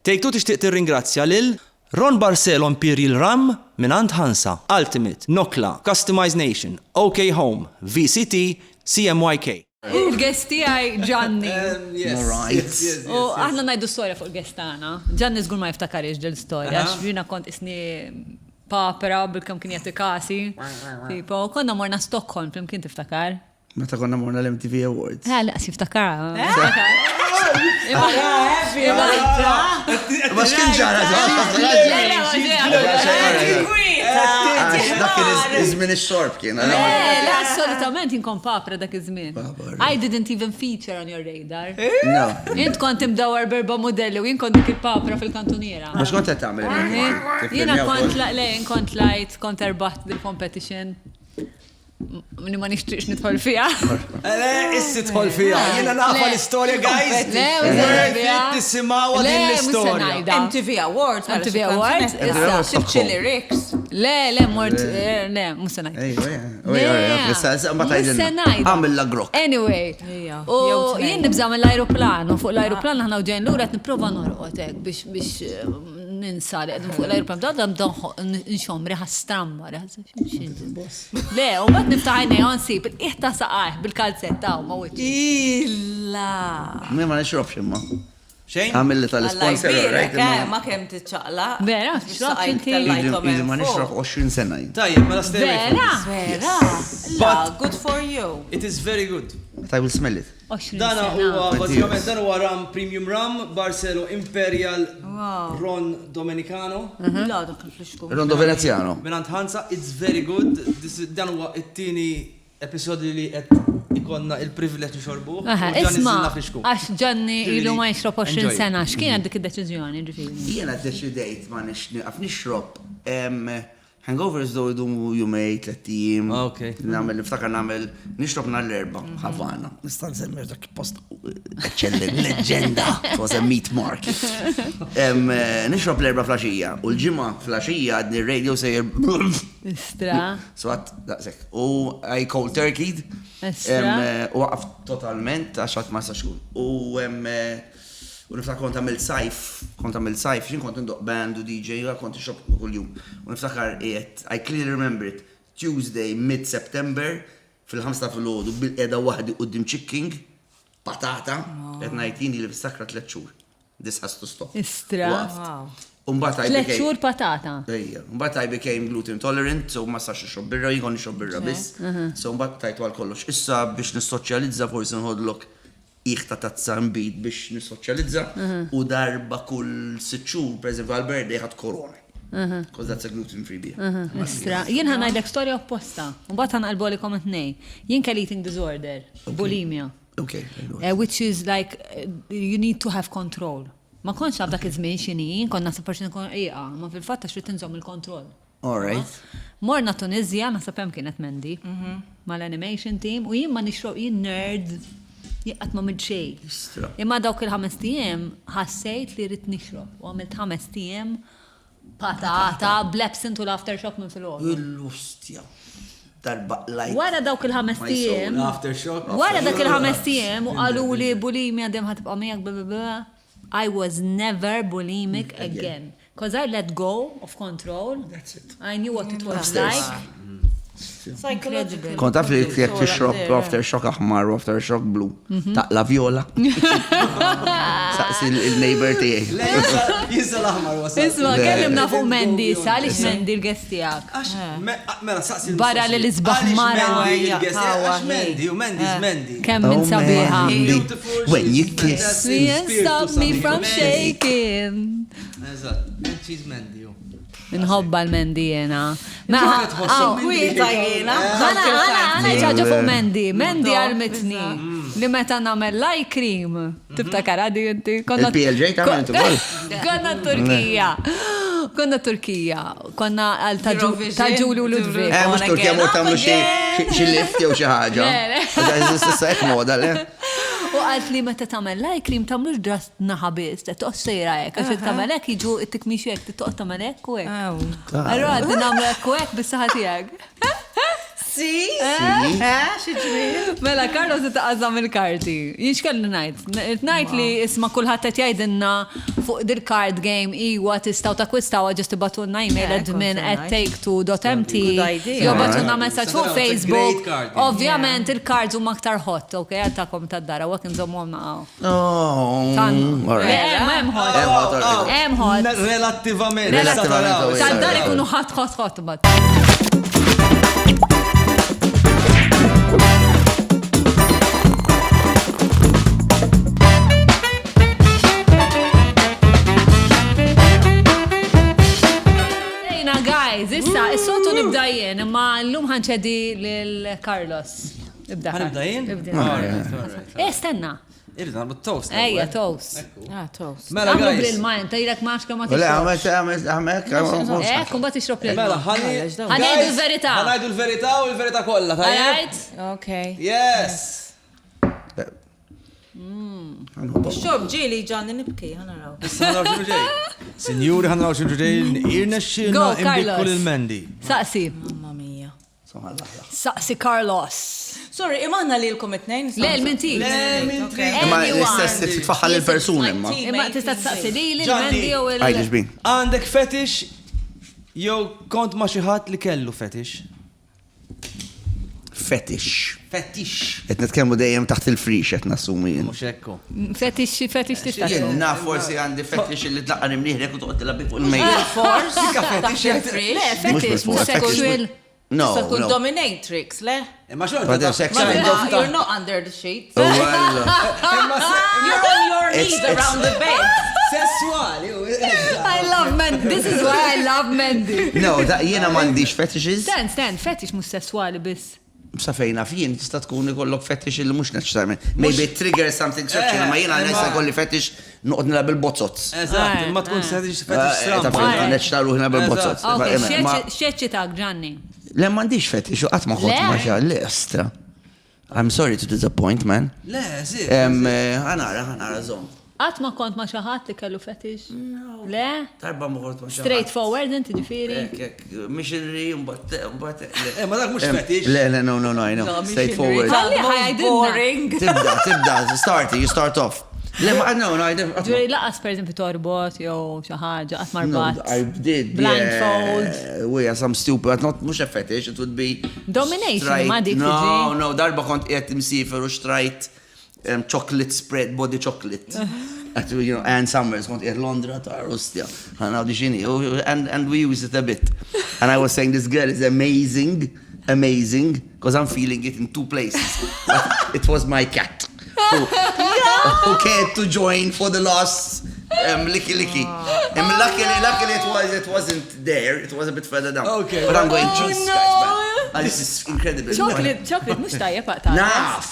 Take Two tixtieq tirringrazzja lil Ron Barcelo Imperial Rum mingħand Hansa, Ultimate, Nokla, Customize Nation, OK Home, VCT, CMYK. Il-guest tiegħi Gianni. Alright. U aħna ngħidu storja fuq il-guest tagħna. Gianni żgur ma jiftakarix dil storja għax jiena kont isni papra bil-kemm kien jagħti kasi. Tipo, konna morna Stockholm flimkien tiftakar. Meta konna morna l-MTV Awards. Eh, laqas jiftakar. Ma x'kien ġara? Dak kien iż-żmien ix-xorb kien. Le, le, assolutament jien kont papra dak iż-żmien. I didn't even feature on your radar. No. Int kont imdawwar b'erba' modelli u jien kont dik il-papra fil-kantuniera. Ma x'kont qed tagħmel? Jiena kont le, jien kont lajt, kont erbaħt dil-competition. Li ma nixtieqx nidħol fiha. Le, issi tħol fiha. Jiena nafa l-istorja, guys. Le, Worth it tisimgħuha din l-istorja. MTV Awards. MTV Awards. Issa. Sibċi lyrics. Le, le, mort, le, mhux se ngħid. Mhux se ngħid. Għamil la grok. Anyway, u jien nibża' mill-ajruplan u fuq l-ajruplan aħna u ġejjin lura qed nipprova norqod hekk biex biex ninsa li qegħdin fuq l-ajruplan. Bda nibda nxomm riħa stramba, riħa Le, u mbagħad niftaħ għajnejja u nsib il-qiegħ ta' saqajh bil-kalzetta u ma' wiċċi. Illa! Jien ma nixrobx imma. Xejn? Għamilli tal-isponsor, Alla right? jbierek, eh, ma kemm tiċċaqlaq. Vera, tixrobx inti? Ili ma nixrob 20 sena jien. Tajjeb, mela stay away from Vera? this. Vera? La, good for you. It is very good. But I will smell it. 20 Dana sena. huwa 20 bażikament years. dan huwa rum premium rum Barcelo Imperial Wow. Ron Domenicano La, dak il-flixku. Rondo Veneziano. mingħand Hansa, it's very good. This is- Dan huwa it-tieni episodju li qed ikonna il-privileġġ nixorbuh. u Aha, Gianni Isma, żilna flixku. għax Gianni ilu ma jixrob 20 Enjoy. sena, x'kienet dik id-deċiżjoni ġifieri? Jiena ddeċidejt ma nix nieqaf nixrob. em, Hangovers do jdumu jumej, tlett ijiem. Ah, ok. Nagħmel, niftakar nagħmel, nixrob nhar l-Erbgħa, Havana. Nista' nsemmi dak post eċċellenti, leġġenda. It was a meat market. Em, eh, Nixrob l-Erbgħa flaxija u l-Ġimgħa flaxija għadni r-radio sejjer. Istra. So għat daqshekk. U I cold turkeyed. Istra. Em, eh, U waqaf totalment għax għad ma nistax nkun. U em, eh, U niftakar kont għamilt sajf, kont għamilt sajf, x'in kont indoq band u DJ, u kont nixrob kuljum. U niftakar qiegħed, I clearly remember it, Tuesday mid-September, fil-ħamsa ta' filgħodu bilqiegħda waħdi quddiem Chicking, patata, qed ngħid jien ili fis-sakra tlett xhur. This has to stop. Istra. Waqaft. U mbagħad I Tlett became- xhur patata. Ejja, mbagħad I became gluten tolerant, so ma sax nixrob birra, jien kont nixrob birra biss. So mbagħad tajtu għal kollox. Issa biex nissoċjalizza forsi nħodlok qiegħ ta' tazza nbid biex nissoċjalizza u darba kull sitt xhur, pereżempju għal birthday ħadt Corona. Because that's a gluten free beer. Istra, jien ħa ngħidlek storja opposta, u mbagħad ħa nqalbulikom it-tnejn. Jien kelli eating disorder, bulimia. Okay. Which is like, you need to have control. Ma kontx naf dak iż-żmien x'inhi, jien kont naħseb forsi nkun rqiqa, ma fil-fatt għax ridt inżomm il-kontroll. All right. Morna Tunizja, naħseb hemm kienet Mandy, mal-animation team, u jien ma nixrob, jien nerd, jien qatt ma għamilt xejn. Istra. Imma dawk il-ħamest ijiem ħassejt li rrid nixrob u għamilt ħamest ijiem patata, bl-absinthe u l-aftershock minn filgħodu. Il-ustja. Darba qlajt. Wara dawk il-ħamest My soul. ijiem. Aftershock. Wara dak il-ħamest ijiem u qaluli bulimia dejjem ħa tibqa' miegħek bla bla bla. I was never bulimic again. Cause I let go of control. That's it. I knew what it was Upstairs. like. Psychological. Kont taf li jekk tixrob aftershock aħmar u aftershock blu, taqla vjola. Saqsi il-neighbor tiegħi. Le, jinsa l-aħmar wasal. Isma, kellimna fuq Mandy issa, għaliex Mandy l-guest tiegħek? Għax, mela, saqsi Barra li l-isbaħ mara. Għax Mandy, u Mandy is Mandy. Kemm minn Oh, sabiħa. Mandy. Beautiful, When you she's kiss fantastic, Me and spirit stop to me something from amazing. shaking. Eżatt, and she's Mandy. ju. Nħobba l-Mandy jena. Ma Kif tħossu Mandy? Kwieta jiena. Għana, għana, għana ċaġa fuq Mandy. Mandy għalmitni Mm. li meta nagħmel l-eye cream. Tiftakar għadi inti? Konna- Il-PLJ tagħmel inti wkoll. Konna Turkija. Konna Turkija. Konna għal ta' Ġu- ta' Ġulu Ludwig. Eh, mhux Turkija mort tagħmlu xi xi lift jew xi ħaġa. Le, le. Issa hekk moda, le? U qalt li meta tagħmel l-eye cream tagħmlux dras naħa biss, toqgħod sejra hekk, għax jekk tagħmel hekk jiġu it-tikmix hekk, toqgħod tagħmel hekk u hekk. Allura għaddi nagħmlu hekk u hekk bis-saħħa tiegħek. Si? Eh, xi ġmiel. Mela, Carlos taqażam il-karti. Jien x'kelli ngħid? Ngħid li isma' kulħadd qed jgħidilna fuq dil-card game iwa tistgħu takkwistawha ġust ibatulna email Eh, admin kont at ngħid. take2.mt Good idea. jew bagħtulna messaġġ fuq It's a great Facebook. card game. Ovvjament il-cards huma aktar hot, ok? Għattakom tad-dara, wak nżommuhom naqgħu. Oh, Tan. all right. Hemm hemm hot. Hemm hot, all right. Hemm hot. Relattivament. Relattivament, oh, yeah. Tad-dar ikunu hot, hot, hot. But. Ejna, guys, issa, is-soltu nibda jien, imma l-lum ħanċedi lil Carlos. Ibda. Ħanibda jien? Ibda. Alright, alright. Eh, stenna. Irrid nagħmlu toast. Ejja, toast. Ah, toast. Mela, Għamlu guys. bl-ilma, inta ilek max kemm ma Le, tixrobx. għamet, għamet, għamet, għamet. Eh, kumbat tixrob l-ilma. Mela, ħalli. Ħanejdu l-verità. Ħanajdu l-verità u l-verità kollha, tajjeb? Alright? Okay. Yes! Xob ġieli ġanni nibki, ħanaraw. Issa ħanaraw xinu ġej. Sinjuri ħanaraw xinu ġej, irna xilna Go, imbikku Carlos. lil-Mendi. Saqsi. Mamma mia. Saqsi Carlos. Sorry, imanna li l-kom it-nejn. Le, l-minti. Le, minn Okay. Imma Anyone. l-istess titfaħħal il-persuna imma. Imma tista' tsaqsi li Gianni. l-Mendi jew il- Għajdi xbin. Għandek fetish jew kont ma xi ħadd li kellu fetish? Fetish. Fetish. Et nitkellmu dejjem taħt il-frix qed nassumi jien. Mhux hekku. Fetish, fetish tista' Jien tkun. naf forsi għandi fetish li tlaqqan imnieħrek u toqgħod tilgħab fuq il-mejda. Force. fetish, Le, Mhux fetish, bil-force, mhux fetish. sexual. No, Tista' tkun no. dominatrix, le? Imma xorta. But there's sex Ma- and- No, You're not under the sheet. Oh, well. Imma You're on your It's- knees it's- around the bed. sessuali. I love Mendy. This is why I love Mendy. No, da jiena m'għandix fetishes. Stand, stand, fetish mhux sessuali biss. Sa fejna fien tista' tkun ikollok fetish li mhux neċessarjament. Maybe it triggers something sexual, ma jiena nista' jkolli fetish noqgħod nilgħab il-bozzozz. Eżatt, imma tkun fetish fetish Ta' stramba. fejn neċċa ruħi nilgħab il-bozzozz. Ok, Ma- x'eċċitak, Gianni? Le m'għandix fetish u qatt ma kont Le? ma xa le ostra. I'm sorry to disappoint, man. Le, sì. Ħanara, ħanara żomm. Qatt ma kont ma xi ħadd li kellu fetish? Le? Darba ma kont ma xi ħadd. Straight forward inti ġifieri? Ek, ek, missionary, mbagħad mbagħad. Eh, ma dak mhux fetish. Le, le, no, no, no, I know. Straight forward. Għalli Most ħajdilna. boring. Tibda, tibda, start, you start off. Le, ma, no, no, I never. Ġuri laqas per eżempju torbot jew xi ħaġa qatt No, marbat. I did. Blindfold. Yeah, we are some stupid, but not mhux a fetish, it would be Domination, straight- ma dik No, tiġi. no, darba kont qiegħed imsiefer u xtrajt chocolate spread, body chocolate. At, you know, Ann Summers, kont qiegħed Londra ta' Rustia. Għana xini, and we use it a bit. And I was saying this girl is amazing, amazing, because I'm feeling it in two places. But it was my cat. Who, who cared to join for the last licky licky. And luckily, luckily it was it wasn't there. It was a bit further down. Okay. But I'm going, Oh, Jesus no. Christ, man. Ah, this is incredible. Chocolate, chocolate mhux tajjeb aqta. Naf.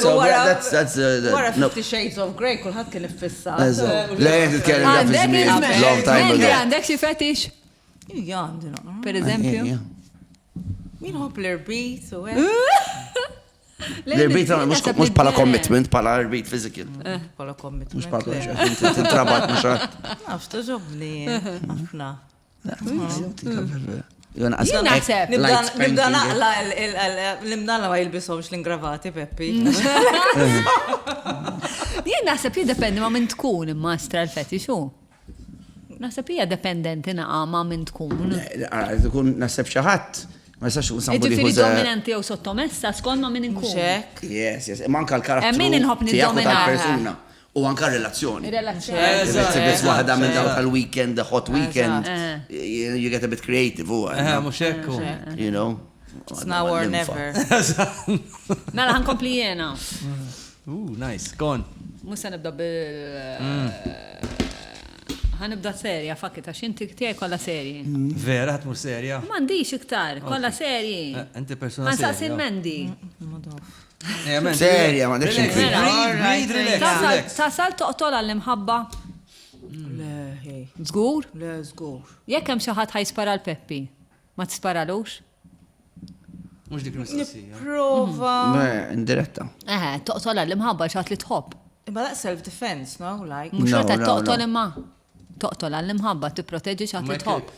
So Wara- that's that's the Wara no. Fifty Shades of Grey, kulħadd kien iffissa. Eżatt. Le, titkellem da fi Għandek żmien, il-żmien. long time Mendy, ago. għandek xi fetish, Ija, għandi naqra. per eżempju? Yeah. Min ħobb l-irbit u hekk. L-irbit mhux mhux bħala commitment, bħala irbit physical. Bħala commitment. Mhux bħala tintrabat mhux ħadd. Naf, toġobni. Ħafna. Jien naħseb. Nibda naqla l-imnalla ma jilbishomx l-ingravati, Peppi. Jien naħseb jiddependi ma' min tkun imma stra l-fetish hu. Naħseb hija dependenti naqa' ma' min tkun. Tkun naħseb xi ħadd, ma jistax ikun somebody Ġifieri who's a dominanti jew sottomessa skont ma' min inkun. Mhux hekk. Yes, yes. Imma anka l-karattru. Hemm min inħobb tiegħek u niddomina. tal-persuna. U anka r-relazzjoni. Relazzjoni. If it's, if it's waħda minn dawk tal-weekend, the hot weekend, Eh. you, you get a bit creative, u Eh, mhux hekku. you know. It's now or never. Mela ħankompli jiena. Ooh, nice. Go on. Mhux se nibda bil Ħanibda serja, fakki, għax inti tiegħi kollha serji. Vera, ħatmur serja. M'għandix iktar, kollha serji. Eh, Inti persona Ħansaqsi serja. l-Mendi. Eh, Mendi, Serja, ma għandekx Relax, inkwiet. breathe, breathe, relax, Tasal relax. tasal toqtol għall-imħabba. Le, hej. Żgur? Le, żgur. Jekk hemm xi ħadd ħajspara l-Peppi, ma tisparalux? Mhux dik mistoqsija. Prova. Indiretta. Eħe, toqtol għall-imħabba xi ħadd li tħobb. Imma that self-defense, no? Like. Mhux No, xorta no, toqtol no. imma. Toqtol għall-imħabba, tipproteġi xi ħadd Ma li tħobb.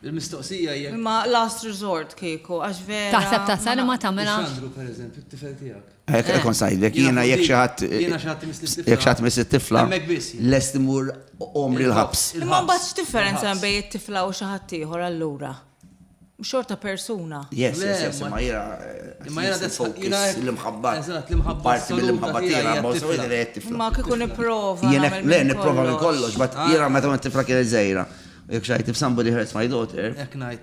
Il-mistoqsija hija. Imma last resort kieku, għax vera. Taħseb tasal imma tagħmilha. Xandru per eżempju, t-tifel tiegħek. Hekk kont ngħidlek, jiena jekk xi ħadd. Jiena xi ħadd imiss lit-tifla. Jekk xi ħadd imiss it-tifla. Hemmhekk biss. Lest imur għomri l-ħabs. Imma mbagħad x'differenza hemm bejn it-tifla u xi ħadd ieħor allura? Xorta persuna. Yes, yes, yes, imma jiena. Imma jiena focus l-imħabba. Eżatt, l-imħabba. Parti mill-imħabba tiegħi, ma t-tifla. Imma kieku nipprova. Jiena le nipprova minn kollox, but jiena meta t-tifla kienet żgħira. Jekk xajt, if somebody hurts my daughter,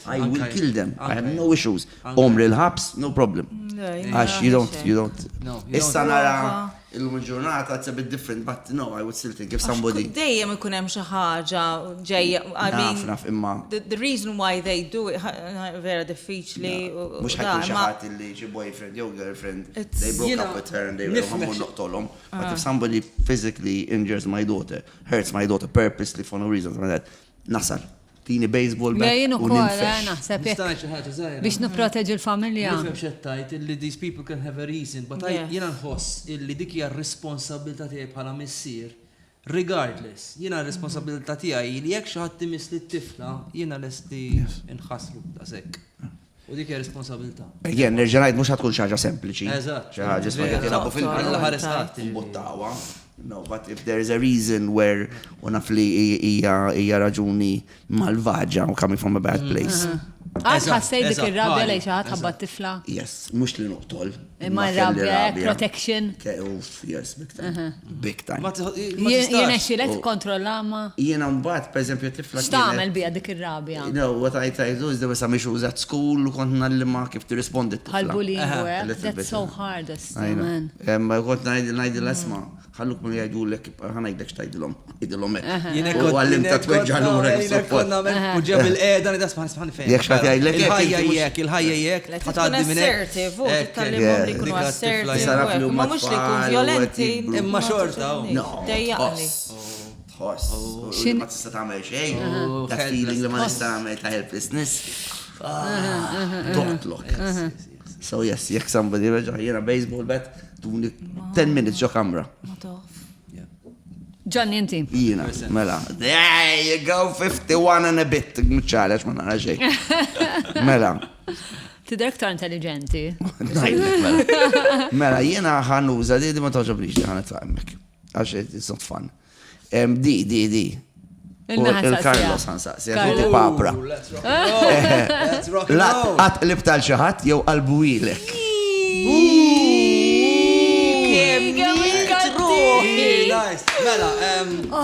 I will kill them. I have no issues. Għomri l-ħabs, no problem. Għax you don't, you don't. Issa nara illum il-ġurnata, it's a bit different, but no, I would still think if somebody. Dejjem ikun hemm xi ħaġa ġejja. I mean, Naf, naf, imma. The reason why they do it vera diffiċli. Mhux ħa jkun xi ħadd illi xi boyfriend jew girlfriend, they broke up with her and they were ħa mmur noqtolhom. But if somebody physically injures my daughter, hurts my daughter purposely for no reason, something like that, nasal. Tini baseball bat. Jien u ukoll, eh, ninfex. naħseb Nista' jekk ngħid xi ħaġa żgħira. biex nipproteġi l-familja. Nifhem x'qed tgħid illi these people can have a reason, but I jiena nħoss illi dik hija r-responsabbiltà tiegħi bħala missier regardless. Jiena r-responsabbiltà tiegħi li jekk xi ħadd imiss lit-tifla, jiena lest li nħassru daqshekk. U dik hija responsabilità. Again, nerġa' ngħid mhux ħa tkun xi ħaġa sempliċi. Eżatt. Xi ħaġa isma' qed jilagħbu fil Alla ħares ħadd. Mbuttawha. No, but if there is a reason where u naf li hija hija raġuni malvaġa u coming from a bad place. Qatt ħassejt dik ir-rabja lejn xi ħadd ħabba t-tifla? Yes, mhux li noqtol. Imma rabja, protection. Uff, yes, big time. Big time. Ma tistax. Jirnexxilek tikkontrolla ma. Jiena mbagħad, pereżempju, tifla. X'tagħmel biha dik ir-rabja? No, what I try to do is there were some issues at school u kont ngħallimha kif tirrispondi t-tifla. Bħal bullying u hekk. That's so hard, man. Kont ngħidilha isma' Ħalluk milli jgħidulek, ħa ngħidlek x'tgħidilhom. Għidilhom hekk. Jien hekk U għallimtha tweġġa' lura kif Jien hekk suppost. kont nagħmel u ġeb il-qiegħda ngħidha isma' isma' nifhem. Jekk xi ħadd jgħidlek hekk, Il-ħajja inti mhux- hekk, il-ħajja hekk, Le, ħa tkun tgħaddi minn hekk. assertive, u Hekk, titgħallimhom li jkunu Dik għat-tifla assertive. hija. Issa naf li u hekk, huma Imma mhux li jkun tfal u qed violenti. jikbru. Imma xorta, u. No, Dejjaqni. tħoss. Tħoss. U li Ma tista' tagħmel xejn. That feeling li ma nista' nagħmel ta' helplessness. Ah, Toqtlok. So yes, jekk somebody reġa' jiena baseball bat, tuni 10 minutes ġo kamra. Ma taf. Gianni inti. Jiena, mela. There you go, 51 and a bit. Mċċara, ma nara xejn. Mela. Tidher iktar intelligenti. Ngħidlek, mela. Mela, jiena ħanuża di di ma toġobnix li ħanet hemmhekk. Għax it's not fun. Di, di, di. Il-Carlos ħansaqsi, għax inti papra. Let's rock and roll. Let's rock and roll. Qatt qlibt għal xi ħadd jew qalbuilek. Nice. Mela,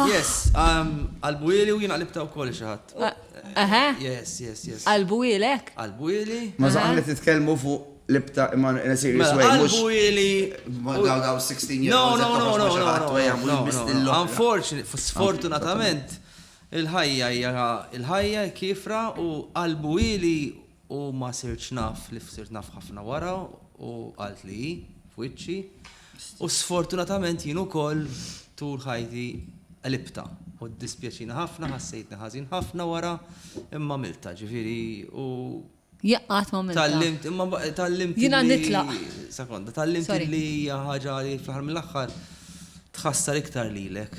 yes, qalbuili u jiena qlibta wkoll xi ħadd. Aha. Yes, yes, yes. Qalbuilek? Qalbuili. Ma zaħna titkellmu fuq libta imma in a serious Mela, way. Mhux qalbuili. daw daw 16 year No, olds no, qed no, toħroġ no, ma' xi no, ħadd u ejja, no, mhux biss no, no. lill-oħra. Unfortunately, sfortunatament, il-ħajja hija il-ħajja kifra u qalbuili u ma sirtx naf li sirt naf ħafna wara u qalt li hi f'wiċċi. U sfortunatament jien ukoll tul ħajti qlibtha u ddispjaċini ħafna, ħassejtni ħażin ħafna wara imma għamiltha, ġifieri u Jien qatt ma għamiltha. Tgħallimt, imma tgħallimt Jiena li. nitlaq. Sekonda, tgħallimt Sorry. li hija ħaġa li fl-aħħar mill-aħħar tħassar iktar lilek.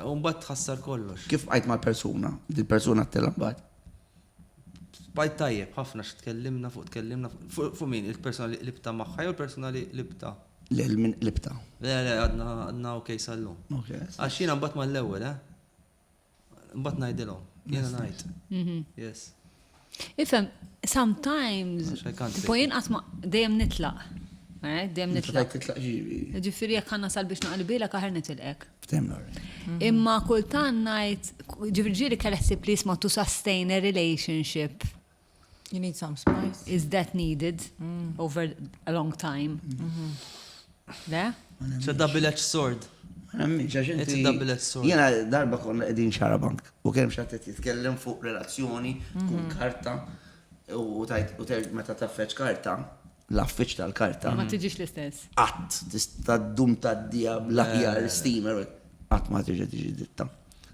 U mbagħad tħassar kollox. Kif bqajt mal-persuna? Dil-persuna għedtilha mbagħad? Bqajt tajjeb ħafna x'tkellimna fuq tkellimna fuq fuq min il-persuna li qlibtha magħha jew il-persuna li qlibtha? Le, min qlibtha. Le, le, għadna għadna ok sal-lum. Ok. Għax jiena mbagħad mal-ewwel, eh? Mbagħad ngħidilhom. Jiena ngħid. Mhm. Yes. Ifhem, sometimes, Għax I can't tipo take jien qatt ma dejjem nitlaq. Alright, dejjem nitlaq. Titlaq ġivi. Ġifieri jekk ħa nasal biex naqlibilek aħjar nitilqek. Ftemna. Imma kultant ngħid, ġifieri ġieli kelli ħsieb li jisma' to sustain a relationship. You need some spice. Is that needed over a long time? Le? It's a double-edged sword. Ma nemminx għax inti. It's a double-edged sword. Jiena darba konna qegħdin xarabank u kien hemm xi ħadd qed jitkellem fuq relazzjoni tkun karta u tajt u ter meta taffeġ karta, l-affiċ tal-karta. Ma tiġix l-istess. Qatt tista' ddum tgħaddiha bl-aħjar steamer, qatt ma terġa' tiġi dritta.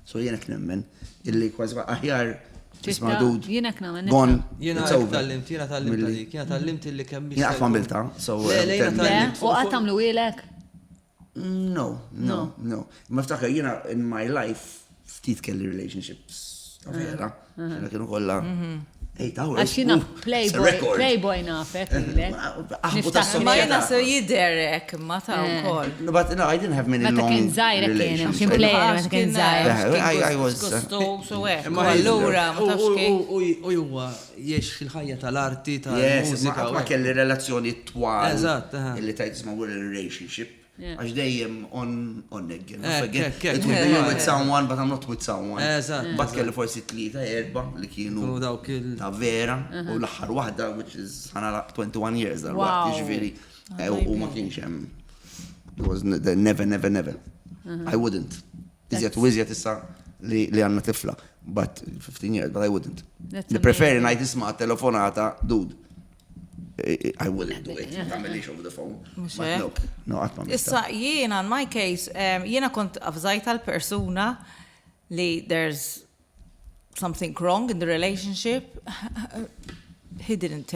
So jien hekk nemmen illi kważi aħjar tisma' dud. Jien hekk nemmen. Gone. Jiena It's hekk over. tgħallimt, jiena tgħallimt Milli- għalik, jiena tgħallimt illi kemm Jiena qatt ma għamiltha, so Le, le, jiena tell me. Le, tgħallimt. u qatt għamluhielek? No, no, no. Ma ftakar jiena in my life ftit kelli relationships. ta' vera. Xena kienu kollha 8 hours. Għax jiena Ooh, it's a playboy, record. playboy nafek lilek. Aħbu ta' Niftakar. Ma jena soċjetà. se jiderek ma ta' ukoll. No, but no, I didn't have many Meta long kien żgħir kien, relationships. kien player meta kien żgħir. Yeah, I was, Gustu, so hekk. Imma Allura, ma tafx kif. U huwa jiex fil-ħajja tal-arti, Yes, tal-mużika. ma u ma hekk. kelli relazzjoni twal. Eżatt, aha. Illi tajt isma' we're in a relationship. Yeah. Għax dejjem on on again. Ek, off again. ek, ek. It would be you're with someone, but I'm not with someone. Eżatt, Bat kelli forsi tlieta, erba li kienu Kienu dawk il- ta' vera u l-aħħar waħda, which is ħana 21 years Wow. dal-waqt, jiġifieri. U ma kienx hemm. It was never, never, never. I wouldn't. Iżjed u iżjed issa li li għandna tifla. But 15 years, but I wouldn't. That's Nippreferi amazing. ngħid isma' telefonata, dude. I I wouldn't do it. Tagħmilix over the phone. Mhux But hekk. no, no, qatt ma għamiltha. Issa jiena, in my case, jiena kont avżajta l-persuna li there's something wrong in the relationship. He didn't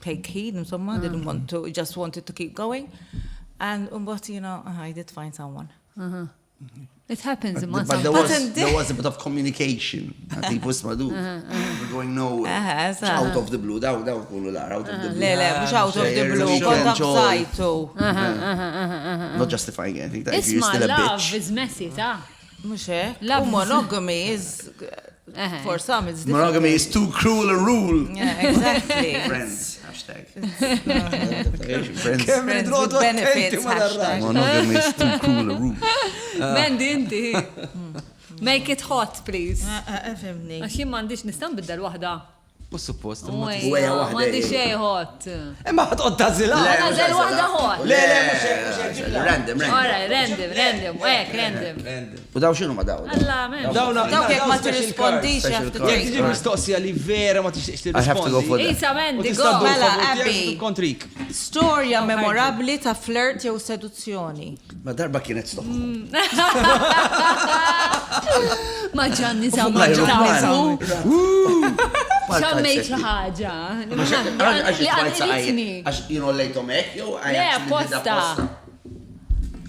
take heed, insomma, didn't want to, just wanted to keep going. And but, you know, I did find someone. It happens imma But there sometimes. was, there was a bit of communication. I think was dude. We're going nowhere. Aha, It's eżatt. Out of the blue, daw daw kunu l-ar, out of the blue. Le, le, mux out of the blue, Weekend kont xogħol. avżajtu. Not justifying anything, that if you're Isma, still a love bitch. is messy, ta' Mux hekk. Love U is- monogamy is, Eħe. for some, it's difficult. Monogamy is too cruel a rule. Yeah, exactly. Friends, hashtag. Friends. Friends with benefits, hashtag. Monogamy is too cruel a rule. Mandy, inti. Make it hot, please. Fimni. Għax jien m'għandix nista' nbiddel waħda. U suppost. imma Wej, Wejja waħda, M'għandix ejja. xejn hot. Imma ħatqod tażilha. Le, Għażel waħda hot. Le, le, mhux hekk, mhux hekk, ġibla. Random, random. Alright, random, random, hekk, random. Random. U daw xinu ma daw? Alla, man. Dawna- Dawk jekk ma daw special tirrispondix, cards. you have to Special Jekk take. tiġi mistoqsija li vera ma tixtieqx I have to go for tirrispondi. that. Isa, U Mandy, tista' go. ddur Mela, favur tiegħek Abby. u kontrik. Storja memorabli ta' flirt jew seduzzjoni. Ma darba kienet Stockholm. Ma Gianni Fuq Zammit. l-ajruplan. Xammejt xi ħaġa. Li għanqritni. Għax jien lejtom hekk jew I Le, actually did apposta.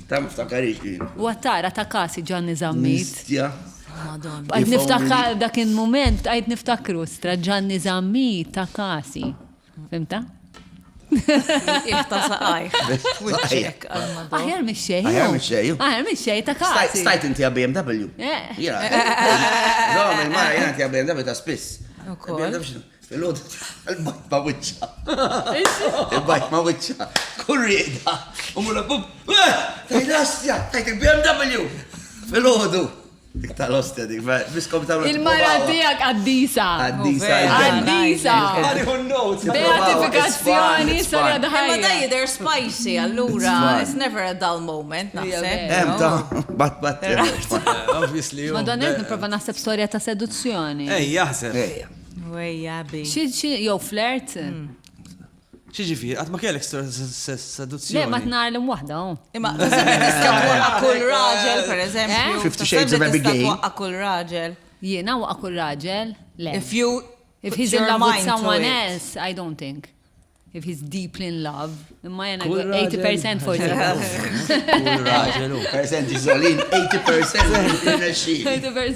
Ta' miftakarix kien. Wattara ta' kasi Gianni Zammit. Nistja. Madonna. Għajt If niftakar only- dak il-moment, għajt niftakru stra Gianni Zammit ta' kasi. Fimta? Iħta saqajh. Wiċċek għal Madonna. Aħjar mix xej. Aħjar mix-xejn, ju. Aħjar mix xej ta' kasi. Stajt inti għal BMW. Eh. Jena. Zom, il-mara jena inti għal BMW ta' spiss. Ukoll. BMW x'inhu? Fil-għodu, il-bajt ma' wiċċa. Il-bajt ma' wiċċa. Kull rieda. U mura bub. Tajt l-ostja, tajt il-BMW. Fil-għodu. Dik tal-ostja dik, biskom ta' Il-mara tiegħek għaddisa. Għaddisa. Għaddisa. Għalihu notes. Beatifikazzjoni It's fun, it's sarja fun. Imma ħajja. daj they're spicy, allura It's fun. it's never a dull moment, naħseb. vera. Em, ta' bat, bat. Obviously. Madonna, qed nipprova naħseb storja ta' seduzzjoni. Ej, jaħseb. Ejja. Wejja, bi. Xi xi jew flirt? Xi ġifieri, qatt ma kellek storja ta' seduzzjoni. Le, ma tnarlim waħda. oh. Imma taħseb li tista' twaqqa' kull raġel, per eżempju. Eh? Fifty Shades of Taħseb li tista' Abigail. twaqqa' kull raġel. Jiena waqa' kull raġel? Le. If you If put he's in your love with mind to someone it. else, I don't think. If he's deeply in love, imma jena Kull 80% forsi. Kull raġel u. Percent iżolin, 80% irnexxi. 80%.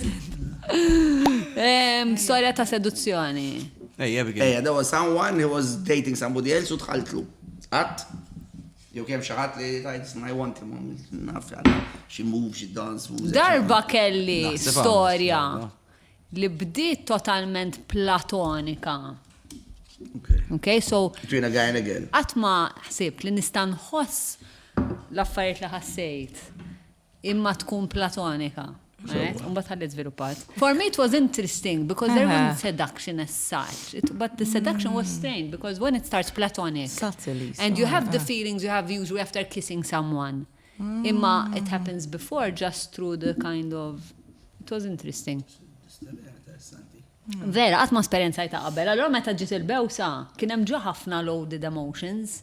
Storja ta' seduzzjoni. Ej, Abigail. Ejja, there was someone who was dating somebody else u dħaltlu. Qatt? Jew kemm xi ħadd li tajt I want him, naf għala, she move, she dance, moves. Darba kelli Naħseb storja għamel, li bdiet totalment platonika. Okay. Okay, so Between a guy and a girl. qatt ma ħsibt li nista' nħoss l-affarijiet li ħassejt imma tkun platonika. Right? Mbagħad ħalli żviluppat. For me it was interesting because there wasn't seduction as such. It, but the seduction was strange because when it starts platonic Subtly, and you have the feelings you have usually after kissing someone. Imma it happens before just through the kind of it was interesting. Vera, qatt ma esperjenzajta qabel. Allora meta ġiet il-bewsa, kien hemm ġo ħafna loaded emotions.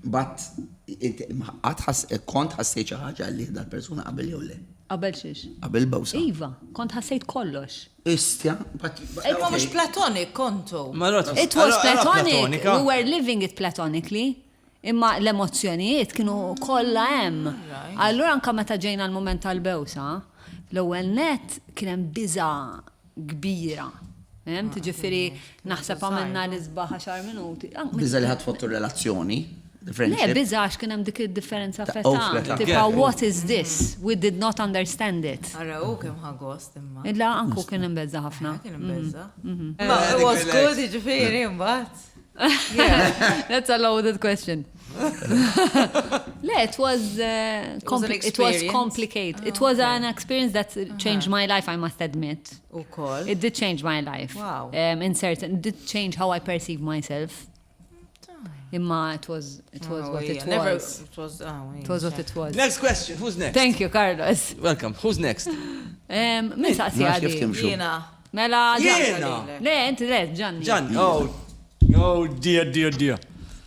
But inti qatt ħass kont ħassejt xi ħaġa li dal-persuna qabel jew le? Qabel xiex. Qabel bewsa. Iva, kont ħassejt kollox. Istja, but Imma mhux platonic kontu. Ma allora- It was allora- allora platonic. platonika. We were living it platonically. Imma l-emozzjonijiet kienu kollha hemm. Allura anka meta ġejna l-moment tal-bewsa, l-ewwel net kien hemm biża. kbira. Fhimt? Ġifieri naħseb għamilna l-isbaħ għaxar minuti. Biża' li ħa tfottu r-relazzjoni, the Le, friendship. biża' għax kien hemm dik id-differenza Ta' f'età. oh, fl-età. Tipo, what is this? We did not understand it. Ara hu kemm ħa gost imma. Illa anku kien imbeżża' ħafna. Kien imbeżża'. Ma it was good, jiġifieri mbagħad. That's a loaded question. Le, it was, uh, It was an it was experience. complicated. It was an experience that changed my life, I must admit. Ukoll. It did change my life. Wow. In certain, it did change how I perceive myself. Imma it was Oh, what yeah. it Never, was. it was, oh, It was what it was. Next question, who's next? Thank you, Carlos. Welcome, who's next? Min saqsi Nafx kif għadi? timxu. Jiena. Mela, Jiena! Le, inti le, Gianni. Gian, oh, oh dear, dear, dear.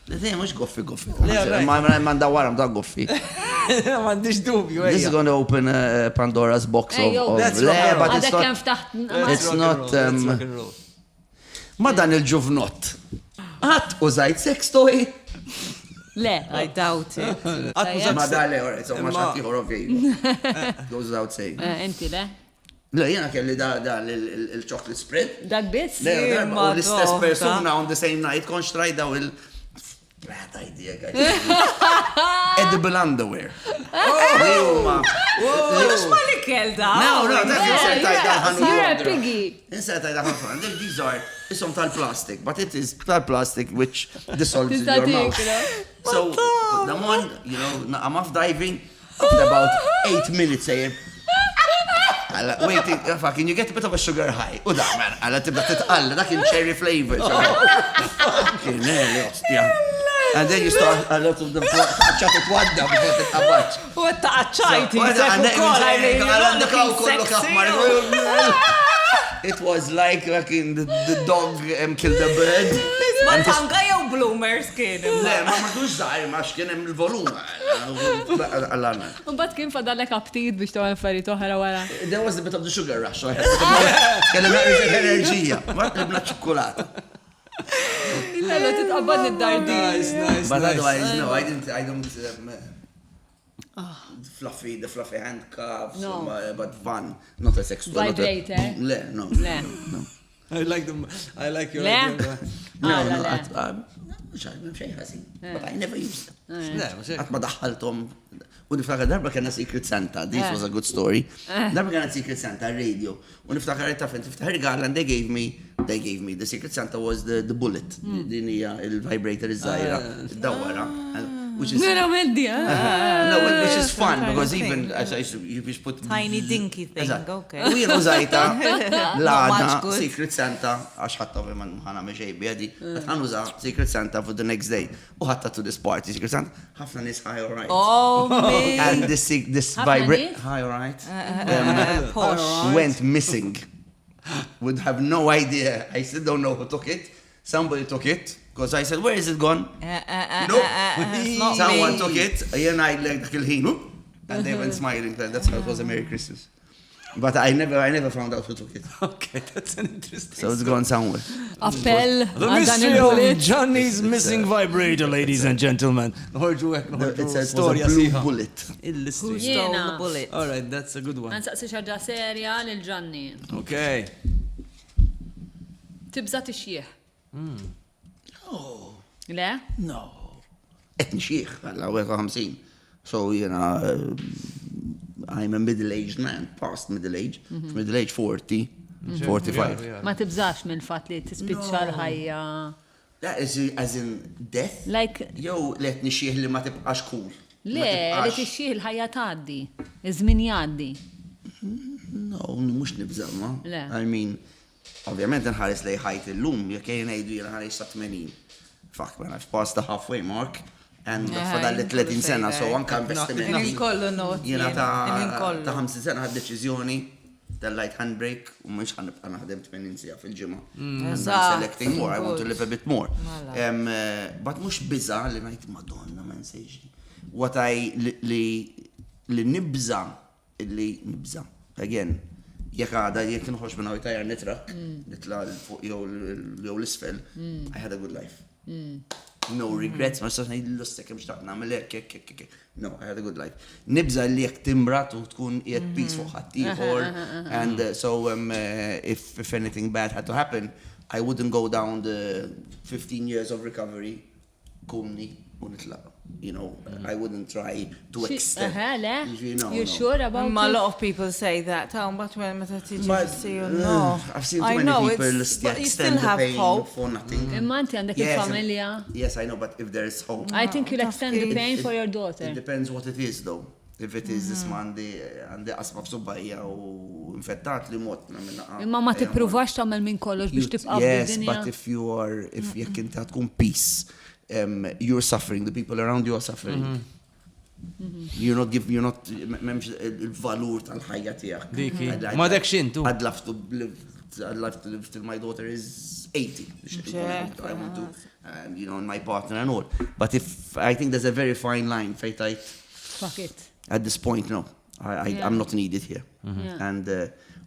Le, dejjem mhux goffi goffi. Le, right. Ma ma ndawwarhom ta' goffi. M'għandix dubju, This is ejja. going to open a Pandora's box Ej, of. yo. of That's Le, rock and roll. but it's Għadek not. kemm ftaħt. It's Rock and not, roll, that's rock and roll. Ma dan il-ġuvnott. Qatt użajt sex toy? Le. I doubt it. Qatt użat Ma da le, alright, so ma Imma- xatt ieħor ovvja. Goes without saying. Inti le? Le, jiena kelli da da il-chocolate spread. Dak biss? Le, darba, u l-istess Madonna. persuna on the same night konx traj daw il- Bad idea, guys. Edible underwear. Li huma. Mhux ma li kell da. No, no, that's insert tajda ħanu. You're a piggy. Insert tajda ħanu. These are isom tal-plastic, but it is tal-plastic which dissolves in Tista' your mouth. tieklu. So, put them on, you know, I'm off diving. After about 8 minutes, sejjer. Għalla, waiting, fucking, you get a bit of a sugar high. U da, man, għalla tibda titqalla, dak il-cherry flavor. Fucking hell, ostja. And then you start a lot of them, ċatu twadda before titqabaċ. U għatta għacċajti. It was like fucking the dog killed the bird. Ma tanga jew bloomers kien. Le, ma madux zaħir, ma x'kien hemm il-volum. Għalla. Mbagħad kien fadalek aptit biex tagħmel affarijiet oħra wara. There was a bit of the sugar rush. so I had a bit of- Kellem naqra enerġija. Ma tlibna ċokolata. Illa titqabbad id-dardi. Nice, nice, But nice. otherwise, no, I didn't, I don't, fluffy, the fluffy handcuffs, No. but fun, not a sex toy. not a- Vibrator. Le, no. Le. No. I like them. I like your Le? idea. No, Ah, no, le. mhux għal, m'hemm xejn ħażin. But I never used them. Le, mhux hekk. Qatt ma daħħalthom. U niftakar darba kellna Secret Santa, this was a good story. Darba kellna Secret Santa radio. U niftakar ta' fejn tiftaħ rigal and they gave me, the Secret Santa was the bullet. Din hija il-vibrator iż-żgħira, id-dawwara. Which is Nara meddi, eh? No, which is fun Tiny because thing. even as I used to, you just put Tiny dinky thing, Eżatt. okay. U jien użajta Not l-għada much good. Secret Santa, għax ħatta ovvijament ħana meċej bjedi, ħan uża Secret Santa for the next day. U ħatta to this party, Secret Santa, ħafna nies hi, all right. Oh, me. And this Ħafna vibrate, nies? hi, all right, Posh. went missing. Would have no idea. I still don't know who took it. Somebody took it. Because I said, where is it gone? No. It's not Someone me. took it. Jien ngħidlek dak il-ħin. whoop, And they went smiling. That's how it was a Merry Christmas. But I never found out who took it. Okay, that's an interesting So it's gone somewhere. Appell The għal dan mystery of il-bullet. Johnny's missing vibrator, ladies and gentlemen. Noħorġu hekk, noħorġu It says it was a storja blue sħiħa. bullet. Il-listri. Who stole Jiena. the bullet? All right, that's a good one. Għansaqsi xaġa serja lil Gianni. Okay. Tibża tixjieħ. Le? No. Qed nixjieħ, għalla 51. So, jiena, I'm a middle-aged man, past middle age. Middle age 40, 45. Ma tibżax mill-fatt li tispiċċa l-ħajja. That is as in death? Like, Jew li qed nixjieħ li ma tibqax cool. le, Ma li tibqax- tixjieħ il-ħajja tgħaddi. Iż-żmien jgħaddi. No, mhux nibża' ma. Le. I mean, ovvjament nħares lej ħajt illum, jekk jien ngħidu jiena ħares sa 80. Fuck, man, I've passed the halfway mark. And fadal li 30 sena, so anka investiment. Il-ħin kollu not. Jiena Il-ħin kollu. ta' 50 sena ħad deċiżjoni tal-light handbrake u mhux ħa nibqa' naħdem 80 siegħa fil-ġimgħa. And I'm Eżatt. selecting more, I want to Good. live a bit more. Mela. But mhux biża' li ngħid Madonna ma nsejx. What I li nibża' li nibża' again jekk għada jekk nħoss minn hawn tajjar nitrak, nitla' 'l fuq jew l-isfel, I had a good life. No regrets, ma nistax ngħid l-issa kemm xtaqt nagħmel hekk, hekk, hekk, hekk. No, I had a good life. Nibża li jekk timrad u tkun qiegħed piż fuq ħaddieħor and so if if anything bad had to happen, I wouldn't go down the 15 years of recovery kumni u nitlaq. You know, I wouldn't try to extend. Aha, le? Jiġifieri, no, You're no. sure about Imma a it? lot of people say that, ta' mbagħad meta meta tiġi see you no. I've seen too I many know, people it's, but you extend still the have pain hope. for nothing. Imma inti għandek Yes, il-familja. Yes, I know, but if there is hope. I think you'll extend the pain for your daughter. It depends what it is though. If it is isma' għandi għandi qasma f'subgħajja u infettat li mod nagħmel naqa. Imma ma tippruvax tagħmel minn kollox biex tibqa' Yes, fid-dinja. but if you are, if jekk inti tkun peace, you're suffering, the people around you are suffering. You're not give, you're not, m'hemmx il-valur tal-ħajja tiegħek. Dik hi. I'd- I'd- Ma dekx intu. I'd love to live, I'd love to live till my daughter is 80. I want to, and you know, and my partner and all. But if, I think there's a very fine line, fejn tgħid, Fuck it. at this point, no, I, I, I'm not needed here. Yeah. And,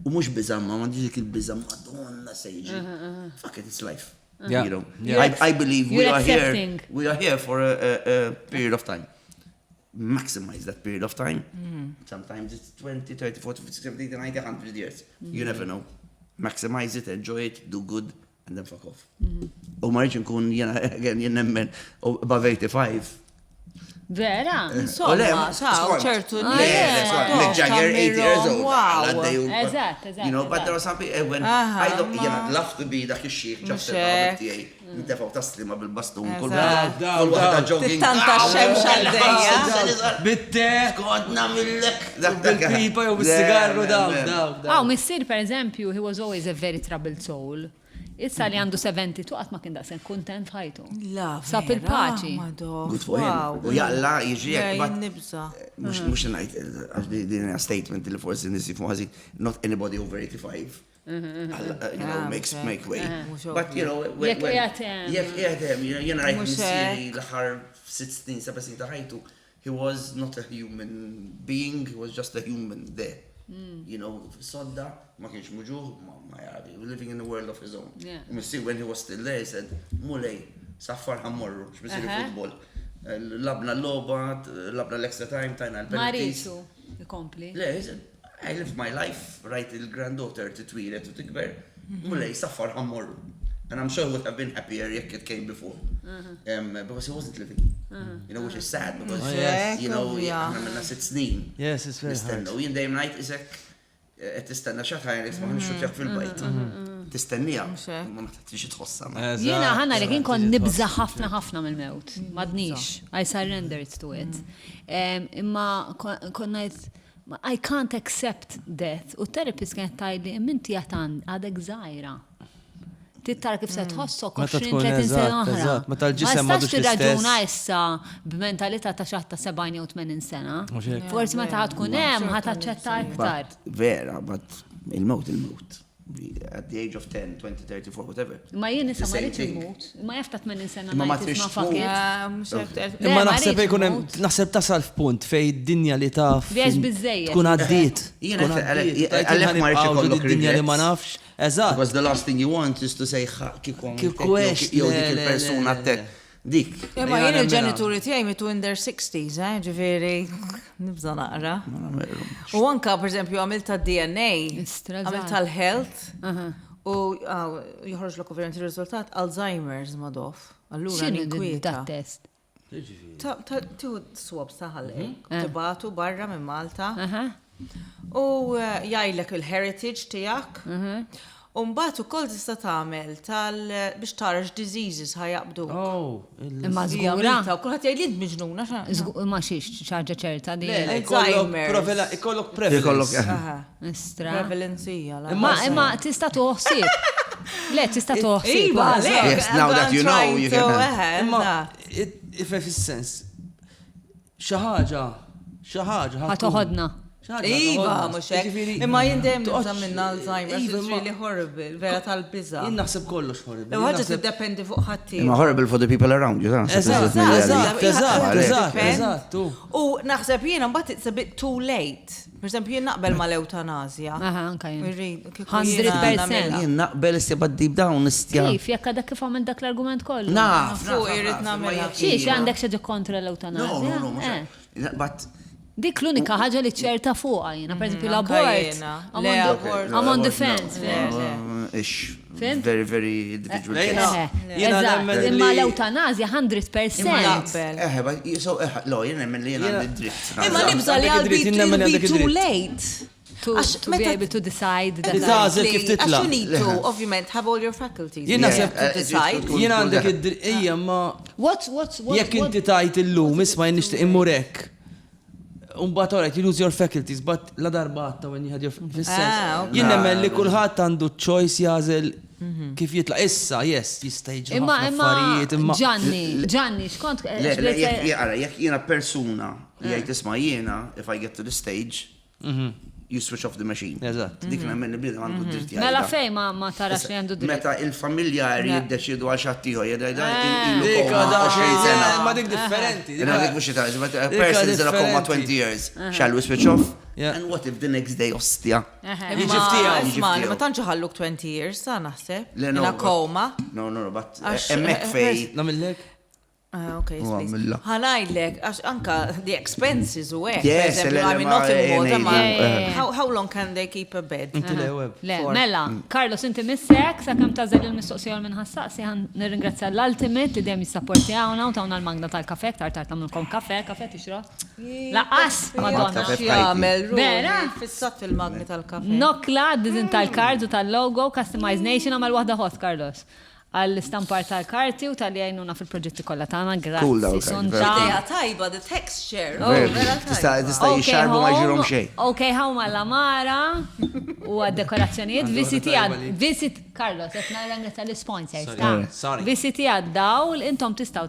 u mhux biża', ma m'għandix dik il-biża', Madonna se jiġi. Fuck it, it's life. Yeah. You know, Yeah. I, I believe we You're are here. accepting. We are here for a, a, a period of time. Maximize that period of time. Sometimes it's 20, 30, 40, 50, 70, 90, 100 years. You never know. Maximize it, enjoy it, do good, and then fuck off. U ma rridx nkun jena, again, jien nemmen above 85. Vera? Insomma, U le, sa, skont. ċertu Le, le, skont, Mick Jagger, 80 years old. Wow. għal għaddej u- Eżatt, eżatt, You know, but eżatt. there are some people, when Aha, I don't, ma- jena, love to be dak ix-xieħ, Mhux ġast hekk. tiegħi, nitefgħu taslima bil-bastun, kull Eżatt. waħda, kull waħda jogging. Tittanta x-xemx għaddejja. Bitte! Kont nagħmillek. Dak- dak- Bil-pipa jew Le, bis-sigarru le, dawk, le. dawk, Aw, dawk. missier per eżempju, he was always a very troubled soul. Issa li għandu 72 qatt ma kien daqshekk kuntent f'ħajtu. La, Sab vera, il-paċi. Madò. Good for him. Wow. U jaqla jiġi Le, hekk, but- jien nibża'. Mhux mhux ngħid għax di- din hija statement li forsi nies jifhmu ħażin, not anybody over 85. Alla, you know, Ah, makes okay. make way. Mhux But you know, when- Jekk when- qiegħed hemm. Jekk qiegħed hemm, you know, jiena rajt Mhux missieri hekk. l-aħħar sitt snin, seba' snin ta' ħajtu, he was not a human being, he was just a human there. You know, sodda, ma kienx muġugħ, ma ma jaf, he was living in a world of his own. Yeah. U missieri when he was still there, he said, Mulej, saffar ħa mmorru, x'missieri futbol. Lgħabna l-logħba, lgħabna l-extra time, tajna Ma l-penalties. rridx ikompli. Le, he said, I lived my life, rajt il-granddaughter titwieled u tikber. Mulej, saffar ħa mmorru. And I'm sure he would have been happier jekk it came before. Because he wasn't living. You know, which is sad because, Oh, yes. you know, Yeah. aħna minna sitt snin. Yes, it's very hard. Nistenna, u jien dejjem ngħid isek qed tistenna xi ħadd isma' nixxutjak fil-bajt. Tistennija, hekk. ma meta tiġi tħossha. Eżatt, Jiena ħanna li kien kont eżatt, nibża ħafna ħafna mill-mewt. M'għadnix. I surrendered to it. Imma kont ngħid I can't accept death. U therapist kienet tgħidli imma inti għadek żgħira. Trid tara kif se tħossok Meta 20 tkun 30 sena eżatt, oħra. eżatt, meta l-ġisem Ma m'għadux tistax tirraġuna l-istess. issa b'mentalità ta' xi ħadd ta' 70 jew 80 sena. Mhux hekk. Forsi meta ħa tkun hemm ħa taċċetta iktar. But vera, but il-mewt il-mewt. At the age of 10, 20, 30, 40, whatever. Ma jien issa ma The same rridx thing. immut. Ma jaf ta' 80 sena Imma ma ngħid trix isma' fuck tmut. it. Yeah, mhux hekk. Le, Imma ma naħseb rridx ikun hemm immut. naħseb tasal f'punt fej id-dinja li taf. Vjaġġ biżejjed. Tkun għaddiet. Jiena Tkun għalhekk- għaddiet. għalhekk ma rridx Ħanibqgħu ikollok id-dinja li ma regrets. nafx. Eżatt. Because the last thing you want is to say "Ha, kieku għamilt Kieku hekk, għext, jew le, dik le, il-persuna le, tek. le. Dik. Imma Ejja jien nemmena. il-ġenituri tiegħi mitu in their 60s, eh, ġifieri nibża naqra. U anka, per eżempju, għamilt ta' DNA, Istra għamilt żgħar. tal-health, u joħroġlok ovvjament il-riżultat Alzheimer's madof. Allura X'inhu ninkwieta. dat test? Tieħu swabs ta' ħalqek, tibagħtu barra minn Malta. Aha. U jgħidlek il-heritage tiegħek. U mbagħad ukoll tista' tagħmel tal biex tara x'diseases ħa jaqbdu. Oh, Imma żgura. U kulħadd jgħid li int miġnuna xa. Imma xiex ħaġa ċerta di. Le, le, ikollok Alzheimer's. provela- ikollok prevalence. Ikollok, eh. Aha. Istra. Prevalence hija. la. Ma imma tista' toħsib. Le, tista' toħsib. Iva, le. Yes, now that you know, you can- Imma, ife fis-sens, xi ħaġa, xi ħaġa. Ħa toħodna. Iva, mhux hekk. Imma jien dejjem nibża' minn Alzheimer's, it's really horrible, vera tal-biża'. Jien naħseb kollox horrible. L-ewwel ħaġa tiddependi fuq ħaddieħor. Imma horrible for the people around you, ta' Eżatt, eżatt, eżatt, eżatt, eżatt. U naħseb jiena mbagħad it's a bit too late. Per eżempju, jien naqbel mal-ewtanasja. Aha, anka jien. 100%. Jien naqbel istja but deep down istja. Kif, jekk għadek kif għamilt dak l-argument kollu? Naf, Fuq irrid nagħmilha. Xiex, għandek xi ħaġa kontra l-ewtanasja? No, no, no, mhux. But Dik l-unika ħaġa li ċerta fuqha jiena, per eżempju l-abort. I'm on the fence. Ix. Very, very individual. Eżatt, imma l-eutanazja 100%. Eħe, so, eħe, lo, jien nemmen li jien għandi dritt. Imma nibża li għal be too late. To be able to decide. Li tagħżel kif titlaq. Għax you need to, ovvjament, have all your faculties. Jien naħseb to decide. Jien għandek id-dritt, ejja, ma. What, what, what? Jekk inti tajt illum, isma' jien nixtieq immur hekk. Umbagħad alright, you lose your faculties, but la darba għadta when you had your fis-sens. Ah, Jien nemmen li kulħadd għandu choice jagħżel kif jitlaq. Issa, yes, jista' jiġri ħafna affarijiet, imma. Gianni, Gianni, x'kont. Le, le, jekk jekk jiena persuna li jgħid isma' jiena, if I get to the stage, you switch off the machine. Eżatt. Dik nemmen li bniedem għandu dritt jgħidha. Mela fejn ma tarax li għandu dritt. Meta il-familjari jiddeċiedu għal xi ħadd ieħor, jgħidu ilu Dik koma għadha 20 sena. Ma dik differenti. Dik mhux ta' but a person is in a coma 20 years. Shall we switch off? And what if the next day ostja? Jiġi ftiegħu. Isma' ma tantx iħalluk 20 years, sa naħseb. Le, no. In a coma. No, no, no, but hemmhekk fej. Nagħmillek? Ah, ok, U għamilla. Ħa ngħidlek, għax anka the expenses u hekk. Yes, Per eżempju, I mean, not in Malta, ma Yeah. how, how long can they keep a bed? Inti le web. Le, mela, Carlos, inti missek, sakemm tagħżel il-mistoqsija minn ħassaqsi, ħan nirringrazzja l-Ultimate li dejjem jissapportjawna u tawna l-magna tal-kafe, tar tar tagħmlulkom kafe, kafe tixrob. Laqqas, Madonna. Kafe f'ħajti. Jagħmel Vera? Fissat fil-magni tal-kafe. Nokla, dizin tal-cards u tal-logo, Customize Nation, għamel waħda hot, Carlos. Għall-istampar tal-karti u tal-li għajnuna fil-proġetti kollha tagħna, Cool daw grazzi, il-karti, Sunta. vera. Idea tajba, the texture. Oh, Vera Tista' tajba. tista' jixxarbu ma jġirhom xejn. Ok, home għall-amara u għad-dekorazzjonijiet. Għandu waħda VCT tajba għad, li. VCT, Carlos, qed nirringrazzja l-sponsors. Sorry. ta' Sorry. VCT għad-dawl, intom tistgħu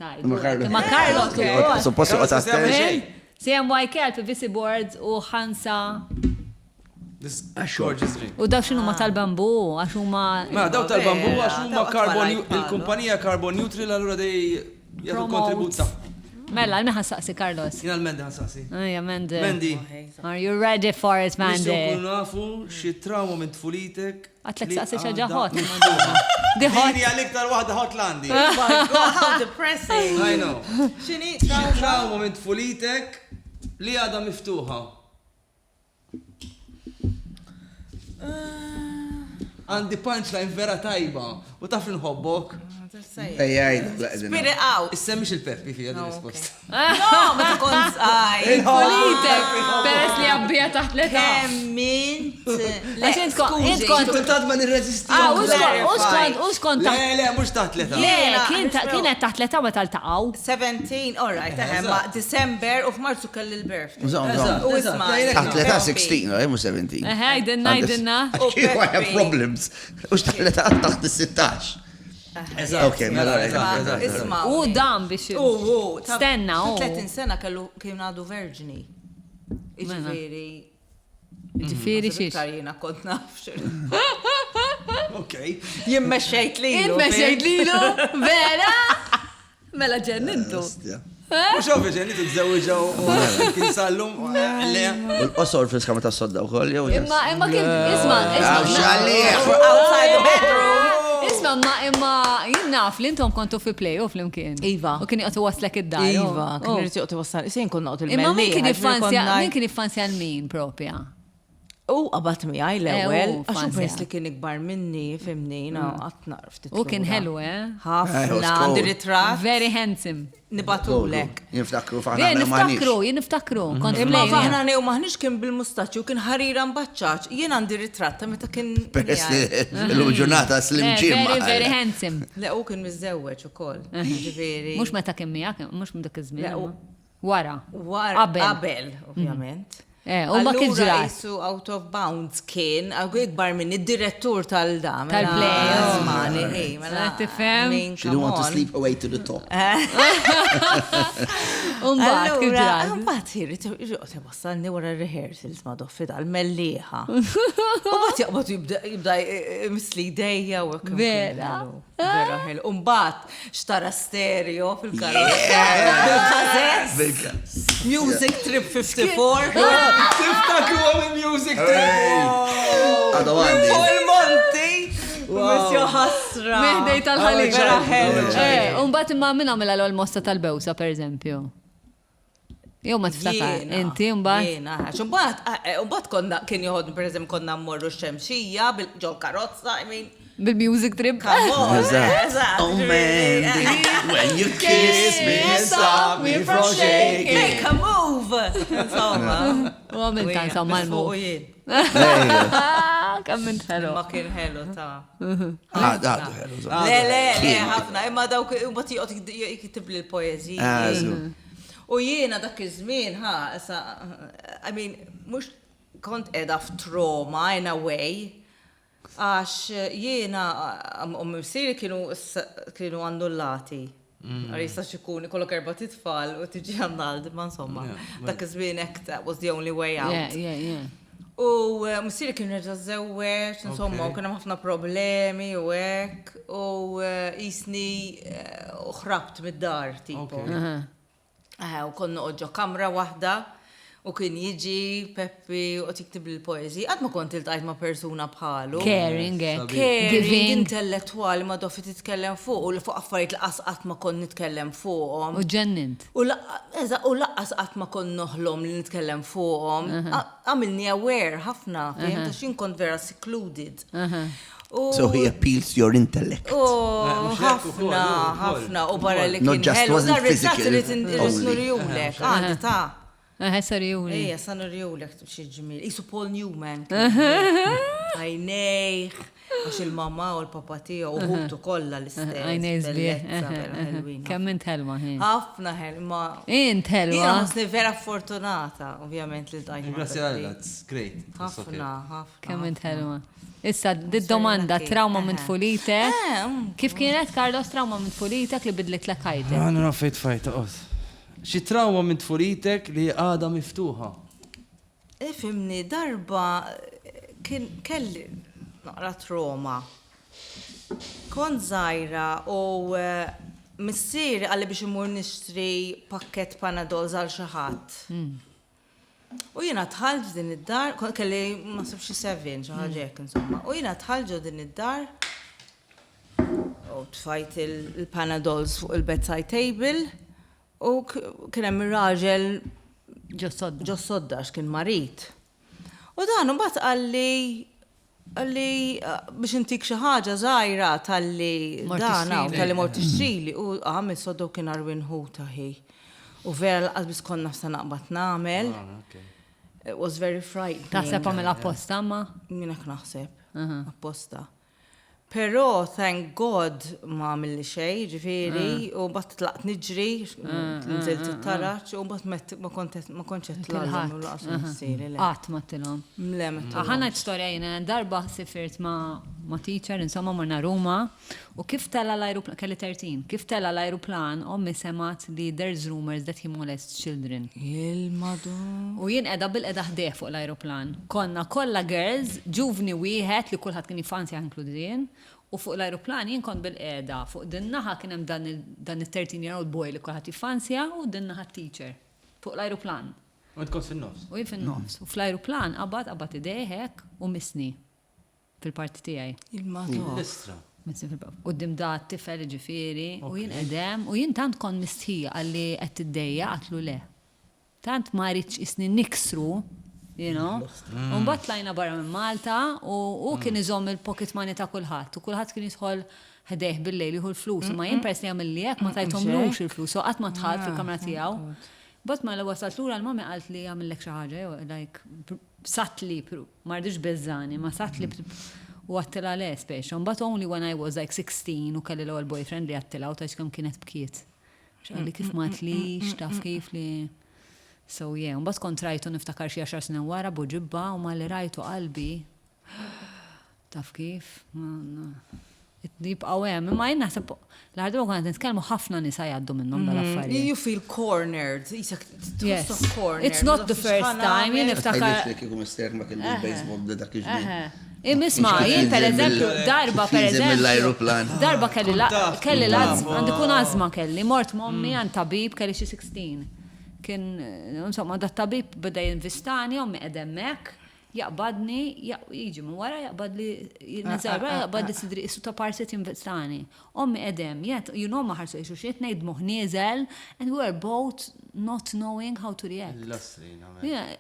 tajdu. Ma Carlos. Ma Carlos ukoll. Suppost joqgħod attent. CMYK għal PVC boards u ħansa This gorgeous drink. U daw x'inhuma tal-bambu, għax huma. Ma daw tal-bambu għax huma Daw qatt ma carbon rajt bħalu. il-kumpanija carbon neutral allura dej jagħtu Promote. kontribut ta' Mela, għal ħassaqsi Carlos. Jien għal-Mendi ħansaqsi. Ejja, Mendi. Mendi. Are you ready for it, Nistgħu Mendi? nkunu nafu xi trauma minn tfulitek. Għatlek li saqsi xi ħaġa għadha hot. miftuħa. Di hot. Din hija l-iktar waħda hot l-għandi. Oh my God, how depressing. I know. X'inhi Xi trauma? trauma minn tfulitek li għadha miftuħa. Għandi punchline vera tajba u taf li nħobbok. Ejja, għid, Spit it out. Issemmix il-Peppi fija din risposta. No, ma tkun għaj. Pulitek, peress li għabbija taħt l-età. Kemm int. Għax int kon- int kont- Kultant ma nirreżisti. Ah, u skont, u skont, u skont Le, taħt. le, mhux taħt l-età. Le, Jiena, kien ta- kienet taħt l-età meta ltaqgħu. 17, all right, eħe, ma December u f'Marzu kelli l-birthday. Żomm, żomm. U isma' Taħt l-età 16, eh, mhux 17. Eħe, għidilna, għidilna. U I have Peppi. problems. Ux taħt l-età taħt il-16. Eżatt. Ok, mela, Eżatt, eżatt, eżatt. Isma. U dam biex. U, u, ta' Stenna, u. 30 sena kellu kien għadu verġni. Iġifieri. Ġifieri xiex. Iktar jiena kont naf. Ok. Jien mexxejt lilu. Int mexxejt lilu, vera? Mela ġennintu. Mux ovvja ġenni t-tżewġa u kien sallum. Le. U l-qosor fil-skama ta' sodda u koll, jew. Imma, imma kien, isma, isma. Għax Outside the bedroom. Isma, ma, imma, jien naf li intom kontu fi play u flimkien. Iva. U kien jgħatu waslek id-dar. Iva, kien Oh. irid joqgħod iwassal. Issa jien kont noqgħod il-mellieħa. Imma min kien ġifieri kont jiffansja, ngħid- min kien jiffansja l-min propja? U qabat miegħi l-ewwel, Eh, u għax hu fansja. peress li kien ikbar minni, fimni, na qatt naqraf ftit. U kien lura. ħelu, eh? Eh, Ħafna was għandi cool. ritratt Very handsome. nibatulek. Jinftakru faħna. Jien niftakru, jien niftakru. Kont Imma play, faħna new maħniex kien bil-mustaċċju kien ħarira mbaċċaċ. Jien għandi ritratt ta' meta kien. Peress li miegħi. l-lum ġurnata slim Eh, ġim. Very, very handsome. Le u kien miżżewweġ ukoll. Ġifieri. Mux meta kien miegħek, mux minn dak iż-żmien. Le, u- imma. Wara. Wara. Qabel. Qabel, ovvjament. Eh, u ma kif Allura ġrat? qisu out of bounds kien, għaw ikbar minn id-direttur tal-da. mela, Tal-play, oh. Ismani, ej, mela. Tifhem? I mean, She didn't come want to on. sleep away to the top. U mbagħad kif Allura, ġrat? mbagħad irid joqgħod iwassalni wara r-rehearsals ma doffi dal-mellieħa. U mbagħad jaqbad jibda jibda misli jdejja u hekk. Vera? Vera ħelu. U mbagħad xtara stereo fil-karozza. Bil-kazett. Music Trip 54. Tiftakru għam il-music trip! Għadu għandi. Fuq il-Monti. Missio ħasra. Meħdej tal-ħalib. Vera ħelu. Eh, u mbagħad imma min għamilha l-ewwel mossa tal-bewsa pereżempju? Jew ma tiftakar, Jiena, inti mbagħad. Jiena, għax imbagħad, eh, imbagħad konna kien joħodni pereżempju konna mmorru x-xemxija bil ġol karozza, I mean, Bil-music trip. come on. Eżatt. Oh Mandy, when you kiss me and stop me from shaking. Make a move! Insomma. U għamilta insomma Fuq l-move. jien. Kemm int ħelu. Ma kien ħelu ta' Għadu ħelu. Le, le, le, ħafna, imma dawk imbagħad joqgħod jiktib li l-poeżiji. Ah, żgur. U jiena dak iż-żmien, ħa, issa, I mean, mhux kont qiegħda f'trauma in a way, għax jiena u missieri kienu kienu annullati. Għar jistax ikun ikollok erba' titfal u tiġi annulled, ma insomma, dak iż-żmien hekk that was the only way out. Yeah, yeah, yeah. U eh, missieri kien reġa' żewweġ, insomma, u kien hemm ħafna problemi u hekk, u eh, jisni eh, u ħrabt mid-dar, tipo. Eh, U konna noqgħod ġo kamra waħda u kien jiġi Peppi u qed jiktib l-poeżiji. Qatt ma kont iltqajt ma' persuna bħalu. Caring, eh. Caring, Giving. intellettwali ma dofi titkellem fuq u li fuq affarijiet li qas qatt ma kont nitkellem fuqhom. U ġennint. U laqqas qatt ma kont noħlom li nitkellem fuqhom. Għamilni aware ħafna, fhimt, għax jien kont vera secluded. U So he appeals to your intellect. U mhux hekk ukoll, ħafna, ukoll. ħafna, u barra li Not kien just ħelu. wasn't Dar ritratt physical irid irid only. nurjulek, għandi ta' Eh, sorry, juri. Ejja, sa nurjulek xi ġmiel. Isu Paul Newman. Għajnejh, għax il-mamma u l-papa tiegħu u ħutu kollha l-istess. Għajnej sbieħ. bellezza, vera ħelwin. Kemm int ħelwa, ħin. Ħafna ħel, ma. Int ħelwa. Jiena ħossni vera fortunata, ovvjament li tajt. Grazie għalla, it's great. It's okay. Ħafna, ħafna. Kemm int ħelwa. Issa, did domanda trauma minn tfulitek. Eh, mm. Kif kienet, Carlos, trauma minn tfulitek li bidlit l ħajtek? Għana nafejt fajta, qos. Xi trauma minn tfulitek li għada miftuħa. Ifimni, darba kien kelli naqra trauma. Kont żgħira u eh, missieri qalli biex imur nixtri pakket Panadols għal xi ħadd. U jiena dħalt f'din id-dar, kont kelli ma sibx xi seven, xi ħaġa hekk insomma. U jiena dħalt ġo din id-dar u tfajt il-Panadols fuq il-bedside table u kien hemm ir-raġel Ġo sodda. ġo sodda għax kien marid. U dan imbagħad qalli qalli eh, biex intik xi ħaġa żgħira talli Mort dan hawn, tixtrili. talli mort tixtrili u għamil sodda u kien arwin ħuta ħi. U vera laqas biss konna nafsa naqbad nagħmel. It was very frightening. Taħseb għamil apposta ma? Jien hekk naħseb. Apposta. Però, thank God, ma għamilli xejn, ġifieri, u bat tlaqt niġri, nżilt it-taraġ, u bat ma kont ma kontx qed tlaqhom u laqas missieri, le. Qatt ma tilhom. Le, ma tilhom. Ħana storja jiena darba sifirt ma ma teacher, insomma morna Ruma, u kif tela l-aeroplan, kelli 13, kif tela l-aeroplan, ommi semat li there's rumors that he molests children. Il-madon. U jien edha bil-qeda ħdejh fuq l-aeroplan. Konna kollha girls, ġuvni wieħed li kulħadd kien jifansja inkludi jien, u fuq l-aeroplan jien kont bil-qeda. Fuq din naħa kien hemm dan il-13 year old boy li kulħadd jifansja u din naħa teacher. Fuq l-aeroplan. U int kont fin-nofs. U jien fin-nofs. U fl-aeroplan qabad qabad idejh hekk u misni fil-parti tiegħi. Il-madon. L-istra. Misni fil-parti. Quddiem da t-tifel ġifieri u jien qedem u jien tant kont mistħija qalli qed tiddejja qatlu le. Tant ma rridx isni niksru, you know. U mbagħad tlajna barra minn Malta u hu kien iżomm il-pocket money ta' kulħadd u kulħadd kien jidħol ħdejh bil-lejl jieħu l-flus. Imma jien peress li għamilli hekk ma tajthomlux il-flus, u qatt ma dħalt fil-kamra tiegħu. But ma wasalt lura l-mami qalt li għamillek xi ħaġa jew like satli, ma rridx beżani, ma satli u għattila le speċi. But only when I was like 16 u kelli l-ewwel boyfriend li għattila u tax kemm kienet bkiet. Xalli kif ma tlix, taf kif li. So yeah, mbagħad kont rajtu niftakar xi għaxar snin wara Buġibba u malli rajtu qalbi taf kif? Jibqgħu hemm, imma jien naħseb l-aħħar darba konna qed nitkellmu ħafna nisa jgħaddu minnhom dal-affarijiet. You feel cornered, qisek tħossok cornered. It's not the first time, jien niftakar. Tgħidlix li kieku missierek ma kellux baseball b'da dak iż-żmien. Imma isma', jien pereżempju, darba pereżempju, darba kelli kelli l-ażma, għandi kun ażma kelli, mort m'ommi għand tabib kelli xi 16. Kien, insomma, dat-tabib beda jinvistani, ommi qiegħda hemmhekk, jaqbadni, jiġi minn wara jaqbadli, jinżel wara jaqbadli sidri qisu ta' parsit jinvistani. Ommi qiegħda hemm, jien you know ma ħarsu lejn xulxin, tnejn dmugħ nieżel, and we were both not knowing how to react.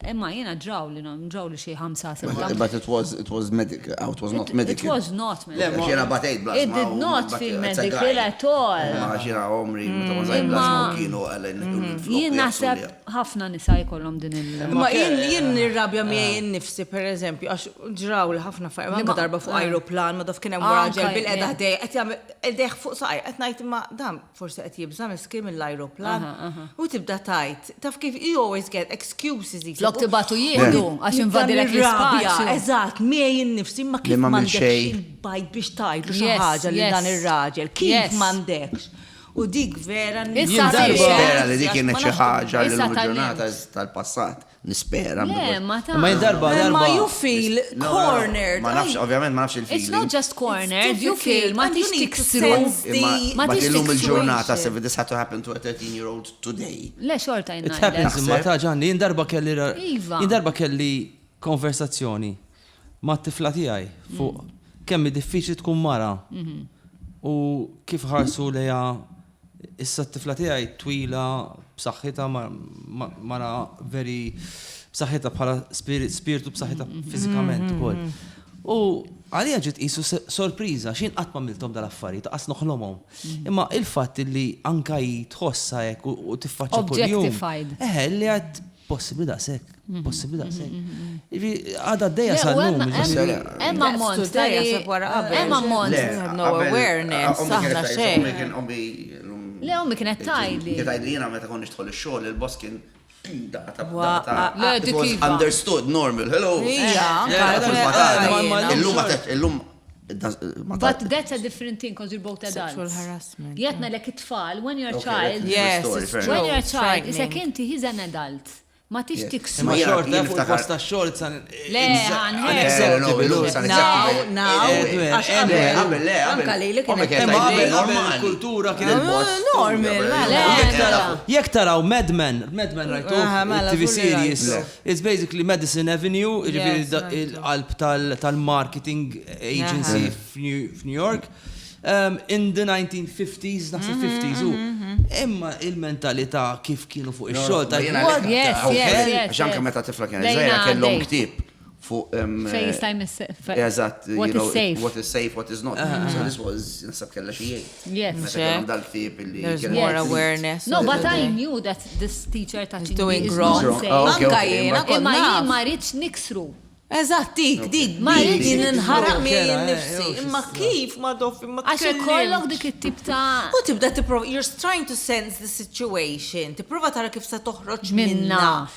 Imma jiena ġrawli, ġrawli xi ħamsa, sitta. But it was, it was medical, it was not medical. It was not medical. Għax jiena batejt bl-asma. It did not feel medical at all. Ma għax jiena għomri, meta kont żgħir bl-asma u kienu għal. Jien naħseb ħafna nisa jkollhom din il. Ma jien nirrabja miegħi nnifsi pereżempju għax ġrawli ħafna affarijiet, anke darba fuq ajruplan ma taf kien hemm raġel bil-qeda ħdejja qed jagħmel idejh fuq saqajh qed ngħid imma dan forsi qed jibża' miskin mill-ajruplan. U tibda tgħid, taf kif you always get excuses. Flok tibgħatu jieħdu għax invadilek l-ispazju. Eżatt, miegħi nnifsi imma kif m'għandekx il-bajd biex tgħidlu xi ħaġa lil dan ir-raġel, kif m'għandekx. U dik vera Issa Nispera li dik kienet xi ħaġa li l-ġurnata tal-passat. Nispera. Le, ma ta' Ma jien darba, darba. Imma you feel cornered. Ma nafx, ovvjament ma nafx il-feeling. It's not just cornered, you feel ma tix tiksru. Ma tix illum il-ġurnata, if this had to happen to a 13 year old today. Le, xorta jien. It happens imma ta' Ġanni, jien darba kelli. Iva. Jien darba kelli konversazzjoni ma' tifla tiegħi fuq kemm hi diffiċli tkun mara u kif ħarsu lejha Issa t-tifla tiegħi twila, b'saħħitha, mara very b'saħħitha bħala spirtu b'saħħitha fiżikament ukoll. U għalija ġiet qisu sorpriża x'jien qatt m'għamilthom dal-affarijiet, qas noħlomhom. Imma il-fatt li anke hi tħossha hekk u tiffaċċja kuljum. Objectified. Eħe, li għedt possibbli daqshekk, possibbli daqshekk. Jiġifieri għadha għaddejja sal-lum. Hemm ammont ta' Hemm ammont. No awareness, aħna xejn. Le ommi kienet tgħidli. Kienet tgħidli jiena meta kont nidħol ix-xogħol il-boss kien Le dik iva. Understood, normal, hello. Illum illum But that's a different thing because you're both adults. Sexual harassment. Jien ngħidlek it-tfal, when you're a child, Yes, it's true. when you're a child, isek inti he's an adult. Ma tix tiksru. Ma xorta fuq il-post tax-xogħol it's an Le, unacceptable. Now, now, għax qabel, le, Anka li li kienet Imma qabel qabel il-kultura kienet Normal, mela. Jekk taraw Mad Men, Mad Men rajtu, Aha, mela, TV żgur li series, rajtu. it's basically Madison Avenue, jiġifieri Yes, rajtu. il-qalb tal-marketing agency f'New York. In the 1950s, naħseb 50s u. Imma il-mentalità kif kienu fuq ix-xogħol ta' What? Yes, yes, yes. Għax anke meta tifla kienet żgħira kellhom ktieb fuq. Fejn jista' jmiss. Eżatt. What is safe. What is safe, what is not. So this was, naħseb kellha xi jgħid. Yes. Meta kellhom dal-ktieb illi. There's more awareness. No, but I knew that this teacher touching me is wrong. not safe. Anka jiena kont Imma jien naf. ma rridx niksru. Eżatt, dik, dik, Ma dik, rridx din inħaraq Kera, miegħi eh, nnifsi. jew xi Imma kif ma dof, imma Għax ikollok tkellimx. dik it-tip ta' U tibda tipprova, you're trying to sense the situation, tipprova tara kif se toħroġ Minna. minna.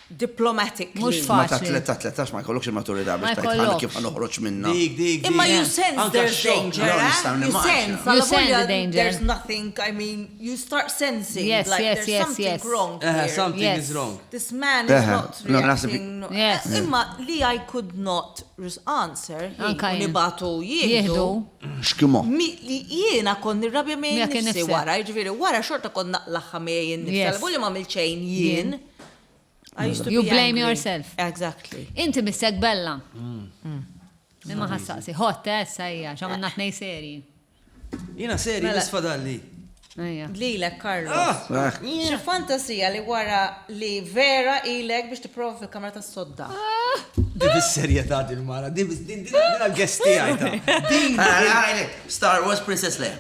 Diplomatically. Mhux Ma ta' faċli. 13 ma jkollokx il-maturità Ma biex tgħid ħalli jkollokx. kif ħa noħroġ minna. Dik, dik, Imma dik. you sense Anka there's x-xokk. danger, No, eh? nistgħu You nimmaġina. sense, You alla sense the volja danger. there's nothing, I mean, you start sensing, Yes, like yes, there's yes, something yes. wrong Eh, here. Something Yes. is wrong. This man is Eħe, not no, naħseb- reacting. no. Yes. Imma li I could not answer, Anka u jien. nibatu jieħdu. Jieħdu. X'kimo. Li jiena kon nirrabja miegħi Miegħek nnifsi innifsek. wara, jiġifieri wara xorta kon naqlaħħa miegħi nnifsi. Yes. Għal volja ma għamilt xejn jien. I used to You be blame angry. yourself. Exactly. Inti missek bella. Imma ħassaqsi, hot, eh, sajja, x'għamilna tnej serji. Jiena seri Mela. nisfadalli. Ejja. Lilek, Carlos. Xi fantasija li wara li vera ilek biex tipprova fil-kamra tas-sodda. Di bis-serjetà din mara, di din din għal-guest tiegħi ta'. Din Star Wars Princess Leia.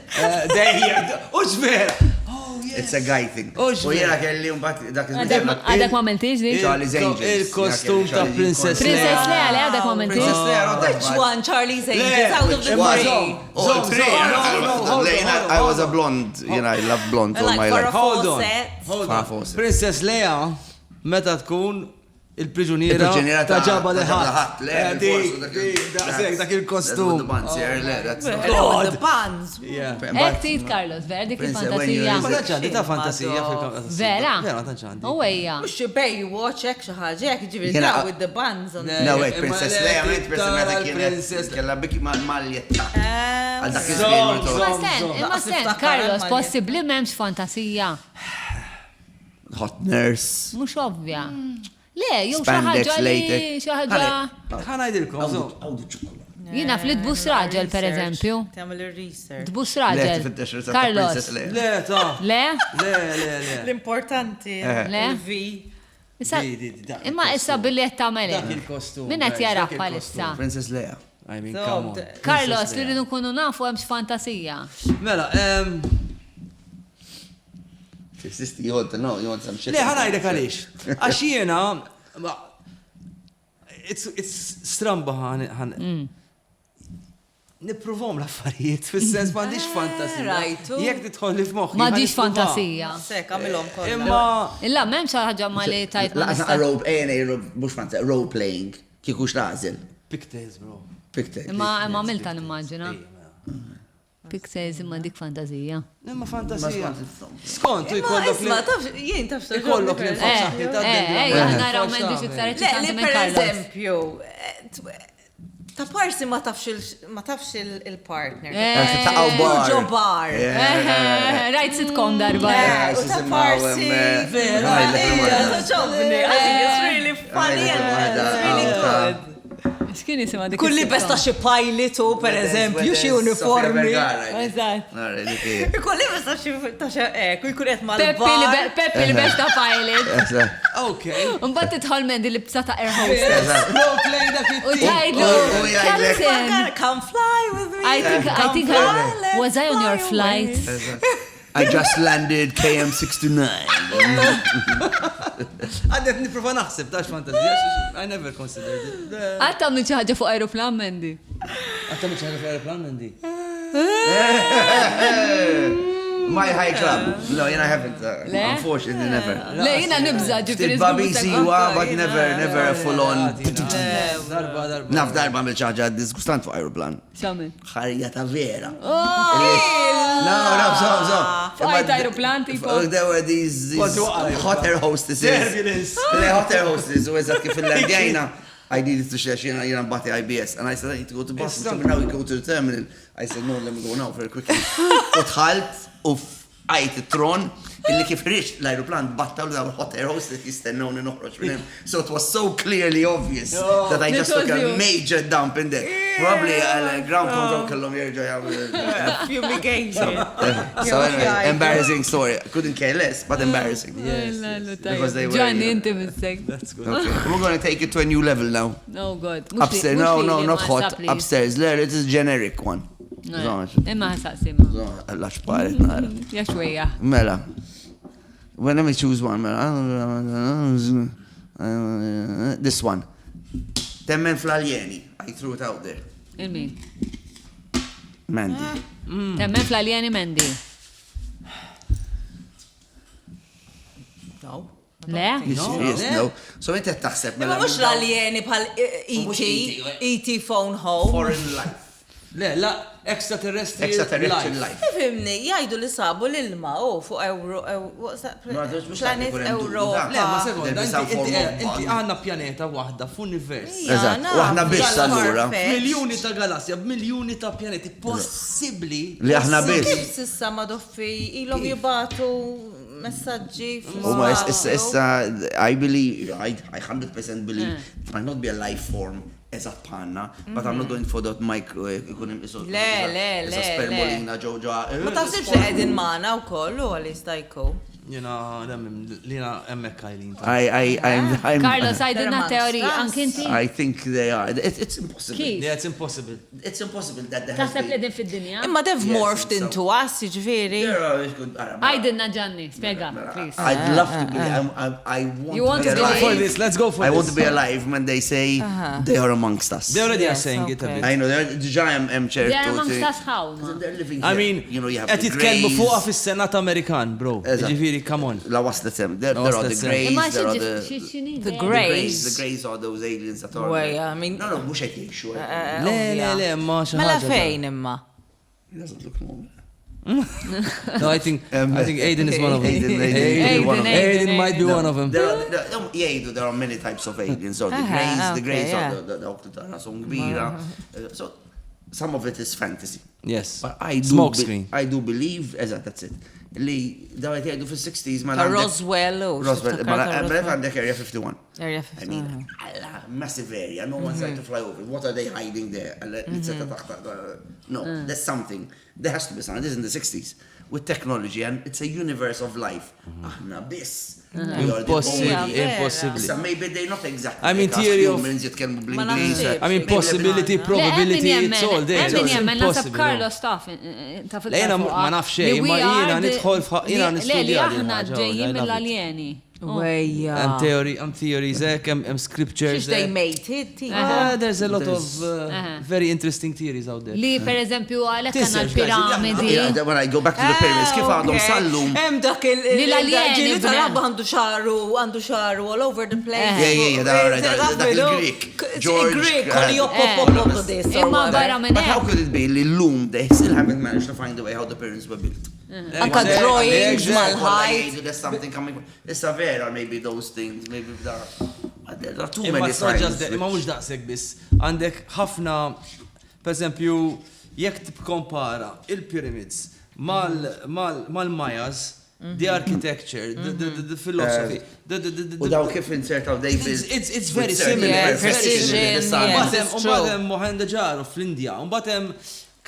dejjem, u vera. Oh, yes. It's a guy thing. U U jiena kelli mbagħad dak Għadek ma- Għadek ma għamiltix dik? Charlie's Angels. Il-kostum ta' Princess Leia. Princess Leia, le għadek ma għamiltix? Princess Leia, not that Which bad. one? Charlie's Angels out of the Imma three. żomm, Oh, żomm, three. żomm, no, no, hold on, Lejna, hold on, I was a hold on. blonde, you know, I love blonde all Like my for a life. Hold on, Fawcett. hold Farrah on. Fawcett. Princess Leia. Meta tkun il-priġuniera ta' Jabba the Hutt. Le, dik, daqshekk, dak il-kostum. God! The buns. Hekk trid Carlos, vera dik il-fantasija. Ma tantx għandi ta' fantasija fil-kamra. Vera? Vera, ma tantx għandi. U ejja. Mhux xi Baywatch hekk xi ħaġa hekk, jiġifieri ta' with the buns on. No, wait, Princess Leia, Princess meta kienet kellha biki maljetta. Għal dak iż-żmien. Imma sten, imma sten, Carlos, possibbli m'hemmx fantasija. Hot nurse. Mhux ovvja. Le, jew xi ħaġa li xi ħaġa. Ħa ngħidilkom. Jiena fli tbus raġel pereżempju. Tagħmel ir-research. Tbus raġel. Carlos. Le, ta. Le? Le, le, le. L-importanti. Le? V. Imma issa billi qed tagħmel Dak il-kostum. Min qed jara bħalissa? Princess Leia. I mean, come on. Carlos, li rridu nkunu nafu hemmx fantasija. Mela, Sisti, you want to know, you want some shit. Le, ħa ngħidlek għaliex. Għax jiena, it's stramba ħan. Nippruvhom l-affarijiet, fis-sens m'għandix fantasija. Rajtu. Jekk tidħol li f'moħħi. M'għandix fantasija. Sek, għamilhom kollha. Imma. Illa m'hemmx ħaġa ma li tajt. Laqas role, A&A, mhux fantasija, role playing, kieku x'nagħżel. Pigtails, bro. Pigtails. Imma għamilta nimmaġina. Pigtails imma dik fantasija. Imma fantasija. Skont, ikollok. Imma taf, jien taf. Ikollok li Eh, eh, naraw m'għandix iktar eċitanti minn Per eżempju, ta' parsi ma tafx il-partner. Taqgħu bar. Ġo bar. Rajt sitcom darba. U ta' parsi. Vera. Toġobni. I think it's really funny and it's really good. X'kien jisimha dik? Kull libes ta' xi pilot u pereżempju xi uniformi. Eżatt. Kull libes ta' xi ta' xi hekk u jkun qed mal Peppi libes ta' pilot. Ok. Mbagħad tidħol Mandy libsa ta' air hostess. Role play dak U tgħidlu, Captain. Come fly with me. I think I think I was I on your flight. I just landed KM69. Għadni nipprova naħseb, tax fantasija, I never considered it. Għad tagħmlu xi ħaġa fuq aeroplan, Mandy? Għad tagħmlu xi ħaġa fuq aeroplan, Mandy? My high club. No, jena haven't. Unfortunately, never. Le, jena nibza ġifiri. Babi siwa, but never, never a full on. Darba, darba. Naf darba mill ċaġa disgustant fuq aeroplan. X'għamel? Ħarja ta' vera. No, no, so, so. Fajt aeroplan tipo. There were these, these hot air hostesses. Turbulence. Le hot air hostesses, u eżatt kif il-landjajna. I needed to share, jena jena bati IBS. And I said, I need to go to Boston. So now we go to the terminal. I said, no, let me go now very quickly. U dħalt u fqajt it-tron illi kif ħriġt l-aeroplan battaw daw hot air hostess jistennewni noħroġ minn hemm. So it was so clearly obvious that I just took a major dump in there. Probably ground control kellhom jerġgħu jagħmlu. Fumigation. So anyway, embarrassing story. Couldn't care less, but embarrassing. Because they were. Gianni, inti missek. That's good. Okay, we're going to take it to a new level now. Oh God. Upstairs, no, no, not hot. Upstairs, there, it is generic one. Imma ħasaqsi ma. Lax paret nara. Ja xwejja. Mela. Well, let me choose one. Mela. This one. Temmen fl-aljeni. I threw it out there. Il-min? Mandy. Temmen fl-aljeni Mandy. No. Le? Yes, no. So inti qed taħseb mela. Mhux l-aljeni bħal ET, ET phone home. Foreign life. Le, la, extraterrestrial Extraterrestrial life. Ifimni, jgħidu li sabu l-ilma, oh, fuq Euro, what's that planet Europa. Le, ma sekonda, inti għandna pjaneta waħda f'univers. Eżatt, u aħna biss allura. Miljuni ta' galassja, b'miljuni ta' pjaneti, possibbli. Li aħna biss. Kif s'issa ma doffi ilhom jibatu messaġġi U ma issa issa I believe I 100% believe it might not be a life form eżatt bħalna, but I'm not going for that micro ikun hemm isu. Le, le, le. Spermolina ġew ġo. Ma taħsibx li qegħdin magħna wkoll u għal jista' jkun. Jena, lina emmek Eileen. I, I, I'm, I'm, Carlos, għajdilna teorija, anki inti? I think they are. It, it's impossible. Kif? Yeah, it's impossible. It's impossible that there has Taħseb li been. qegħdin fid-dinja? Imma they've Yes, morphed so- into us, jiġifieri. There are, ara, mela. Għajdilna Gianni, spjega, please. I'd love to be. I'm, I'm, I want You want to to be be alive. For this, let's go for I this. want to be alive when they say they are amongst us. They already are Yes, saying it a okay. bit. I know, they're diġà hemm hemm ċertu. They are amongst us how? ma? They're living I here. mean, you know, you have qed the jitkellmu Greys. fuqha fis-Senat Amerikan, bro. Eżatt. Ġifieri Ġifieri, come on. La waslet hemm. There La there are waslet the hemm. greys, Imma there are xi the xini? The the greys. greys, the greys are those aliens that are. Way, I mean- No, no, mhux qed jgħixu. Le, le, le, ma xi Mela ħaġa. fejn imma? It doesn't look normal. No, I think I think Aiden is one of them. Aiden, Aiden, Aiden, one of them. Aiden might be one of them. There are, there, um, jgħidu, there are many types of aliens. So the Aha, greys, the okay, greys yeah. are the, the, dawk li ta' rashom kbira. So some of it is fantasy. Yes. But I do Smoke be- screen. I do believe, eżatt, that's it. Li daw qed jgħidu fis-60s ma Ta' Roswell u Roswell, x'tiftakar mela ta' mela Roswell? għandek Area 51. Area I mean, 51. alla, massive area, no one's like to fly over. What are they hiding there? Alla, li seta taħt- No, there's something. There has to be something. This is in the 60s. With technology, and it's a universe of life. Aħna biss. We are the Impossible, only- impossible. Issa, maybe they're not exactly I mean, like us theory of- humans jitkellmu Ma bl-Ingliż. naħsibx. I mean, possibility, probability, it's all there. Hemm min It's jemmen, naħseb impossible. Carlos taf, taf Le, jiena ma nafx xejn, ma jiena nidħol f'ħa- jiena Le, li nistudja din aħna ħaġa, ġejjin I love it. mill-aljeni. Wejja. Hemm theory, hemm theories hekk, hemm hemm scriptures. Xiex they hekk. mated, ti. Ah, there's a lot of very interesting theories out there. Li per eżempju għalhekk għandna Tinsewx, guys, l-piramidi. Yeah, when I go back to the pyramids, kif għadhom Ah, okay. sallum. Hemm dak il- Li l-aljeni ġili bne- tal-abba għandu xaru, għandu xaru all over the place. Yeah, yeah, yeah, da- right, da- dak il-Greek. George, Greek, Imma barra minn But how hekk. could it be li l-lum they still haven't managed to find a way how the pyramids were built? Anka Exactly, drawings exactly. mal-ħajt. Jgħidu There's something coming. Issa vera, maybe those things, maybe there are, but there are too Imma many it's not just signs. that, imma mhux daqshekk biss. Għandek ħafna, per eżempju, jekk tikkompara il-pyramids mal-Mayas, the architecture, the philosophy, the U daw kif insertaw they built. It's, it's very with certain similar. Yeah, it's very precision, similar. yeah. Mbagħad hemm- It's mbagħad true. hemm Mohenjo-Daro fl-Indja, mbagħad hemm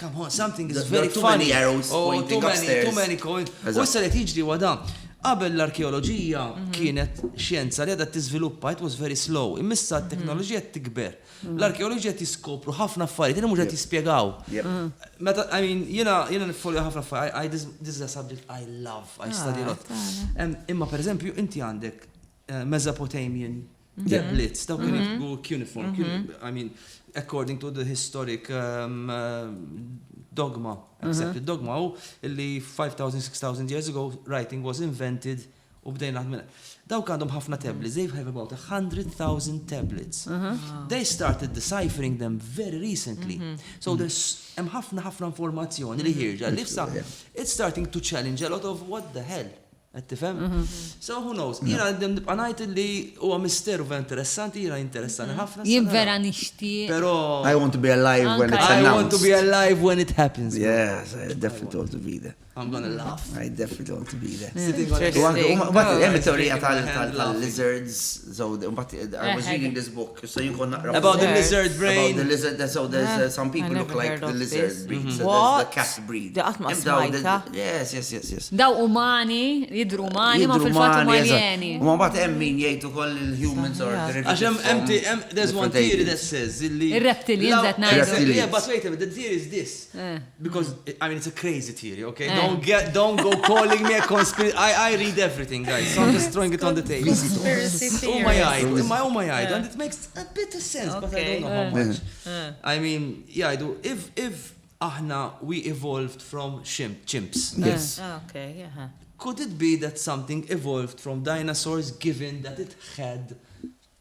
Come on, something is There- very there are too funny. many arrows Oh, pointing too many, upstairs. too many coins. U Eżatt. issa li tiġri wada. Qabel l-arkeoloġija kienet xjenza li għadha tiżviluppa, it was very slow. Imissa t-teknoloġija qed tikber. L-arkeoloġija tiskopru ħafna affarijiet li mhux qed jispjegaw. Yep. Meta, I mean, jiena jiena nifolja ħafna affarijiet, I, this, this is a subject I love, I study a lot. Imma per eżempju, inti għandek Mesopotamian tablets, dawk kienu jiktbu cuneiform, I mean, according to the historic dogma, accepted dogma, u illi 5,000, 6,000 years ago, writing was invented u bdejna minn. Dawk għandhom ħafna tablets, they have about 100,000 tablets. They started deciphering them very recently. So there's hemm ħafna ħafna informazzjoni li ħierġa li issa it's starting to challenge a lot of what the hell. Qed tifhem? So who knows? Jiena għandem nibqa' ngħid li huwa misteru vera interessanti, jiena interessani ħafna. Jien vera nixtieq. Però I want to be alive when it's Anka- I want to announced. be alive when it happens. bro. Yes, I definitely want to be there. I'm gonna laugh. I definitely want to be there. Sitting on U anke- u ma- mbagħad hemm it-teorija Shaking my hand, laughing. tal-lizards, so mbagħad I was Eh, reading this book, so jien kont naqra About the fuq- lizard brain. About the lizard, so there's some I people look never like heard the of lizard this. breed, so there's the What? cat breed. Di qatt ma Hemm daw- smajta. Yes, yes, yes, yes. Daw umani, jidru umani, ma Jidru fil-fatt umani, eżatt. umaljeni. U ma mbagħad hemm min jgħid ukoll il-humans are Għax derivatives hemm from empty, there's one different theory that aliens. says illi. Ir-reptilians La- qed ngħidu. Yeah, but wait a minute, the theory is this. Eh. Because I mean it's a crazy theory, okay? Eh. Don't get don't go calling me a conspiracy. I read everything, guys. So I'm just throwing it on the table. Conspiracy Huma theories. jgħidu, imma huma jgħidu, and it makes a bit of sense, but I Okay. don't know how much. I mean, yeah, I do. If aħna we evolved from chimps. Yes. Ah, Okay, yeah. Could it be that something evolved from dinosaurs given that it had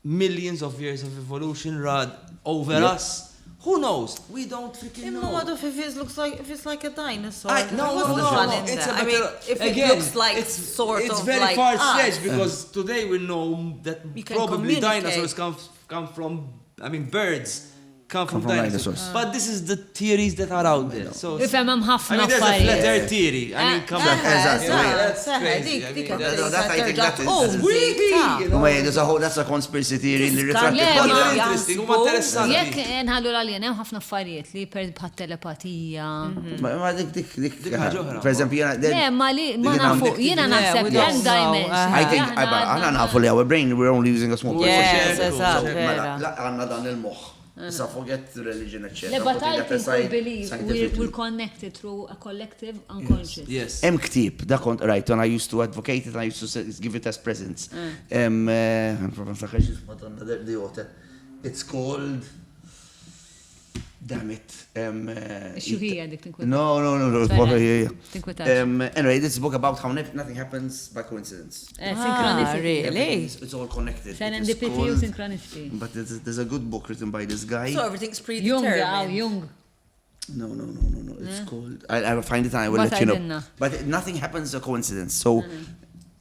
millions of years of evolution rad over us? Who knows? We don't freaking Imma know. what if it looks like if it's like a dinosaur? I, no, What's no, the no, fun no. in It's that? a I mean, better- if it again, looks like it's, sort it's of very like far us. stretched because today we know that You can probably communicate. dinosaurs come from I mean birds come from, from dinosaurs. dinosaurs. But this is the theories that are out there. So it's- Ifhem hemm I ħafna mean, there's a flat affarijiet. earth theory. I mean, come on. Eżatt, Yeah, that's Seħ, crazy. dik, I dik mean, qed that's- that I think that is- Oh, Creepy, you know? U ma there's a whole, that's a conspiracy theory li ritratti Le, kollha. ma- Interesting, huma interessanti. Jekk nħallu l-alien, hemm ħafna affarijiet li per bħat telepatija. Ma dik dik dik. Dik ħaġa oħra. Per eżempju, jiena. Le, ma li ma Dik nafu, għandek- jiena Le, naħseb we li don't hemm know. dimension. I think, aħna nafu li our brain, we're only using a small Yes, percentage. eżatt, So, mela, vera. la- għandna dan il-moħħ. Issa forget religion, etc. Le, but Putting I that think we aside believe we're, scientifically. we're connected through a collective unconscious. Yes. Hemm ktieb, da kont rajt, and I used to advocate it, and I used to give it as presents. Em, eh, niftakar x'ismu, Madonna, the author. It's called Damn it. Ix-xjuħija dik tinkweta. No, no, no, no. Tinkwetax. Anyway, this book about how nothing happens by coincidence. Eh, synchronicity. Really? It's all connected. Serendipity u synchronicity. But there's a good book written by this guy. So everything's Jung, predetermined. Jung. No, no, no, no, no. It's called. I will find it and I will But let you I know. didn't. But nothing happens a coincidence. So,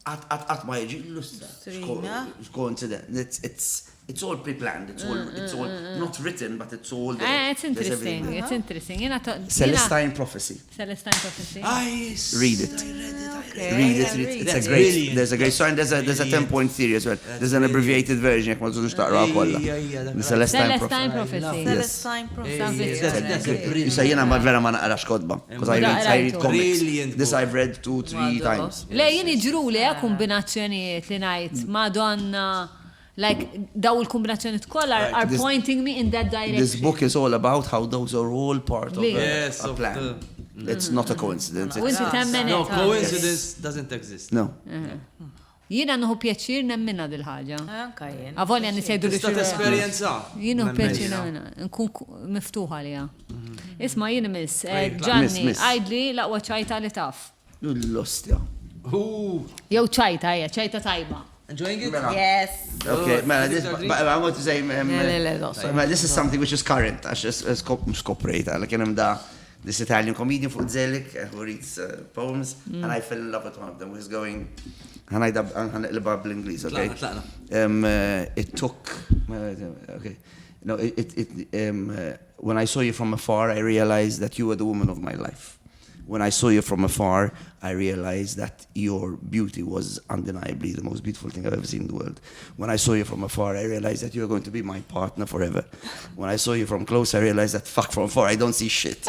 at at at ma jiġi l-lustra. Strina. Coincidence. It's it's it's all pre-planned. It's all it's all not written, but it's all there. Eh, it's There's interesting, everything. it's interesting. Jena to- jena- Celestine Prophecy. Celestine Prophecy. I Read it. I read it, I read it. Read it, read it. It's a That's great. brilliant. There's a great story and there's a there's a 10 point theory as well. There's an abbreviated version jekk ma tżudux taqra kollha. Ejja, ejja, dak The Celestine Celestine Prophecy. Prophecy. Celestine Prophecy. Ejja, that's a brilliant. Issa jiena ma vera ma naqrax kotba. Because I read I read comics. Brilliant This book. I've read 2 3 times. Le, jien iġru li eh, kombinazzjonijiet li ngħid Madonna, like, daw il-kombinazzjonijiet kollha are This- pointing me in that direction. This book is all about how those are all part of a, Yes, a of plan. the- It's not a coincidence. U It's, inti temmen No, it, ah. coincidence doesn't exist. no. Jiena nħu pjaċir nemmina dil-ħaġa. Anka jien. Avolja nisejdu li Tista' tesperjenza. Jien nħu pjaċir Nemmen. nemmina. Nkun miftuħa liha. Isma' jien miss, eh, Right, Miss, Gianni, miss. għajdli l-aqwa ċajta li taf. L-ostja. Ooh, Jew ċajta, hija, ċajta tajba. enjoying it? Yes. Okay, Oh, mela, this, drink. but I want to say, Le, le, le, no, sorry. mela, this is something which is current, għax skoprejta, like kien hemm da this Italian comedian fuq Zelig who reads poems, and I fell in love with one of them, who is going, ħanajda, ħanqilba bl-Ingliż, okay? Tlaqna, tlaqna. It took, okay, no, it, it, it, when I saw you from afar, I realized that you were the woman of my life. When I saw you from afar, I realized that your beauty was undeniably the most beautiful thing I've ever seen in the world. When I saw you from afar, I realized that you were going to be my partner forever. When I saw you from close, I realized that fuck from afar, I don't see shit.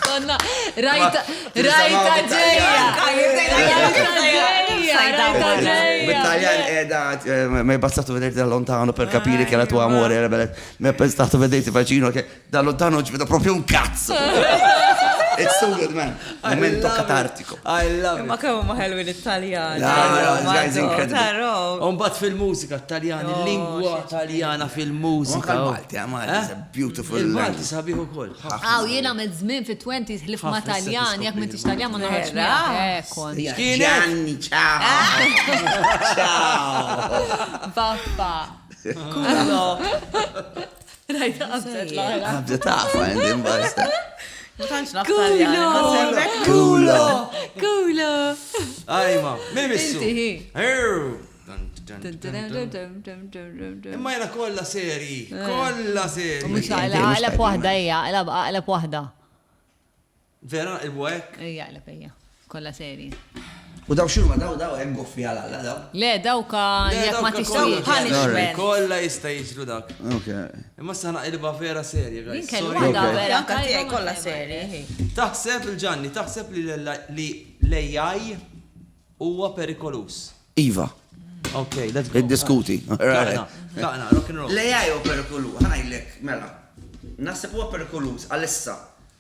Donna, rajta, rajta ġeja. Rajta ġeja, rajta ġeja. Bit-Taljan edha, mi è bastato vederti da lontano per capire che la tua amore era bella. Mi è bastato vederti vicino che da lontano non ci vedo proprio un cazzo. It's so good, man. Momento love it. catartico. I love Ma it. kemm huma ħelwi l-Italjani. No, no, this guy's incredible. Taro. Umbat fil-mużika, Taljan, Oh, il-lingwa Taljana fil-mużika. Anka l-Malti, eh, Malti is a beautiful Il-Malti language. sabiħ ukoll. Aw, jien għamilt żmien fit-20s ħlif ma Ħafna issa Taljan, jekk m'intix Taljan ma noħroġ Vera? miegħek. Eh, kont. X'kienet? Gianni, ciao. Ciao. Baffa. Kulo. Rajta qabżet l-oħra. Għabda tafa, għandin basta. Ma tantx naf Taljan. imma semmek. Kulo. Kulo. Ajma, min missu? Inti hi. Ew. Dun, dun, dun, dun. Imma jena kolla seri, kolla seri. Mux għalab waħda hija, għalab għalab waħda. Vera, il-wek. Ija, għalab hija. Kolla seri. U daw xurma, daw, daw, hemm goffi għal għalla, daw. Le, dawka jekk ma tixtieq. Punishment. Kolla jista jiġru dak. Ok. Imma sana ilba vera serja, Din guys. kellu Sorry. waħda Ok. vera. Anka tajba tiegħi ma kollha tajba. seri. Taħseb il-ġanni, taħseb li l- li l-AI huwa perikolus. Iva, Ok, let's go. iddiskuti. Tlaqna, tlaqna, rock and roll. L-AI u perikolu, ħanajlek, mela. Naħseb huwa perikolus, għalissa,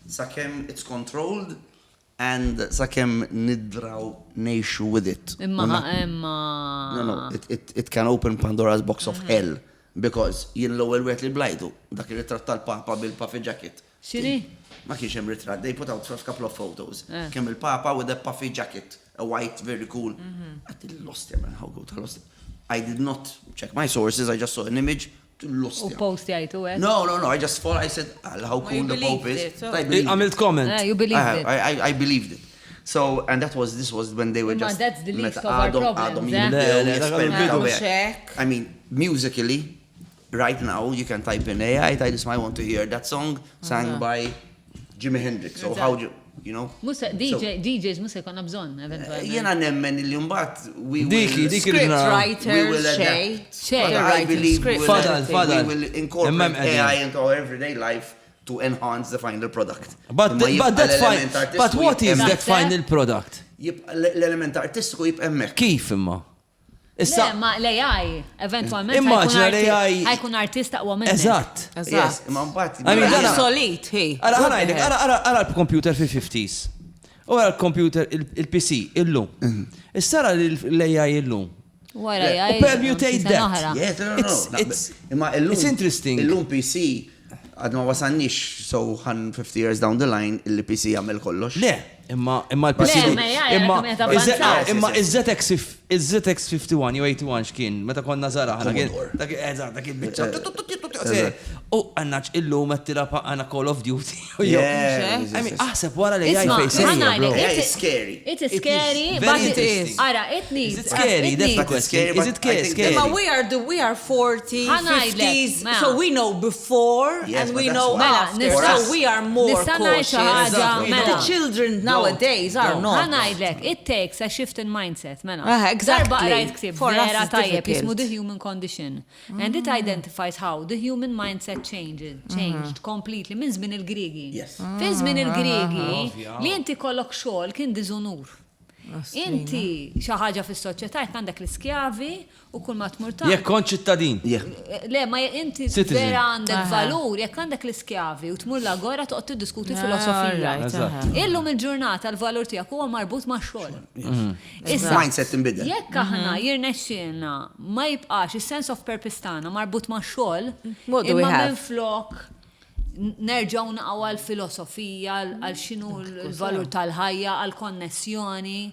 sakemm it's controlled and sakemm nidraw nejxu with it. Imma, imma. No, no, it, it, it can open Pandora's box of hell because jien l-ewwel wieħed li blajtu dak ir-ritratt tal-Papa bil-puffy jacket. X'inhi? Ma kienx hemm ritratt, they put out a couple of photos. Eh. Kemm il-Papa with a puffy jacket, a white, very cool. I lost it, man, how good I lost it. I did not check my sources, I just saw an image, lost U it. post jajtu, eh? No, no, no, I just thought, I said, "Alla, how you cool the Pope believed is. it, so- I believed it. Għamilt comment. Eh, you believed I, it. I, I believed it. So, and that was, this was when they were Imma just... that's the least meta of our għadhom- problems, għadhom eh? jibdew Le, le, dak għadhom jesperimentaw jibdew. hekk. Check. I mean, musically, right now, you can type in AI, type this, I want to hear that song sang by Jimi Hendrix. So how do you, you know? Musa, DJ, DJs musa jkollna bżonn, eventualment. Jena nemmen li mbagħad we will... Diki, diki Script li naraw. We will writers, xej. adapt. Xej. But I Writing, believe we script will, Fadal, fadal. we will Imma incorporate qegħdin. AI into our everyday life to enhance the final product. But, Imma jibqa but that l-element fine, but artistiku what is jibqa' that Naħseb- final product? Jibqa' l-element artistiku jibqa' hemmhekk. Kif imma? Le, Issa, ma l-AI, eventualment. Immaġina ħajkun arti- l-AI Ħajkun artista aqwa minnek. eżatt. Yes, imma mbagħad. I mean, dana- Obsolete, hi. Ara ħanajdek, ara ara ara l-computer fil-50s. U ara l-computer, il-PC, illum. Issa ara l-AI illum. Wara U AI. permutate xi sena that. oħra. Yes, no, no, no. It's- No, it's- imma illum it's interesting. Illum PC Għad ma wasalniex so 150 years down the line illi PC jagħmel kollox. Le, imma imma l-PC. Le, ma jgħid, Imma kemm qed avvanzat. imma iż-ZX iż-ZX 51 jew 81 x'kien meta konna żgħar aħna kien Commodore. dak eżatt dak il-biċċa. U għandna illum qed tilgħab għandna Call of Duty. Yeah, yes, I mean, yes. aħseb wara li Isma, AI fejn sejjer, ħa ngħidlek, bro. Yeah, it- it's scary. It is It is scary, very but it interesting. Ara, it needs. Is it scary? it That's the needs- question. scary, Is but it I think scary? Imma we are the we are 40, Ħa ngħidlek, 50s, mela. so we know before Yes, and but we that's know why- after. Mela, So we are more nista' ngħid xi cautious. ħaġa, The mela. children nowadays are Don't. not. Ħa ngħidlek, it takes a shift in mindset, mela. Ah, exactly. Darba qrajt ktieb For us vera it's tajjeb difficult. jismu The Human Condition. And it identifies how the human mindset changed, changed completely minn żmien il-Griegi. Yes. Fi żmien il-Griegi, Ovvja. li inti kollok xogħol kien diżunur. Inti xi ħaġa fis-soċjetà jekk għandek l-iskjavi u kull ma tmur ta' Jekk kont ċittadin. Yeah. Le, ma inti Citizen. vera għandek valur, jekk għandek l-iskjavi u tmur l-agora toqgħod tiddiskuti filosofija. alright, Eżatt. aha. Illum il-ġurnata l-valur tiegħek huwa marbut ma' xogħol. Issa, Mindset inbidel. jekk aħna jirnexxielna ma jibqax is-sense of purpose tagħna marbut ma' xogħol, What do we imma have? minflok nerġgħu naqgħu għal filosofija, għal x'inhu l-valur tal-ħajja, għal konnessjoni.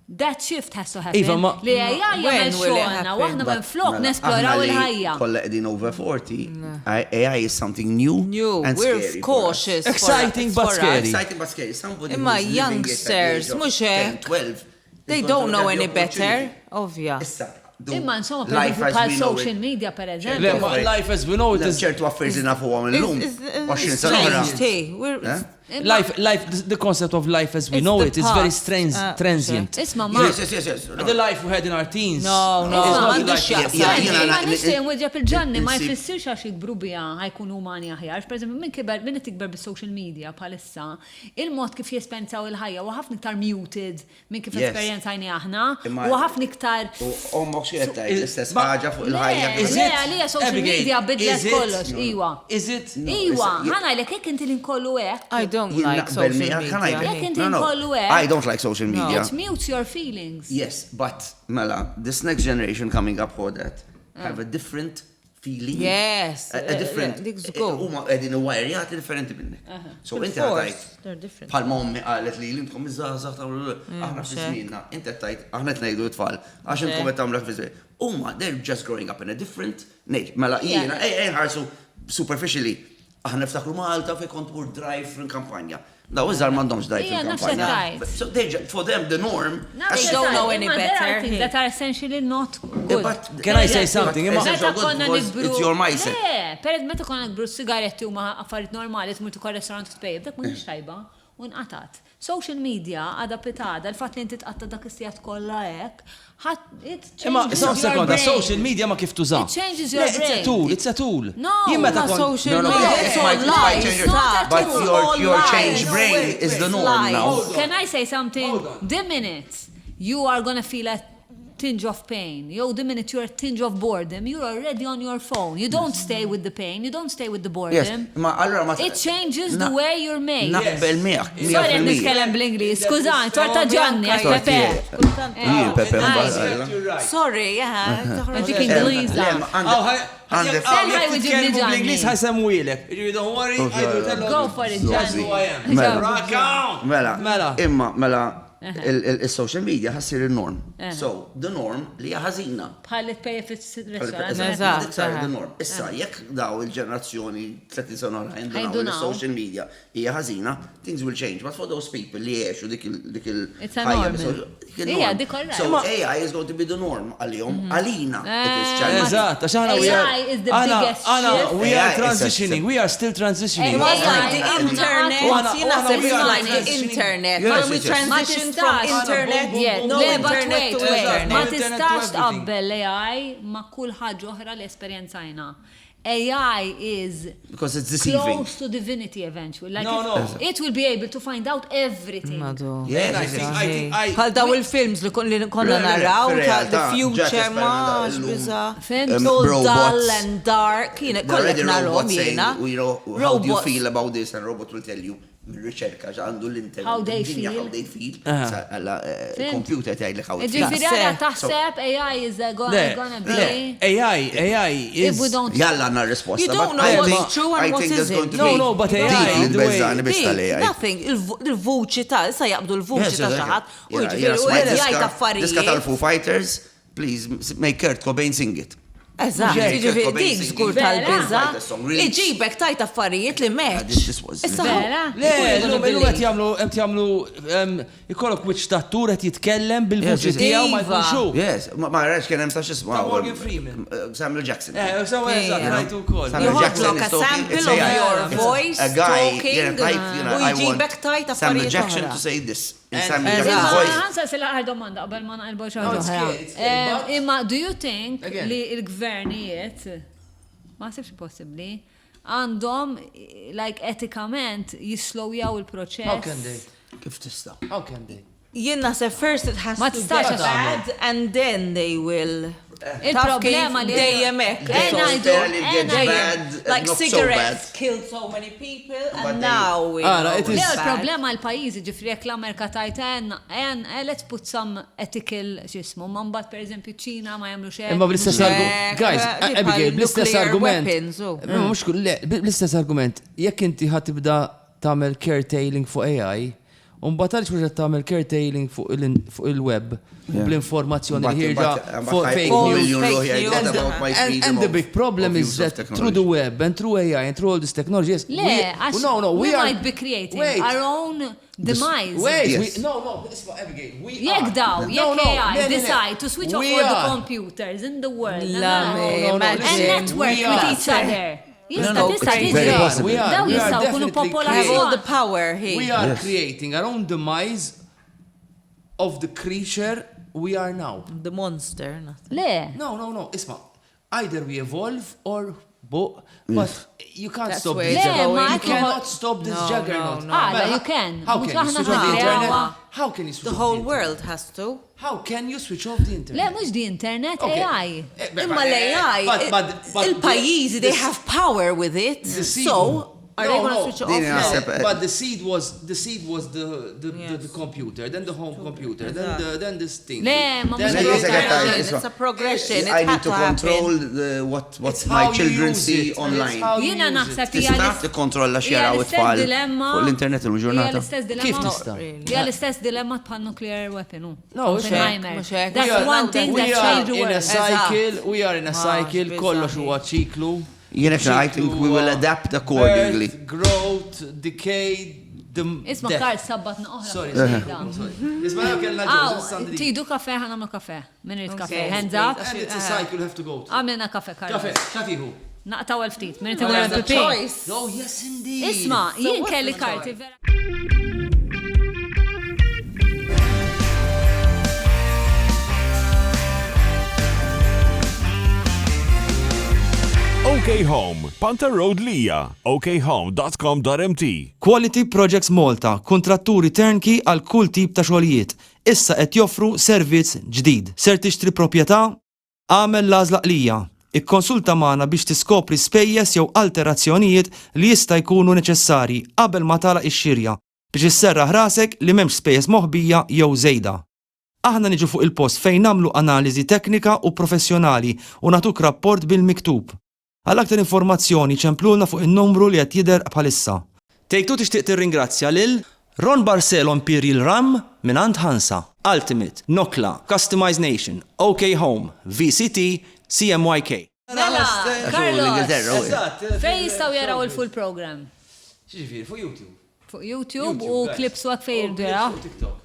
That shift has to happen. Iva, ma- Li AI jagħmel When will it xogħolna u happen? aħna minflok Mela, nesploraw aħna li il-ħajja. Kollha qegħdin over 40, AI is something new, New, and we're scary for us. cautious. for- Exciting but for us. scary. Exciting but scary. Somebody Imma who's living it at the youngsters, age of mhux 10, hekk. 12, is They going don't to know have the any better, opportunity. ovvja. Issa, do Imma insomma, per life eżempju, as bħal we know it. social media, per eżempju. Le, ma life as we know it is ċertu affarijiet li nafuhom illum, 20 sena oħra. Changed, hey, we're Eh? Life, life, the concept of life as we It's know the it is very past. trans, transient. Isma' ma. Yes, yes, yes, yes. The life we had in our teens. No, no, is not the m'għandux life- x'jaqsam. Yeah, yeah, Ma jiena- nixtieq nwieġeb il-ġanni ma insib- jfissirx għax jikbru biha ħa jkunu umani aħjar. Per eżempju, min kiber, min qed tikber bis-social media bħalissa, il-mod kif jespensaw il-ħajja huwa ħafna iktar muted minn kif Yes. esperjenzajni aħna, Imma- u ħafna iktar U ommok xi qed tgħid l-istess Ma- ħaġa fuq il-ħajja. Le, Is le, it- għalija social Abigail, media bidlet is it- kollox, iwa. Is it? Iwa, is- ħa ngħidlek jekk inti li nkollu hekk, I don't Jien like naqbel social miegħek, ħa media. ngħidlek. Jekk inti No, no, nkollu hekk. I don't like social media. it mutes your feelings. Yes, but mela, this next generation coming up for that have a different feeling. Yes, A, a different. dik żgur. Huma qegħdin iwajrjati differenti minnek. So inti Bil-fors, għatajt. they're different. Bħal mommi qalet li l-intkom iż-żgħażagħ tagħmlu aħna fi żmienna. Inti qed tgħid aħna qed ngħidu t-tfal għax intkom qed tagħmlu fi żmien. Huma they're just growing up in a different nature. Mela jiena ej ej ħarsu superficially. Aħna niftakru Malta fejn kont mur drive fil-kampanja. Daw iż-żgħar m'għandhomx drive Ija, nafx fil-kampanja. qed tgħid. So they, for them the norm Nafx They don't qed know tgħid, any imma There are better. things that are essentially not good. But Can I say something? Imma- It's Meta so good konna because nikbru. It's your mindset. Le, per meta konna nikbru sigaretti huma affarijiet normali, tmur tikol restaurant u tpejjep, dak mhux tajba u nqatat. Social media għada pitada, il-fatt li inti tqatta dak is-sigħat kollha hekk, ħadd it Imma, changes sa your sekonda, brain. social media ma kif tuża. It changes your Le, It's a brain. tool, it's a tool. No. Jien meta Ma kont. social No, no, media, it it's might- all it might lies. change your- It's not a But tool. your, All your lies. change brain Wait, is the wait. norm Lies. now. Can I say something? The minute you are gonna feel a tinge of pain, yo, the minute you're a tinge of boredom, you're already on your phone. You don't stay with the pain, you don't stay with the Yes, boredom. ma allora ma It changes the Na- way you're made. Naqbel miegħek. Sorry, qed 100%. nitkellem bl-Ingliż. Skużani, torta Gianni, għax Torti. Pepe. Jien Pepe Nice. You're right. Sorry, yeah. toħroġ. Dik Ingliża. Le, ma għandek- għandek Sel ħaj Titkellmu Gianni. bl-Ingliż ħa jsemmuhielek. You don't worry, I do tell Go for it, Zozi. Gianni. who I am. Mela. Rock on! Mela, Mela. imma, mela, il-social media ħa ssir il-norm. So, the norm li hija ħażina. Bħal li tpejjep fis-restaurant. Eżatt. Dik sar the norm. Issa, jekk daw il-ġenerazzjoni 30 sena oħra jindunaw li Ħajdunaw. social media hija ħażina, things will change. But for those people li jgħixu dik il- dik il- It's a ħajja norm. bis- dik il-norm. Ija, dik all right. So AI is going to be the norm għalihom, għalina. It is challenging. Eżatt, għax aħna we are. AI is the aħna- biggest aħna shift. we are AI is a- transitioning, we are still transitioning. It was AI. like the internet. Aħna- Jien naħseb we it's are like the transitioning. internet. Yes, When we yes, yes. Ma transitioned from tistax. internet, Yeah, no le, but internet wait, to wait. internet. Ma Internet to tistax everything. tqabbel AI ma kull ħaġa oħra li esperjenzajna. AI is Because it's deceiving. close to divinity eventually. Like No, it, no. it will be able to find out everything. Madu. Yes, And I yes, think, yes. I think, I, Bħal daw il-films li kon- li konna Le, le, le, naraw ta' fir-realtà, the ġa future tesperimenta ma illum. xbiza. Fhimt? It's all robots. dull and dark. Jiena There are kollek already narahom robots saying, jiena. you know, how do you Robots. feel about this? And robot will tell you. mir-riċerka għax għandu l-internet. How they id-dinja, feel. How they feel. Aha. Sa- Alla, eh, Fhimt? computer tgħidlek how it feels. Ġifieri għara taħseb AI is Le, gonna le, be. AI, AI If is. we don't. Jalla għandna r-risposta. You don't but know I what's think- true and I what think there's isn't. going to No, be no, but AI, Dik li the way- tbeżżani biss Dik, tal-AI. Nothing, il-vuċi ta' issa jaqbdu l-vuċi Yes, ta' exactly. xi ħadd u Jena- jiġifieri jena u smajt jgħid diska- Diska affarijiet. tal-Foo Fighters, please make Kurt Cobain sing it. Eżatt, Mhux jiġifieri Cobain dik singing. żgur Vera. tal-biża. Song really- Iġibek tajt affarijiet li meċ. This- this was- Issa Vera? Le, illum illum qed jagħmlu qed jagħmlu em, ikollok wiċċ tattur qed jitkellem bil-vuċi Yes, yes, yes. tiegħu ma Iva. jkunx hu. Yes, ma ma rajx kien hemm ta' x'ismu. Ta' Morgan Freeman. Samuel Jackson. Eh, sewa eżatt, Yeah. rajtu wkoll. Samuel Joħodlok Jackson a is talking, sample it's of AI. your It's a- voice a guy, talking, yeah, type, you know, u I want jġibek tajt Samuel affarijiet Jackson oħra. to say this. In And- Samuel and- Jackson's Imma voice. ħansa sila għar domanda qabel ma naqilbu xi No, ħaġa it's oħra. clear, it's clear, but- Imma do you think Again. li l-gvernijiet ma sibx possibbli għandhom like etikament jislowjaw il-proċess. How can they? Kif tista'? How can they? Jien naħseb first it has Ma to tistax get bad and then they will. Il-problema li dejjem hekk. Eh, ngħidu, Barely eh, gets ngħidu. bad, and Like not so cigarettes bad. killed so many people But and they- now we Ah, no, know it is- Le, it's bad. il-problema l-pajjiżi ġifri jekk l-Amerika tajt en, en, eh, let's put some ethical xismu, ma mbagħad pereżempju ċina ma jagħmlu xejn. Imma bl-istess Mhux argument. hekk, Guys, eh, Abigail, bħal bl-istess nuclear argument. weapons, u. Imma mhux kull le, bl-istess argument, jekk inti ħa tibda tagħmel curtailing fuq AI, u mbagħad għaliex mhux qed tagħmel curtailing fuq il- fuq il-web u bl-informazzjoni li But- ħierġa but- fuq but I- fake False news. miljun fake ruħi, I news. got about my And, freedom and the of- big problem of is use of that through the technology. web and through AI and through all this technology, yes, Le, we, għax no, no, we, we are, might be creating wait, our own demise. Wait, Yes. we, no, no, isma, Abigail, we Jekk are. daw, No, jekk no, AI le, le, le. decide to switch off We all the are. computers in the world La and, me, No, no, no, imagine. and listen, network we with are. each other. Jista' no, tista' it's very tiġi. possible. We are, Daw we are jistgħu jkunu definitely Have all the popolazzjoni. power here. We are creating our own demise of the creature we are now. The monster. nothing. Le, No, no, no, isma, either we evolve or bo, but you can't That's stop where this it's Le, juggernaut. ma You qed cannot stop this No, no, juggernaut. no. Ah, Mela, you can. How Mhux can you aħna switch off the ħnaqrawha. internet? How can you switch The off whole the internet? world has to. How can you switch off the internet? Le, mhux di internet, Okay. AI. Eh, but- Imma l-AI, but- but- but il-pajjiżi, they the- have power with it. the seed- So, are they No, gonna no. switch it off Din now? naħseb- eh, But the seed was the seed was the the, the, the Yes. computer, then the home computer, then the then this thing. Le, ma Then mhux the- Le, jisek Progression, isma. It's a progression. It I had need to to happen. control the, what, what It's my how you children use see it. It's online. how you Jiena use it. naħseb hija Tista' l-ist- tikkontrolla hija x'jaraw l-istess it-tfal dilemma- fuq l-internet Hija il-ġurnata. l-istess dilemma. Kif tista'? Hija l-istess dilemma bħal nuclear weapon. hu. No, mhux hekk. Oppenheimer. Mhux hekk. That's We are- one thing We that are changed the in a world. cycle, we are in a Ma, cycle, x'biża' kollox hi. huwa ċiklu. Jiena I think we will Ċiklu huwa adapt accordingly. Birth, growth, decay, the Isma' death. Karl sabbatna oħra. Sorry, fuq sorry, il-da. sorry. Isma' jew kellna Aw, Joseph Sandri. tidu kafe, ħa nagħmlu kafe. Min irid kafe. Okay. Hands up. And it's a cycle you have to go through. Għamilna kafe, Karl. Kafe, xatiħu? Naqtaw għal ftit. Min irid Well, imur there's a MPP. choice. Oh, yes indeed. Isma, So jien what's kelli the karti choice? vera. OK Home, Panta Road Lija, okhome.com.mt. Quality Projects Malta, kontratturi turnkey għal kull tip ta' xogħlijiet. Issa qed joffru servizz ġdid. Ser tixtri proprjetà? Agħmel l-għażla qlija. Ikkonsulta magħna biex tiskopri spejjeż jew alterazzjonijiet li jista' jkunu neċessarji qabel ma tagħlaq ix-xirja biex isserraħ rasek li m'hemmx spejjeż moħbija jew żejda. Aħna niġu fuq il-post fejn nagħmlu analiżi teknika u professjonali u nagħtuk rapport bil-miktub. Għal aktar informazzjoni ċemplulna fuq in-numru li qed jidher bħalissa. Take Two tixtieq tirringrazzja lil Ron Barcelo Imperial Ram mingħand Hansa, Ultimate, Nokla, Customized Nation, OK Home, VCT, CMYK. Mela, Carlos, L-Ingilterra, u- fej jistaw jaraw il-full program? Xiġifieri, fuq YouTube. Fuq YouTube u clips u għak fej jirdu jaraw. U TikTok.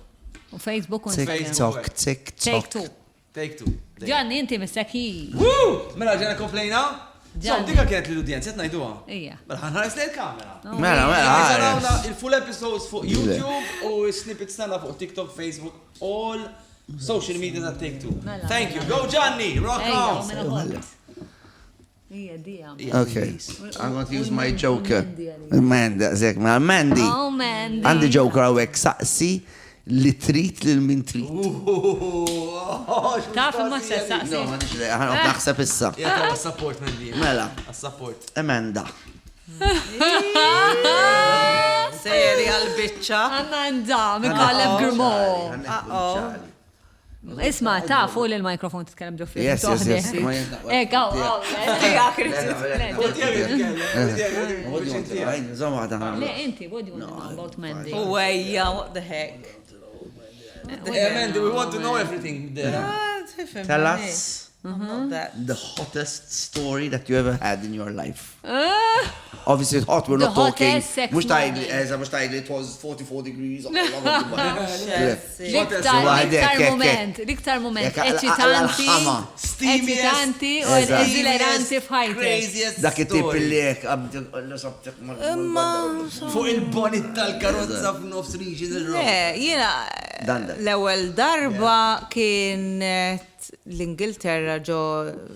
U Facebook u Instagram. Tik-tok, Take tik-tok. two. Take Two. Gianni, inti missek hi. Woo! Mela ġena komplejna? So, Gianni. dika kienet l-udjenza, qed ngħiduha. Ija. Mela ħanħares lejn il-kamera. Mela, mela, Guys, ħares. arawna il-full episodes fuq YouTube u snippets tagħna fuq TikTok, Facebook, all social media ta' Take Two. Mela, Thank you. Go Gianni, rock Ejja, on. mela kont. Ija, dija. Okay, I'm going to use my joker. Mandy, zek, ma Mandy. Oh, Mandy. Għandi joker għawek saqsi li trid lil min trid. Taf imma se saqsi. No, ma nix le, ħana naħseb issa. Ja, ta' support Mandy. Mela. Support. Amanda. Seri għal Spiċċa. Għanna nda, Micallef Grimaud. Isma, ta' fuq il-mikrofon titkellem ġo fih. Yes. Ek, għaw, għaw. Le, inti, what do you want to know about Mandy? Uwejja, what the heck. Yeah, Mandy, we want to know everything. Tell us the hottest story that you ever had in your life. Obviously, it's hot, we're The not talking. hottest sex Mux tajli, moment. eża, mux tajli, it was 44 degrees. L-iktar l-iktar moment, l-iktar moment Jekk għal- eċitanti, għal-ħama. eċitanti u eżileranti f'ħajtek. Craziest Dak it-tip story. li jek, għabdi, Fuq il-bonnet tal-karozza f'nofs regional road. Le, jiena Dan dan. l-ewwel darba kienet l-Ingilterra ġo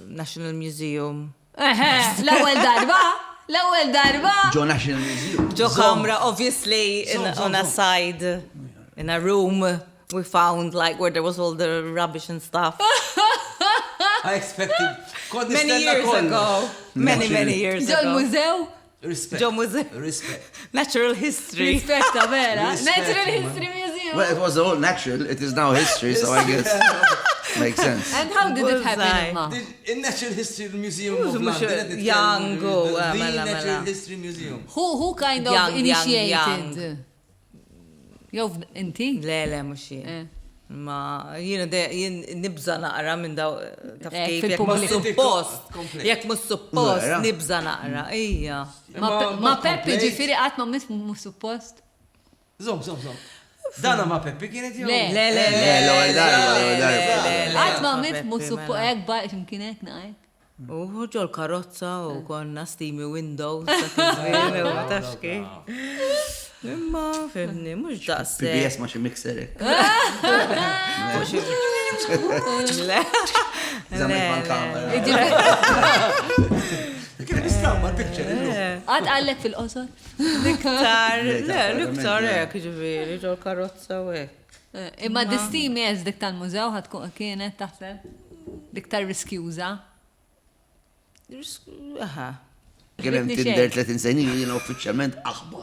National Museum. Eħe, l-ewwel darba, l-ewwel darba. Ġo National Museum. Ġo kamra, obviously, in, on a side, in a room, we found like where there was all the rubbish and stuff. I expected. Kont Many nistenna years kollox. ago. Many, many years Ġo ago. l-mużew, Respect. Ġo mużew. Respect. Natural history. rispetta vera. Rispett, Natural man. History Museum. Well, it was all natural, it is now history, so I guess makes sense. And how did it happen, Bullseye. imma? In Natural History Museum of Mhux London. qed nitkellmu. young, oh, The mela, Natural mela. History Museum. Who kind of Young, young, initiated? Jew inti? Le, le, mux jien. Eh. Ma jiena de jien nibża naqra minn daw taf Eh, kif jekk mhux fil-pubbliku. suppost. Komplejt. Jekk mhux suppost Vera. nibża naqra, ija. Ma ma Peppi ġifieri qatt ma mis mhux suppost. Zom, zom, zom. Dana ma Peppi kienet jew? Le. Le, le, le. Le, l-ewwel darba, l-ewwel le, darba. le, le, Qatt ma ma mit mhux Peppi, suppost mela. hekk ba' x'imkien hekk naqgħek. U ġol karozza u konna steamy windows. dak iż-żmien, u ma tafx kif. Imma, fimni, mhux daqshekk. PBS ma xi mixer hekk. Le. Żammejt mal-kamera. Kif nistamma l-picture illum? Qatt qallek fil-qosor? L-iktar, le, l-iktar Le, hekk ġifieri ġol karozza u hekk. Eh, Imma d-steamy ez dik tal-mużew ħatkun kienet taħseb? Diktar riskjuża. Aha. Kien hemm Ritni Tinder xejn. 30 sena ilu jiena uffiċjalment aħba.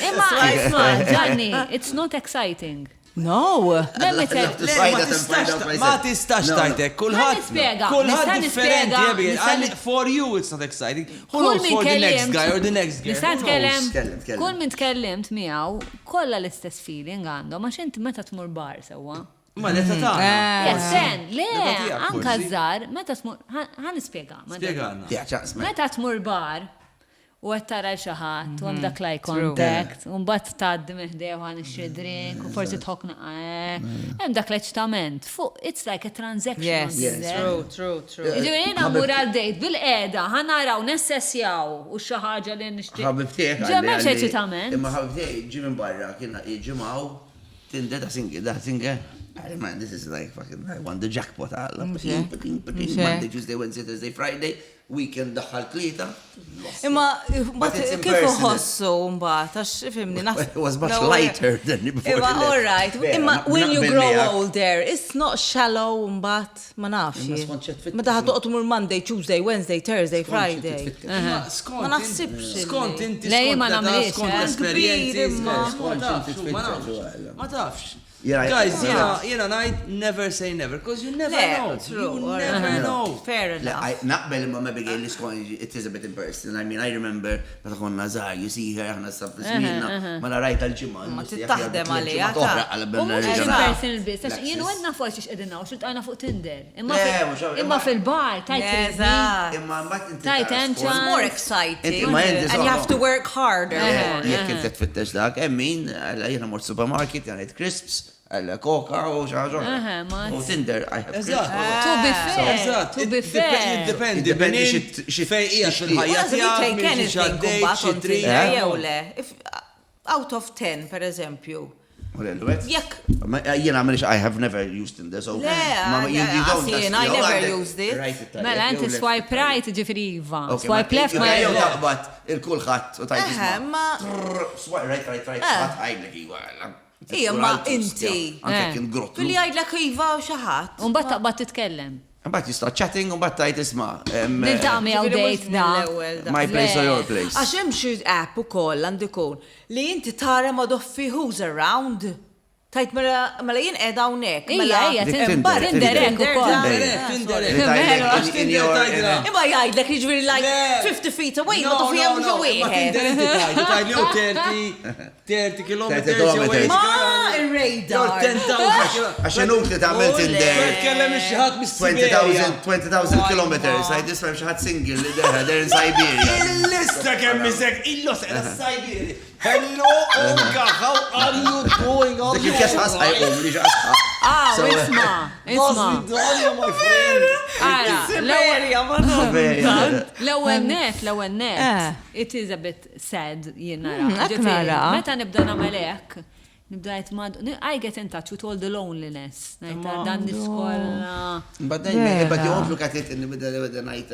Imma isma' Gianni, it's not exciting. No. Let me tell to Le, find ma out and find tistax out myself. ma tistax No, no. tajtek, kulħadd Ħa nispjega, kulħadd nista' differenti, nispjega, Abigail. nista' Għalli- For you it's not exciting. Who Kull knows min for the next kellimt- guy or the next girl? Nista' Who knows? nitkellem, Tkellem, tkellem. kull min tkellimt miegħu, kollha l-istess feeling għandhom, għax inti meta tmur bar sewwa. Ma l-età tagħna. Yes, sen, le, L-età tiegħek anka forsi. żgħar, meta tmur, ħa nispjega. ma Spjegana. Ja, ċaqs, ma. Meta tmur bar u qed tara l xi ħadd u hemm dak l-eye contact, u mbagħad tgħaddi minn ħdejh u ħa nixtri drink u forsi tħokk naqa hekk. Hemm dak l-eċitament. Fuq it's like a transaction. Yes, on Tinder. true, true, true. Ġifieri jiena mmur għal date bil-qiegħda ħa naraw nessessjaw u xi ħaġa li nixtieq. Ħabib tiegħek. Ġe m'hemmx eċitament. Imma ħabib tiegħek ġie minn barra kien ġimgħu Tinder da single, da single. I man, this is like fucking, I won the jackpot. Għalla, patin, patin, patin, Monday, Tuesday, Wednesday, Thursday, Friday, weekend daħħal tlieta. lost it. Imma But it's kif impersonal. uħossu mbagħad għax ifhimni naħseb. It was much No, lighter than before. Imma she left. all right, Vera, imma when you naqbel grow miegħek. older, it's not shallow mbagħad ma nafx. Imma jien. skont xed tfittex. Meta ħad toqgħod tmur Monday, Tuesday, Wednesday, Thursday, Skont xed Friday. tfittex. Imma skont Ma inti- naħsibx illi- Skont inti Le, skont ma l-età, nagħmilx, skont eh. l-esperjenzi, Kbir imma. skont- ma Skont tafx, inti ma tfittex, nafx. għalla. Ma tafx. Jena- Guys, jena jena ngħid never say never, because you never Le, know. true, You all never right. know. Fair Le, enough. I- Naqbel imma Abigail li skont it is a bit impersonal. I mean, I remember meta konna żgħar, you see her aħna sa żmienna, ma narajt għal-ġimgħa. Ma tittaħdem għaliha, ta' U mhux Eżatt. impersonal biss, għax jien għedna fuq xiex qegħdin hawn, xiltqajna fuq Tinder. Imma Le, fil- mhux hawn- Imma imma- fil-bar, tajt Eżatt. Imma mbagħad inti Tajt tara hemm skont- It's more exciting. Inti- ma inti And you have to work harder. Jekk inti tfittex dak, hemm min, għalla jiena mort supermarket, jien crisps, għalla coca u xi ħaġa oħra. Aha, ma- U Tinder, I have Eżatt. crisps. To be fair, Eżatt, to be fair. Jiddependi, Jiddependi minn xi- xi- fejn qiegħed xi- fil-ħajja Well, if you tiegħek, take minn xi anything xaddejt, mbagħad xi on trid. Tinder, Eh? jew le. If out of 10, per eżempju. U le, l-wet? Jekk Jiena għamilx, I have never used Tinder, so. Le, Ma- you- you don't, għas jien, that's- I jew never għandek used it. right it-tajjeb, Mela, jew inti left swipe it-tajjeb. right, ġifiri iva. Okay, Swipe ma- left ma Jew taqbad il-kulħadd u tajt Eħe, isma'. ma- Trrr, Swipe right, right, right, ħadd ħajlek iva. għalla. Ija, ma inti. Anke Eh. kien grotlu. Billi jgħidlek iva u xi ħadd. Umbat taqbad titkellem. Mbagħad you start chatting u mbagħad tgħid isma'. Niltaqa' miegħu date da. My place or your place. Għax hemm xi app ukoll għandu jkun li inti tara ma doffi who's around. Tajt mela mela jien qiegħda hawnhekk. Ija, ija, Tinder, Tinder hekk ukoll. Tinder, Tinder. Imma jgħidlek jiġifieri like 50 feet away ma taf hemm ġo wieħed. Tinder inti tgħid, tgħid jew 30 30 kilometers. Ma ir-radar. 10,000. Għax inutli tagħmel Tinder. Tkellem xi ħadd mis-Siberja. 20,000 kilometers, għajd isma' xi ħadd single li deħa there in Siberia. Il-lista kemm isek, il-lost qiegħda Siberia. Hello Olga, how are you doing? Dik il-kes ħasqa jqum li ġasqa. Ah, isma, isma. my friend. Ara, Siberja, ma l-ewwel net, l-ewwel net. It is a bit sad jien nara. Hekk nara. Meta nibda nagħmel hekk, nibda qed mad I get in touch with all the loneliness. Ngħid dan niskolla. But then, but you won't look at it in with the, with the night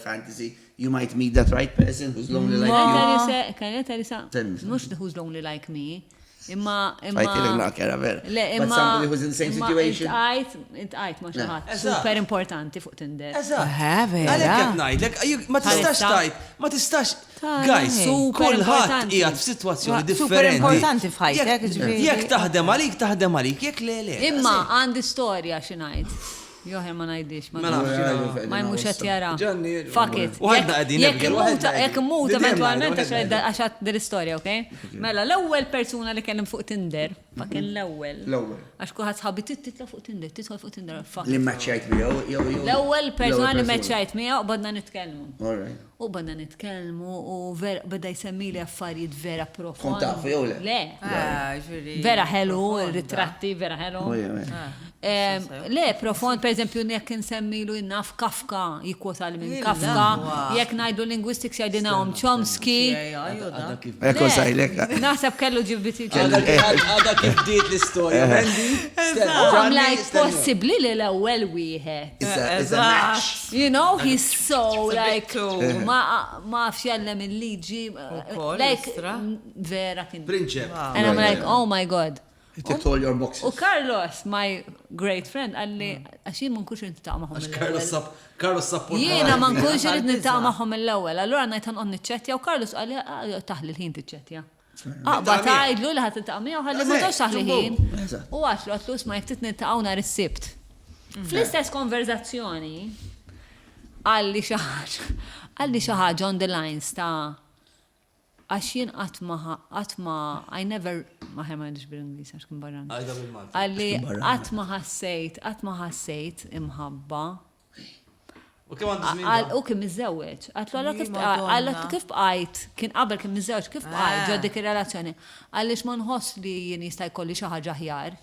fantasy. You might meet that right person who's lonely like you. Kan Teresa, Tell me. mhux who's lonely like me, imma imma. Għajtilek naqra vera. Le, But imma. somebody who's in the same imma situation. Intqajt, intqajt ma' xi ħadd. Eżatt. Super importanti fuq Tinder. Eżatt. Vera. Għalhekk qed ngħidlek, ma tistax Bħalissa. tajt, ma tistax. Tara, Guys, Super kulħadd importanti. qiegħed f'sitwazzjoni Ma- super differenti. importanti f'ħajtek, Jekk- ġifieri. Jekk taħdem għalik, taħdem għalik, jekk le le. Imma għandi storja xi ngħid. Joħer ma ngħidix. Ma nafx jiena. Ma jmux qed jara. Ġanni, Fuck it. Waħedna qegħdin Jekk nibgel, imut- waħedna qegħdin. Jekk imut Dejjem eventwalment ngħidu, għax waħedna għax għad dil-istorja, ok? Mela, l-ewwel persuna li kellem fuq Tinder, fucking l-ewwel. L-ewwel. Għax kulħadd sħabi titla fuq Tinder, titla fuq Tinder, fuck. Li maċċajt miegħu jew jew. L-ewwel persuna li meċċajt miegħu u badna nitkellmu. All right. U badna nitkellmu u vera beda jsemmi li affarijiet vera profond. Kont tafu jew le? Le. Ah, ġifieri. Vera ħelu, ritratti vera ħelu. Oh, yeah, yeah. Le, profond, per eżempju, jekk nsemmilu naf Kafka, jikkwota li minn Kafka, Il-laqwa. jekk ngħidu linguistics jgħidilna Chomsky. Għadha kif Ekko sajlek. Naħseb kellu ġibbiti. għadha kif bdiet l-istorja. Mandy, Oh, I'm like, possibly li l-ewwel wieħed. It's a, it's a match. You know, he's so a bit like, too- ma ma fx jallem il-liġi. Ukoll, Like, istra. vera kien. Prinċep. And I'm like, oh my God. It ticked all your U boxes. Carlos, my great friend, għalli, għax jien ma nkunx irid niltaqa' magħhom Carlos mill-ewwel. Sap, Carlos Sapport. Jiena ma nkunx irid niltaqa' magħhom mill-ewwel. Allura ngħid ħanqod niċċettja u Carlos qalli "Ah, taħli l-ħin tiċċettja. Aqba tgħidlu li ħadd tiltaqa' miegħu ħalli ma tox taħli ħin. U għatlu għatlu isma' jekk trid niltaqgħu nhar is-Sibt. Fl-istess konverzazzjoni qalli xi ħaġa, qalli xi ħaġa on the lines ta' għax jien qatt ma qatt ma I never ma ħer ma ngħidx bil-Ingliż għax kien barrani. Għajda bil-Malti. Għalli qatt ma ħassejt, qatt ma ħassejt imħabba. U kemm għandu żmien? Għal u kien miżżewweġ. Għatlu għalla kif Madonna. għalla kif bqajt, kien qabel kien miżżewweġ, kif bqajt ġo dik ir-relazzjoni. Għaliex ma nħoss li jien jista' jkolli xi ħaġa aħjar.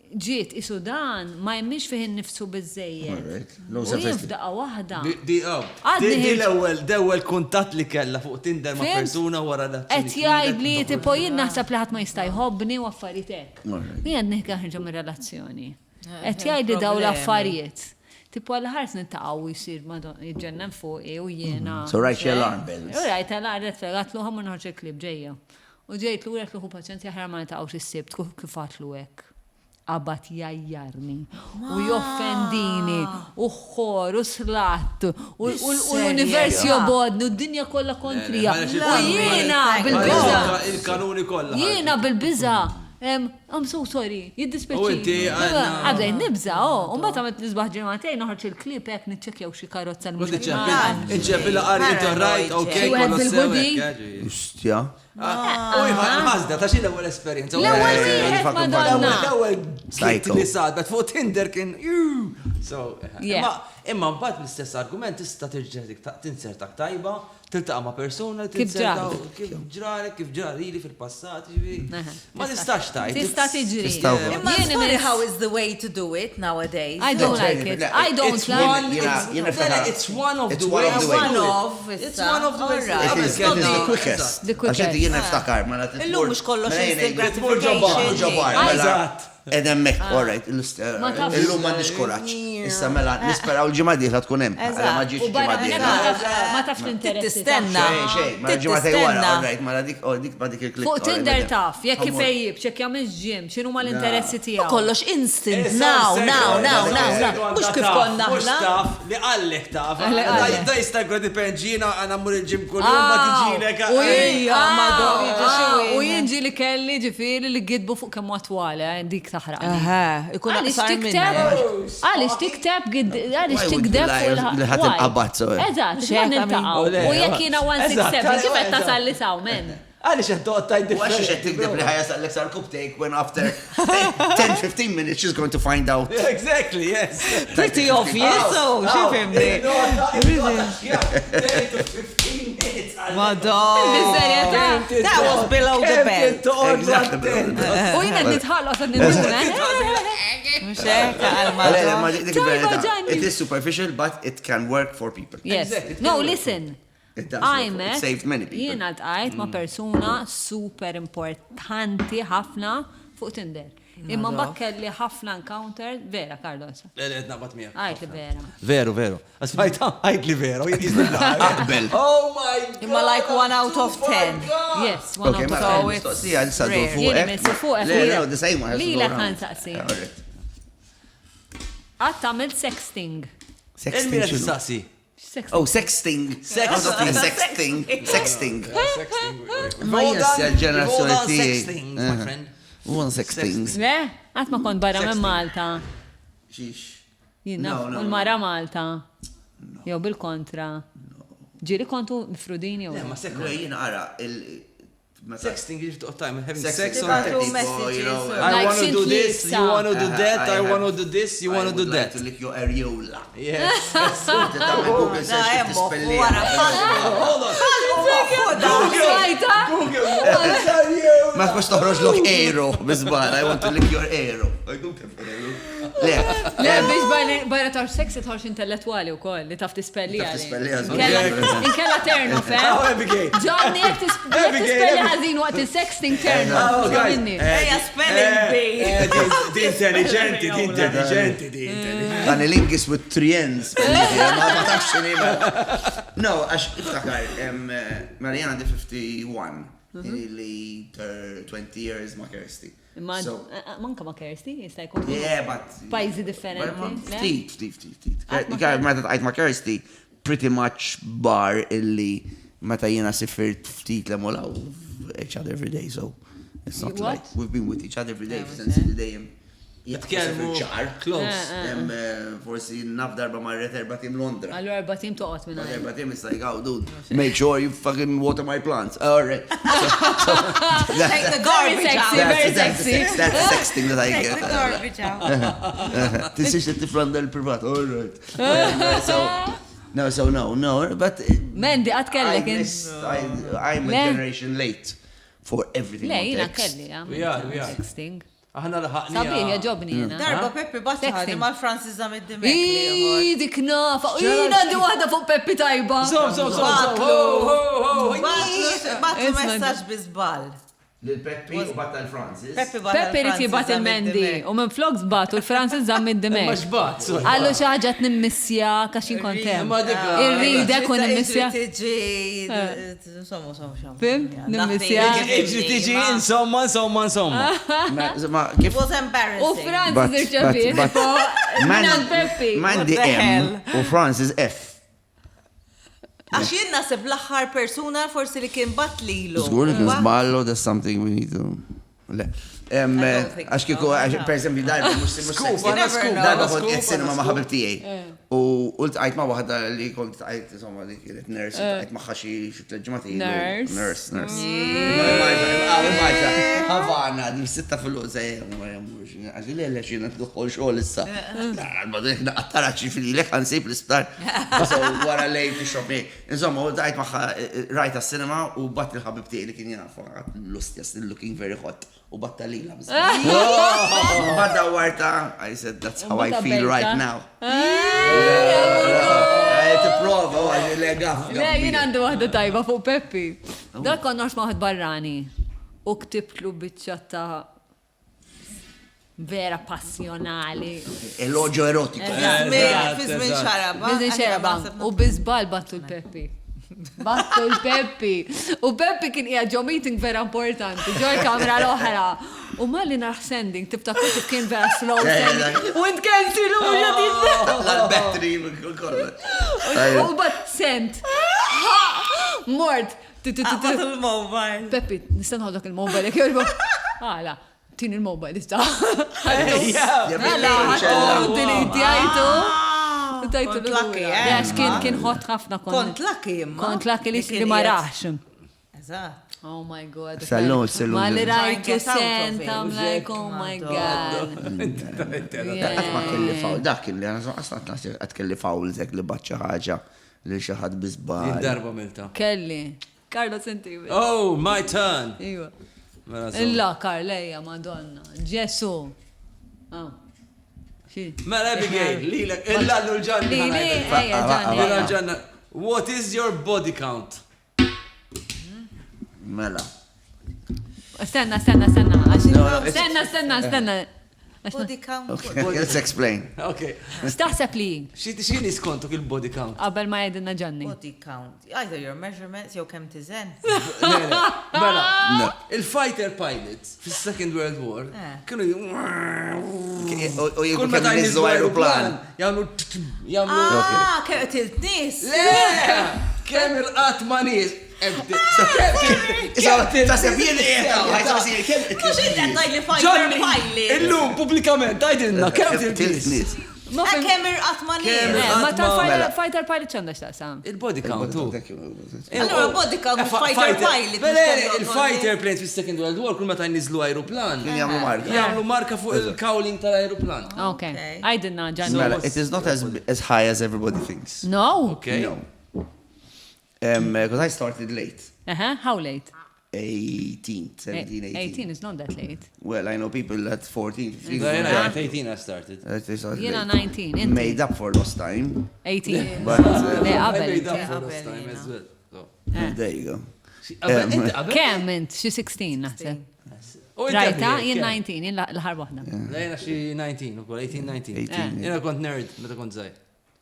Ġiet isu dan ma jemmix fih innifsu biżejjed. Alright. Low U jien self-esteem. f'daqqa waħda. Di, di, oh. Għadni Di, di ħirġ- l-ewwel, l-ewwel kuntatt li kellha fuq Tinder ma' Fimt? persuna wara l Qed jgħid li tipo jien naħseb li ħadd ma jista' jħobbni u affarijiet hekk. Alright. Jien għadni ħarġa mir-relazzjoni. Qed jgħid li daw problemi. l-affarijiet. Tipo għal ħars niltaqgħu u jsir jiġġennen fuqi u jiena. So right xi alarm bells. U rajt alarm red flag għatlu ħa mmur noħroġ il-klieb ġejja. U ġejt lura għatlu ħu paċenzja ħra ma niltaqgħux is-Sibt kif għatlu hekk. Qabad jajjarni u joffendini u ħor u slat u l-univers jobodni u d-dinja kollha kontrija. U jiena bil-biża. Il-kanuni kollha. Jiena bil-biża. I'm so sorry, jiddispjaċini. U inti għandna. Għabdejn nibża, oh, u mbagħad għamilt nisbaħ ġimgħatejn noħroġ il-klieb hekk niċċekkjaw xi karozza li mhux Inċepilla qari inti right, ok, Xi wieħed kollu sew. bil-hoodie. hekk, ġifieri. Ustja. U ħażda ta' xi l-ewwel esperjenza. L-ewwel wieħed fucking Madonna. L-ewwel kit Psycho. li sadbet fuq Tinder kien. "Ew." So, Yeah. imma imma mbagħad bl-istess argument tista' terġa' tinsertak tajba, tiltaqa' ma' persuna li Kif tinserta ġralek. kif ġralek, kif ġralili fil-passat, ġifieri. Aha. Ma tistax tajt. Tista' tiġri. Tista' wkoll. Imma Jien it's funny imiss- how is the way to do it nowadays. I don't like it. I don't It's like one, it. Jiena- jiena it's, niftakar- it's one of It's the one ways. of the ways. One of, It's issa. one of the ways. Alright. It is, it is the quickest. The quickest. Għax inti jiena niftakar, mela titmur. Illum mhux kollox mela jiena instant tmur ġo bar, gratification. ġo bar, mela Eżatt. Ed hemmhekk, all right, Ma tafx. illum m'għandix kuraġġ. Issa mela nisperaw l-ġimgħa dieħla tkun hemm. Għala ma ġietx U barra il-ġimgħa minn hekk dieħla. ma tafx- ma tafx l-interessi. Tistenna. Xejn, xejn, mela l-ġimgħa tej wara, Tistenna. all right, mela dik, oh, dik ma dik il-klik. Fuq all right, Tinder mela. taf, jekk Ħammur. ifejjibx, jekk jagħmilx gym, x'inhuma l-interessi tiegħu. Kollox instant, now, now, now, now, now. Mux kif konna Mux aħna. taf, li għallek taf. Għallek għallek. Da jista' jkun dipenġina għana mmur il-ġim kull jum ma tiġilek. U jien Ejja, madonna, jiġi xi u wieħed. jien ġieli kelli ġifieri li gidbu fuq kemm huwa twal, eh, dik taħraq. Aha, ikun Għaliex aqsar tikteb, minna. għaliex tikteb, għaliex Why would you tikdeb lie? fuq il- Li ħadd Why? inqabad, so, eh. Eżatt, Mhux ma hekk, niltaqgħu. amin. U jekk jiena 167, Eżatt, kif qed eżatt. tasal li saw, men? Għaliex qed toqgħod tgħid U għax qed tikdeb li ħajja saqlek sar take when after 10-15 minutes she's going to find out. Exactly, yes. Pretty obvious, so, xifimni. Madonna. Bis-serjetà. That was below the belt. Exactly. below the belt. U jiena nitħalloq sa ninduna. Mux hekk, għal Le, le, madonna. ma dik Tajba, il-verità. Gianni. It is superficial, but it can work for people. Yes. No, listen. It does I work for- It met, saved many people. jiena ltqajt ma' persuna super importanti ħafna fuq Tinder. Imma mbagħad kelli ħafna encounter, vera, Carlos. Le, le, naqbad miegħek. Għajt li vera. Veru, veru. Asmajta, għajt li veru. Aqbel. Oh my God. Imma like one out of ten. Yes, one Okay, out of mela, So ten. it's mistoqsija issa dur rare. fuqek. Jiena missu fuqek. Le, le, the same one has to go Lilek round. ħansaqsi. All right. Qatt għamilt sexting. Sexting Il-mira x'inhu? tistaqsi. Sexting. Oh, sexting. Sexting. Sexting. Sexting. Sexting. Ma yes, ġenerazzjoni tiegħi. Sexting, my friend. One sexting. Le, qatt ma kont barra minn Sexting. Malta. Xiex. Jiena No, no, u l-mara Malta. Jew bil-kontra. Ġieli kontu mifrudin jew. Le, ma Le, sekku. jiena ara, il- meta- Sexting, you have time. Having Sexting. sex on Tibgħatu text. messages. You know, I Like wanna do xint this, you liebsa. wanna do that, I I wanna have- do this, you I wanna do would like that. to lick your areola. Yes. Inti tagħmel Google search Da, kif emmo, tispelliha. wara. Hold on. Smajta? Google, what are you? Ma tkunx toħroġ lok aero, bizbar, I want to lick your aero. I don't have aero. Le, Le, biex barra tarx sexy tħarx intellettuali u koll, li taf tispelli Taf għali. tispelliha, żgur. Inkella turn off, eh? Oh, Abigail. Gianni, jek Abigail, tispelli Abigail. ħażin waqt il-sexting turn off. Oh, isma' guys. minni. Ejja, spelling bee. Eh, Di intelligenti, di intelligenti, di intelligenti. Dan il-Ingis with three N's. Ma ma tafx x'inhi, ma- No, għax iftakar, Mariana di 51, li 20 years ma Kirsty. Imma So, eh, eh, manka ma Kirsty, jista' jkun. yeah, but. Pajjiżi differenti, le? Ftit, ftit, ftit, ftit. Qatt ma Kar- Meta tqajt ma Kirsty, pretty much bar illi meta jiena sifirt ftit le molaw each other every day, so it's not What? like we've been with each other every day since li dejjem. Jitkellmu ċar. close. Eh, Forsi naf darba marret erba tim Londra. Allura erba' tim toqgħod minn għajn. Erba tim it's like, oh dude, make sure you fucking water my plants. All right. So, so, Take the garbage sexy, out. very that's, sexy. That's, that's the sexting that I Take get. the garbage out. Tinsiex li tifranda l-privat, all right. So, no, so no, no, but... uh, Mendi, qatt I kellek int. missed, I, I'm a Le. generation late for everything Le, on jiena text. kelli, għamilt We are, we are. sexting. Aħna laħaqni. Sabiħ, jaġobni jiena. Darba Peppi bat ħaġa Sexting. mal-Francis Zammit Dimech li ieħor. Ii, dik nafa. Jina għandi waħda fuq Peppi tajba. Zom, zom, zom, zom. Ho, ho, ho. Batlu Isma' messaġġ bi żball. Lil Peppi u batta l-Francis. Peppi bat Peppi rrit jibat il-Mendi u minn flok zbatu l-Francis zammit Ma Dimech. xbat, sorry. Għallu xaħġa t-nimmissja kaxin kontem. Ma dik- Irridek u nimmissja. Tiġi, insomma, insomma, insomma. Fim? Nimmissja. Iġri tiġi, insomma, insomma, insomma. Ma, ma kif... It was U embarrassing. Francis irċevi. Minan Peppi. Mandy What the M hell? u Francis F. Għax jien naħseb l-aħħar persuna forsi li kien bat lilu. Żgur li kien żballu, that's something we need to... Le. I don't think Għax kieku, so. għax, per esempio, darba, mux Scoop, għanna never scoop, know. Darba għanna kont scoop, qed cinema għanna ma' scoop. ħabib tiegħi. U ltqajt ma' waħda li kont tqajt insomma li kienet nurse, ltqajt magħha xi xi tliet ġimgħat ilu. Nurse. Nurse, nurse. Imma immaġina, Havana, di sitta fil-luq ma jemmux. Għax li le xi nidħol xogħol issa. Naqattara xi fil-lek ħansib l-isptar. So wara lejl tixrob miegħi. Insomma, u ltqajt magħha rajta s-cinema u bat il-ħabib tiegħi li kien jaf, l-ustja still looking very hot. U batta lila. Badda warta, I said, that's how I Mbagħad feel bejta. right now. Tipprova, u għax le gaf. Le, jien għandi waħda tajba fuq Peppi. Dak kont nox ma' waħed barrani. U ktibtlu biċċa ta' Vera passjonali. Elogio erotico. Fi żmien xaraba. Fi żmien xaraba. U bi żball battu l-Peppi. Battu l-Peppi. U Peppi kien qiegħed ġo meeting vera importanti, ġo l-kamra l-oħra. U malli narah sending, tiftakru kif kien vera slow sending. U int kensilu L-battery kollox. U bat sent. Mort. Il-mobile. Peppi, nista' nħoddok il-mobile jekk jogħġbok. Għala. Tini il-mobile issa. Mela, ħattu delete jajtu. Tajtu Kont lucky, eh? Għax kien kien hot ħafna kont. Kont lucky imma. Kont lucky li li ma rax. Eżatt. Oh my god. Sallum, sallum. Ma li rajtu sent, I'm like, oh my god. Qatt ma kelli fawl, dak kien li għana qatt naħseb qatt kelli fawl zek li bat xi ħaġa li xi ħadd bi żball. Darba milta. Kelli. Carlo senti. Oh, my turn. Iva. Mela, so. Illa, Karl, ejja, madonna. Ġesu. Ah. Xi? Mela Abigail, lilek, illa l-ġanna. Lili, ejja, Ġanni. Lilla l-ġanna. What is your body count? Mela. Stenna, stenna, stenna. għax- No, no, it's- Stenna, stenna, stenna. Body count. Okay, let's explain. Okay. X'taħseb li X'inhi skontok il-body count? qabel ma jgħidilna Ġanni? Body count. Either your measurements jew kemm tiżen. Le, le, Mela, No. il-fighter pilots fis-Second World War Eh. kienu U Kull jgħidu meta kemm niżlu aeroplan. jagħmlu jagħmlu Ah, kemm qtilt nies. Le! Kemm irqat ma' nies. Taħseb jien Mhux inti qed tgħidli fighter Ġanni, pilot. illum pubblikament għidilna kemm Tilt tilt nies. nies. Ma Eh, Kemm irqat ma' Kemm nies. Eh, ma irqat ma' tal-fighter pilot x'għandha x'taqsam? Il-body count tu. Allura body count mhux fighter pilot. Mela, il-fighter planes fis-Second World War kull meta jniżlu aeroplan. Kien jagħmlu marka. Jagħmlu marka fuq il-cowling tal-aeroplan. Ok. Għidilna Ġanni. Mela, it is not as, as high as everybody thinks. No? Okay. No. Because I started late. Aha, how late? 18, 17, 18. 18 is not that late. Well, I know people at 14, 15. Le, jiena at 18 I started. That they started Jiena late. 19, inti. Made up for lost time. 18. But Le, I qabel. made up for Qabel lost time jiena. as well. So. there you go. Qabel, inti qabel? Kemm int? Xi 16 naħseb. U inti Rajta, Abigail, jien kemm? 19, jien l-aħħar waħda. Le, jiena xi 19 ukoll, 18, 19. 18, Jiena kont nerd meta kont żgħir.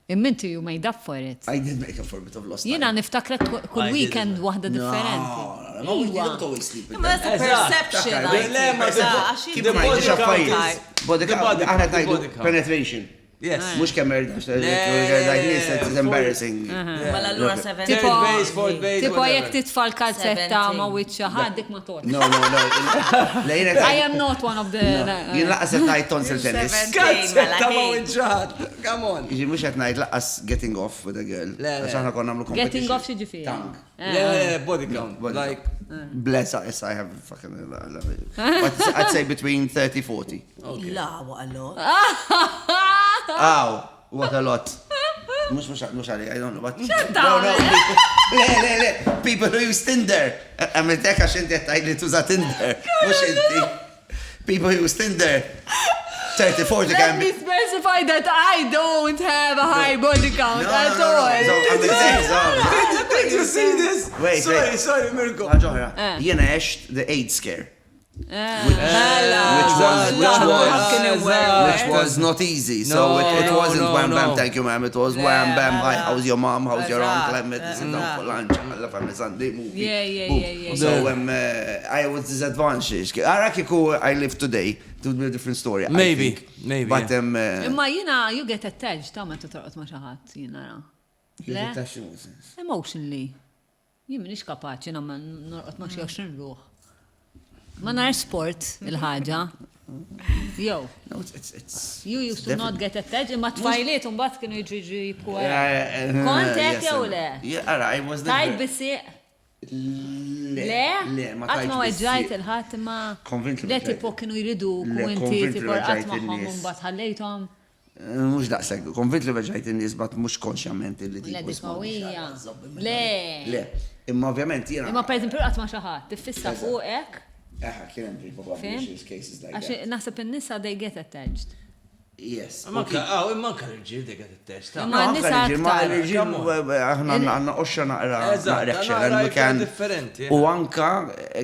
Imma inti you made up for it. I did make up for a bit of lost Jiena time. niftakrek kull I did weekend as waħda differenti. No, no, you Iwa. don't always sleep with Imma them. that's a Eżatt. perception. Takar, I Le, think. ma Eżatt, għax Keep The in mind, body diġa count affarijiet. is- Body the count, body aħna count, the ngħidu body count. penetration. Yes. Mhux kemm erdax, Le, le, it's embarrassing. Mela allura 17. Third Tipo- base, fourth base, Tipo whatever. jekk titfa' l-kalzetta ma' 17. wiċċa ħadd dik ma tort. No, no, no. Le, jiena I am not one of the. Jien lanqas qed ngħid tonsil tennis. Kalzetta ma' wiċċat. Come on. Jiġi mhux qed ngħid lanqas getting off with a girl. Le, le. Għax aħna konna nagħmlu competition. Getting off xi ġifieri? Tang. Le, le, body count. Body Like, Bless us, I have fucking. But I'd say between 30, 40. La, waqallu. Ow, what a lot. Mhux, mhux, mhux għalli, I don't know, but. No, no, le, le, le, people who use Tinder. Għamiltek għax inti għedt li tuża Tinder. Mhux inti. People who use Tinder. 30, 40 Let can me be. specify that I don't have a high body count No, at no, no, no. all. So, għamiltek, so. Did you see this? Wait, Sorry, wait. sorry, Mirko. Ħaġa oħra. Eh. Jiena għext the AIDS scare. Mela. Which was, which was, Eżatt. which was not easy. So No, it, it no, wasn't no, wham bam, no. thank you ma'am. It was wham bam, hi, how's your mom, how's your uncle? I met sit down for lunch, I family Sunday movie. Yeah, yeah, Boom. yeah, yeah, So I was disadvantaged. Ara kieku I live today, it would be a different story. I Maybe, think. maybe, But yeah. Imma jiena you get attached ta' meta torqod ma' xi ħadd jiena ra. Le? Emotionally. Jien m'iniex kapaċi nagħmel norqod ma' xi 20 ruħ. Ma nar sport il-ħaġa. Yo, No, it's, it's, it's you used to not get attached, imma tfajliet mbagħad kienu jiġu jiġu jibku wara. Yeah, Kont hekk yes, jew le? Yeah, ara, I was Tajt never. bisiq. Le, Le? le, ma Qatt ma tajtx weġġajt bis-sieq. il-ħadd imma. Konvint li Le weġġajt. tipo kienu jridu Le, u inti konvint li tipo qatt weġġajt magħhom u in-nies. mbagħad ħallejthom. Mhux daqshekk, konvint li weġġajt in-nies, but mhux konxjament li Le tipo dik isma' qawwija. Le. Le, imma ovvjament jiena. Imma per eżempju qatt ma xi ħadd tiffissa fuqek. Eħa, kien hemm people Fim? cases like Għax that. naħseb in-nisa they get attached. Yes. Imma anke, aw, imma anke l-irġiel dik qed it-test. Imma n-nisa aktar. L-irġiel aħna għandna qoxra naqra naqra ħxena and we can. Differenti. U anka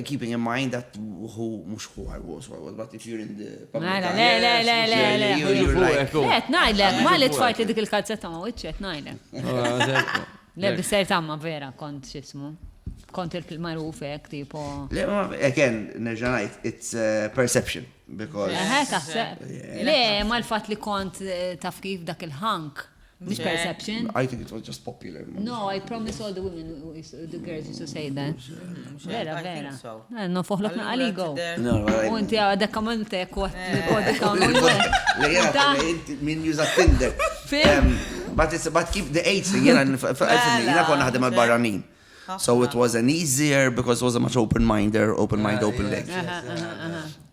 keeping in mind that who mhux who I was, who I was, but if you're in the public Mela, le, le, le, le, le. Le, qed ngħidlek, ma li tfajt li dik il-kalzetta ma wiċċi qed ngħidlek. Le, bis-serjetà ma vera kont x'ismu. Kont il-magħruf hekk tipo. Le, ma again, nerġa' ngħid, it's perception. Because. Eħe, taħseb. Le, ma l-fatt li kont eh, taf kif dak il-ħank. Mhux perception. I think it was just popular. No, I promise all the women, the girls used to say that. Vera, vera. Eh, no, foħlok naqaligo. U inti għadek għamiltek u għadek Min juża Tinder. But it's but keep the AIDS thing, jena jena konna ħadem għal-barranin. So it was an easier because it was a much open minder, open mind, open leg.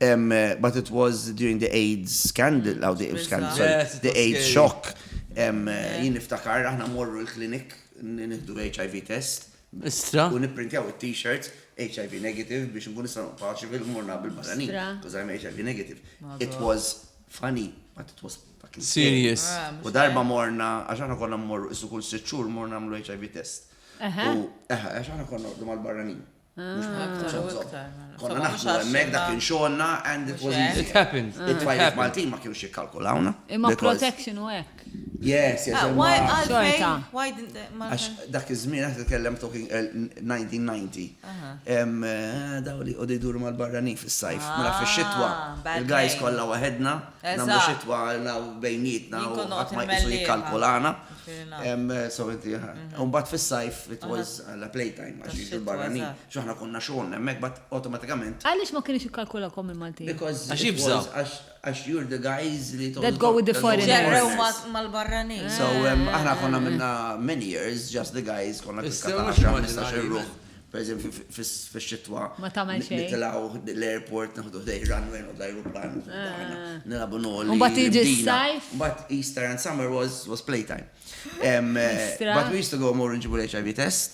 Um, uh, but it was during the AIDS scandal, oh, the scandal, sorry, Yes, it the was AIDS scary. shock. Um, uh, Jien niftakar, aħna morru l-klinik, nieħdu HIV test. Istra. U nipprintjaw it-t-shirts HIV negative biex nkun nista' paċi fil-morna bil-barranin. Istra. Because I'm HIV negative. It was funny, but it was fucking scary. Serious. U darba morna, għax aħna konna mmorru, issu kull sitt xhur morna nagħmlu HIV test. U eħe, għax aħna konna noqogħdu mal-barranin. Aktar u iktar, mela. Konna Insomma, mhux naħdmu għax hemmhekk dak imma- kien xogħolna and it was hekk. easy. It happened. It-tfajliet Maltin ma kienux jikkalkulawna. Imma because- protection u hekk. Yes, yes. Ah, imma- Why għalfejn? Xorta. Why didn't they? ma- Għax dak iż-żmien qed nitkellem talking eh, 1990. Em, eh, Daw li qogħdu jduru mal-barranin fis-sajf. Mela fix-xitwa bad il-guys name. kollha waħedna, nagħmlu Eżatt. xitwa naw bejnietna Jien u kont ħadd ma noqgħod jqisu immellieħa. jikkalkulana. Ġifieri naf. Em, eh, So inti, u mbagħad fis-sajf it was la playtime għax jiġu Tax-xitwa, l-barranin. eżatt. X'aħna konna xogħolna hemmhekk, but automatikament Għaliex ma kienx jikkalkulakom il-Maltin? Because Għax it jibżaw. was- Għax għax you're the guys li That go with the foreigners. Ġerrew ma- mal-barranin. So um, aħna konna minna many years, just the guys, konna Issa klikka ta' mhux 10 immaġinari, 15 ruħ. Per eżempju, fix-xitwa. Ma tagħmel xejn. Nitilgħu l-airport, naħdu ħdej runway, noqgħdu l-ajruplan, nilagħbu noli. U mbagħad jiġi bdina. s-sajf? Mbagħad Easter and summer was, was playtime. Um, eh, Istra. but we used to go more nġibu l-HIV test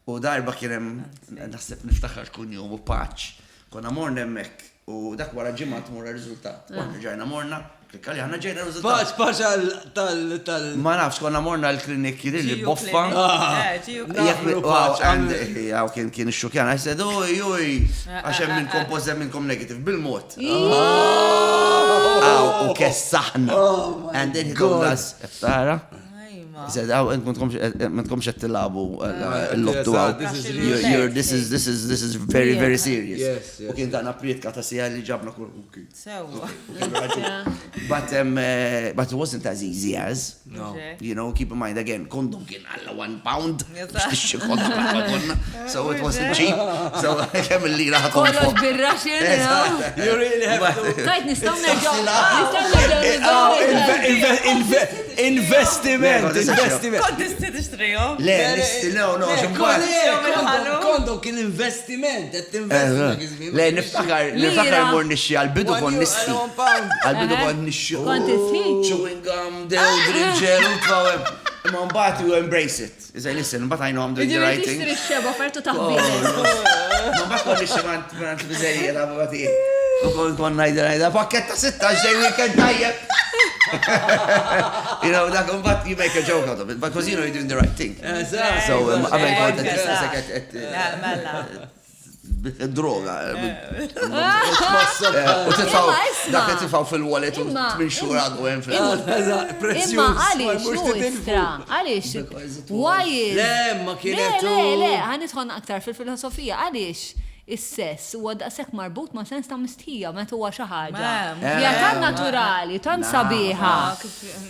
u darba kien hemm naħseb niftakar kun jum u paċ. Konna morna hemmhekk u dak wara ġimgħa tmur riżultat. U aħna ġajna morna, klikka li aħna ġejna riżultat. Paċ, paċ għal tal tal. Ma nafx, konna morna l-klinik jidir li GU boffa. clinic. Eh, GU clinic. Jekk Nafru wow, paċ, and, eh, għaw kien kien xukjan. I said, oj, oj, għax hemm minnkom positive minnkom negative, bil-mod. Għaw, u kessaħna. And then he told us, tara? Ajma. He said, għaw, intkom xed tilabu l-lottu għaw. This is You're- you're- This is, this is, this is very, very serious. Yes, yes. U kien tana prietka ta' sija li ġabna kull. okay. Sewwa. But, um, uh, but it wasn't as easy as. No. You know, keep in mind again, condom kien għalla one pound. Yes. Biex tixtri condom għalla konna. So it wasn't cheap. So kemm il-lira ħaton Kollox fuq. bil-Russian, you know? You really have to. Tajt nistgħu nerġgħu. Nistgħu nerġgħu nużaw. Investiment, Le, investiment. Kont tisti tixtrihom? Le, nisti, no, no, ximbat. Kondom kien investiment, qed tinvesti dak iż-żmien. Le, niftakar, niftakar mor nixxi, għal-bidu One kon euro nisti. and one pound. Għal-bidu kon nixxi. Kont tisħi? Chewing gum, deodorant, gel, u tfaw. Imma mbagħad you embrace it. You say, listen, but I know I'm doing the Ġifieri right thing. tixtri x-xeba fertu taħbir. Ma mbagħad kon nixxi mant biżejjed, għabati. U kon kon ngħidha ngħidha pakketta 16 day weekend tajjeb. You know, dak mbagħad you make a joke out of it, because you know you're doing the right thing. Eżatt. So, um, qabel kont qed Eżatt. tistaqsek qed Mela. qed droga. U titfaw, Imma isma'. dak li titfaw fil-wallet u Imma- tmien xhur għadu hemm fil Eżatt, prezzjuż. Imma għaliex, mhux u titilfu. istra, għaliex, Because it was- why is. Le, ma kienet Le, le, le, u- ħanidħol aktar fil-filosofija, għaliex is-sess huwa daqshekk marbut ma' sens ta' mistħija meta huwa xi ħaġa. Ma, Hija tant naturali, tant sabiħa.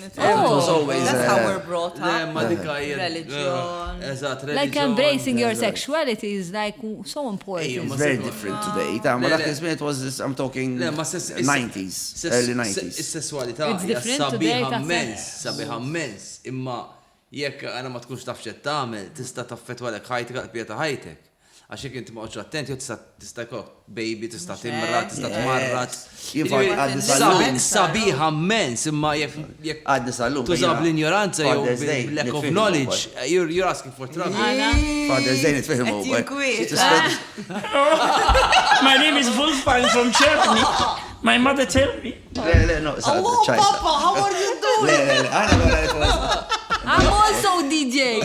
It was always, That's how uh, we're brought Le, up. ma dik hija. Religion. Eżatt, Like religion. embracing your sexuality is like so Ejju, important. ma It's very different today. Ta' ma Le, dak le. iż-żmien it was this, I'm talking Le, ma sess- 90s, sess- early se- 90s. Is-sessualità It's hija different today, sabiħa taħseb? immens, sabiħa immens, imma jekk għana ma tkunx taf x'qed tagħmel, tista' taffettwalek ħajtek għal ta' ħajtek. Għax jekk inti ma qgħodx attent, jew tista' tista' jkollok baby, tista' timrad, tista' tmarrad. Jien fa- Jiġifieri, għadni sabi- sal-lum. Sabiħa immens, imma jekk jekk Għadni sal-lum. tuża bl-ignoranza jew Father's Day, bil-lack of nitfihmu knowledge, you're you're asking for trouble. Father's Day nitfihmu. Qed jinkwiet. To spend- My name is Wolfgang from Germany. My mother tell me. Le, le, no, sa' Oh, ċajta. papa, how are you doing? Le, le, le, għana għana I'm also DJ.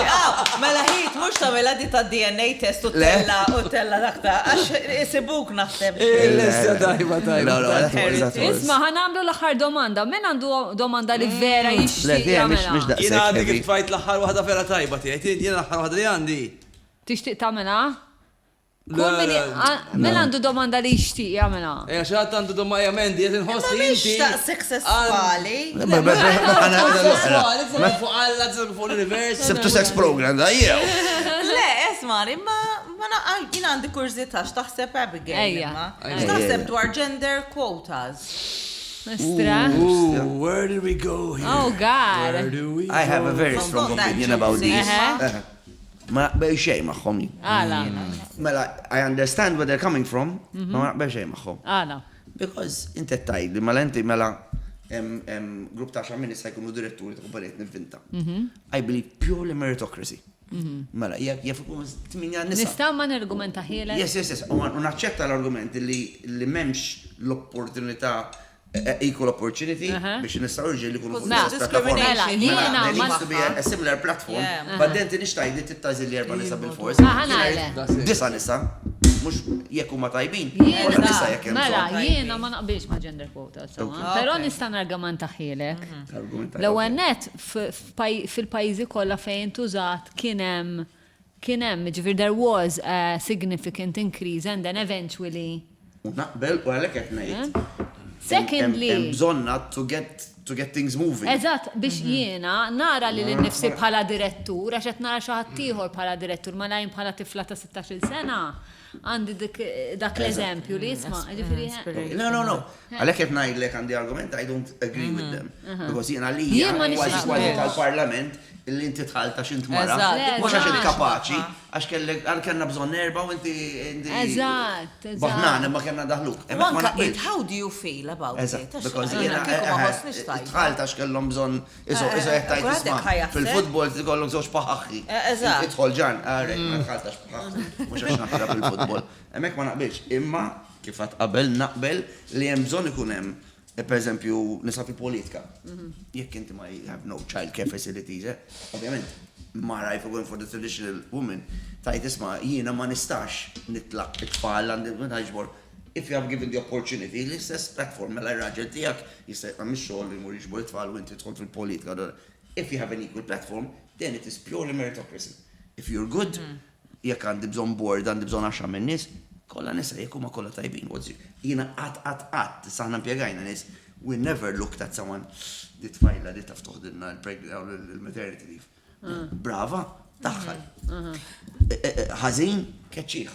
Ah, Mela ħit, mux tamela di ta' DNA test u Le. tella u tella dakta, għax isibuk naħseb. Il-lesta tajba tajba. No, no, that was, that was. Isma, ħanamlu l-aħħar domanda. Min għandu domanda li vera Le, jixtieq tiegħi mhix mhix jagħmilha? daqshekk Jiena għandi heavy. kif tfajt l-aħħar waħda vera tajba tiegħi, jiena l-aħħar waħda li għandi. Tixtieq tagħmilha? Le, Kull min le, min għandu domanda li jixtieq jagħmilha? Ejja, xi ħadd għandu domanda ejja Mandy, qed inħoss Ma li mhix inti. ta' sesswali. Le, ma- ma- ma- għana- Sessuali, titkellem fuq Alla, titkellem fuq l-univers. Sibtu sex program da jew. Le, esmani, ma ma na- jien għandi kurżità x'taħseb Abigail. Ejja. imma. Ejja. X'taħseb dwar gender quotas? Mistra. Ooh, where did we go here? Oh God. Where do we I have a very Not strong that opinion about juicy. these. Uh-huh. Ma naqbel xejn magħhom jien. Għala. Mela, I understand where they're coming from, ma naqbel xejn magħhom. Għala. Because inti qed tgħidli mela inti mela em, em, grupp ta' xar nisa jkunu diretturi ta' kumpanijiet nivvinta. I believe purely meritocracy. Mela, jekk jekk ikunu tminja nisa. Nista' ma nirgumenta ħieles? Yes, yes, yes. U u naċċetta l-argument li li m'hemmx l-opportunità eh, equal opportunity biex nisa u rġiel ikunu fuq Mela, l-istess plattaforma. Mela, jiena There ma needs to be a, a similar platform, Yeah. but then tinix tajdi tittażil li erba nisa bil-fors. Ah, ħana għale. Disa nisa, mux jekk huma tajbin, kollha nisa jekk hemm Mela, bżonn. jiena ma naqbilx ma' gender quota, insomma. Però nista' nargumenta ħielek. Argument tajjeb. L-ewwel net fil-pajjiżi kollha fejn tużat kien hemm kien hemm, ġifier there was a significant increase and then eventually. U naqbel u għalhekk qed ngħid. Secondly, Hemm bżonna to get to get things moving. Eżatt, biex jiena nara li l-nifsi bħala direttur, għax qed nara xi ħadd ieħor bħala direttur, ma jien bħala tifla ta' 16-il sena, għandi dik- dak l-eżempju li jisma' ġifieri. No, no, no. Għalhekk qed ngħidlek għandi argument, I don't agree with them. Because jiena li Jien ma kważi nixtieqx kważi naqbel. tal-parlament illi inti tħalt għax int mara. Eżatt, Mhux għax int Eżatt. kapaċi, għax kellek għal kellna bżonn erba' u inti inti. Eżatt, eżatt. Baħnan imma kellna daħluk. U Hemmhekk ma anka it, naqbilx. how do you feel about it? Eżatt, Għax because jiena jiena kieku ma ħossnix tajba. tħalt għax kellhom bżonn iso iso qed tgħid kulħadd hekk isma' ħajaħseb. fil-futbol tikollok żewġ paħaħi. Eh, eżatt. Idħol ġan, għarek, ma tħalt għax paħaħi, mhux għax naħrab il-futbol. Hemmhekk ma naqbilx, imma kif għad qabel naqbel li hemm bżonn ikun hemm eh, per eżempju nisa fil-politika. Jekk inti ma you have no child care facilities, eh, ovvjament, mara if you're going for the traditional woman, tajt isma' jiena ma nistax nitlaq it-tfal għandi ġbor if you have given the opportunity, l-istess platform mela r-raġel tiegħek jista' jaqta' mix-xogħol li jmur jiġbor it-tfal u inti tidħol fil-politika. If you have an equal platform, then it is purely meritocracy. If you're good, jekk għandi bżonn board, għandi bżonn għaxa minn nies, kollha nisa jekk huma kollha tajbin. What's your- Jiena qatt qatt qatt, issa aħna impjegajna nies, we never looked at someone, di tfajla di taf toħdilna l-maternity leave. Brava, daħħal. Ħażin, keċċih.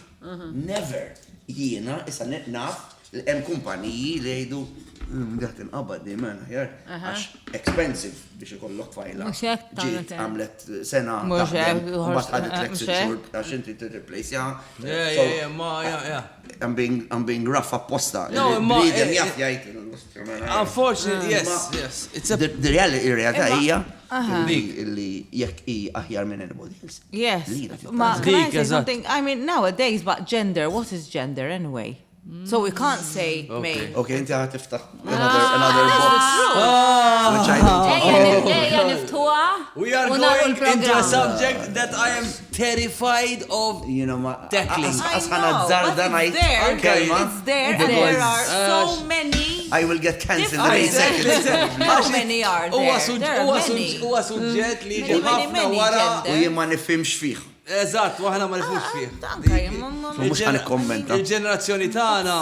Never. Jiena, issa ne- naf, li hemm kumpaniji li jgħidu "Mm, dak tinqabad di man aħjar għax expensive biex ikollok tfajla. Mhux hekk tagħmel Ġiet għamlet sena Mhux taħdem, hekk, u mbagħad ħadet mhux lek sitt hekk. xhur għax inti tirreplace Yeah, yeah, yeah, ma, yeah, yeah. I'm being I'm being rough apposta. No, imma- Bniedem eh, jaf jgħid. Unfortunately, yes, Imma- yes. It's a The the reality, ir-realtà hija illi illi jekk hi aħjar minn anybody else. Yes. Lila titgħażel. Ma, can I Dik, say eżatt. something? I mean, nowadays, but gender, what is gender anyway? So we can't say male. Okay, inti ħa tiftaħ another another box. Which I don't want. Ejja nif- Ejja niftuha. We are u nagħlqu going into a l-programm. subject that I am terrified of. You know, ma Tackling. I Asħana know, zarda but it's ngħid there. kelma. It's there, and there are so many. I will get cancelled in eight Different. seconds. How many are Huwa there? suġ- There are huwa many. suġ- huwa suġġett li jiġi Many, many, ħafna many wara. gender. U jien ma nifhimx fih. Eżatt, u aħna ma nifhmux fih. Anka jien ma- ma- So mhux ħa nikkommenta. Il-ġenerazzjoni tagħna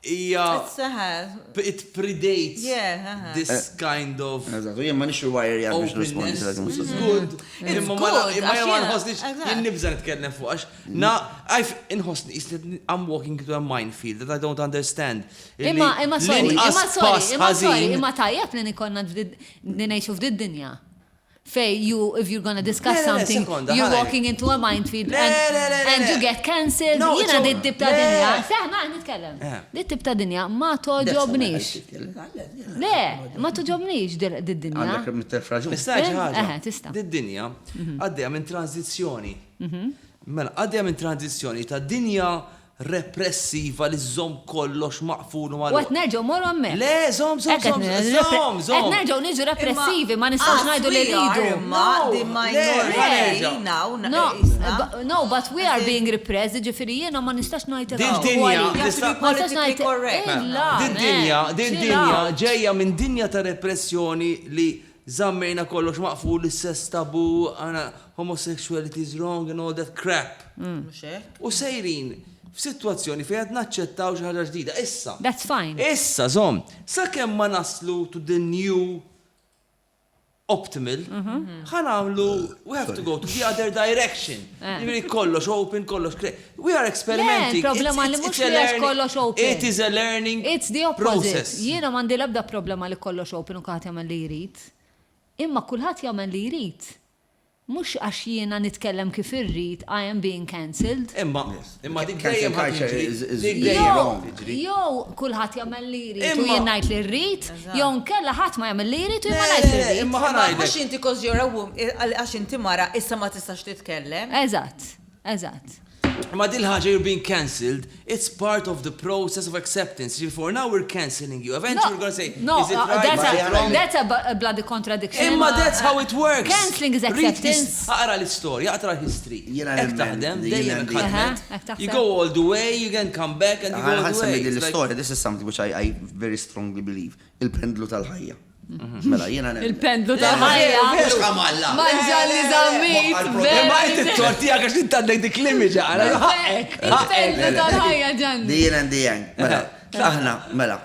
hija It's, uh, it predates Yeah, uh-huh. this kind of Eżatt, u jien ma nix wire jgħad biex nirrispondi openness, dak which is il-mistoqsija. good. It's Imma ma good, imma għax ma jiena- nħossniex eżatt. jien nibża' nitkellem fuq għax na I've inħossni isli I'm walking into a minefield that I don't understand. Illi Imma, imma sorry, l-inqas imma sorry, pass imma sorry, ħażin- imma tajjeb li nikonna li ngħixu f'did dinja. Fej, you, if you're gonna discuss Le, le, le, something, sekonda, you're ħalli. walking into a minefield Le, and, le, le, le, and le. you get cancelled. No, Jiena it's dit tip ta' le. dinja. Seħna, nitkellem. Eh. Dit tip ta' dinja ma toġobnix. Le, ma toġobnix dit dinja. Għandek mittelf raġun. Nista' ngħid xi Eh, ħaġa? eh, tista'. Did-dinja għaddejja minn tranzizzjoni. Mela, għaddejja minn tranzizzjoni ta' dinja repressiva li żżomm kollox maqful u U qed magħluq. nerġgħu mmorru hemmhekk. Le, żomm, żomm, Hekk qed żomm, ne- żomm, żomm. Qed nerġgħu niġu repressivi, ma nistgħux ngħidu li rridu. Imma the minority now. No, no, but we are being repressed, ġifieri jiena ma nistax ngħid Din dinja, tista' Ma nistax politically ngħid correct. Illa, Din dinja, man, din chill dinja out. ġejja minn dinja ta' repressjoni li żammejna kollox maqful, is-sess tabu, għana homosexuality is wrong and all that crap. Mhux hekk. U sejrin f'sitwazzjoni fejn qed naċċettaw xi ħaġa ġdida. Issa. That's fine. Issa, żomm, sakemm ma naslu to the new optimal, ħa nagħmlu, we have to go to the other direction. Jiġifieri kollox open, kollox clear. We are experimenting. Le, il-problema li mhux It's a li għax learning- kollox open. It is a learning It's the opposite. process. Jiena m'għandi l-ebda problema li kollox open u kulħadd jagħmel li jrid. Imma kulħadd jagħmel li jrid. Mhux għax jiena nitkellem kif irrid, I am being cancelled. Imma, imma dik Cancel dejjem ħa culture tiġri. is Dik really dejjem ħa wrong. tiġri. Jew kulħadd jagħmel li jrid u Imma- jien ngħid li rrid, jew nkella ħadd ma jagħmel li jrid u jien ma Le, ngħidx li le, rrid. imma ħa Imma mhux ngħidlek. inti 'cause you're a woman, għax inti mara, issa ma tistax titkellem. Eżatt, eżatt. Ma dil ħaġa you're being cancelled, it's part of the process of acceptance. For now we're cancelling you. Eventually we're gonna say, no, is it right? that's, Is it a, wrong? that's a bloody contradiction. Imma that's how it works. Cancelling is Read acceptance. Aqra l-istorja, aqra l-history. Jiena Hekk nemmen taħdem, li dejjem jiena hekk ndi- Aha, ħadmet. hekk taħseb. You go all the way, you can come back and you go all the Ħa nsemmi way. din It's like- l-istorja, this is something which I very strongly believe. Il-pendlu tal-ħajja. Mela, jiena nemmen. Il-pendlu tal-ħajja. Mhux ħamalla. Manġa li zammit, Imma vera. inti t-tort tiegħek għax inti għandek dik l-image għala ħaqek. Il-pendlu tal-ħajja, Ġanni. The yin and the yang. Mela, aħna, mela,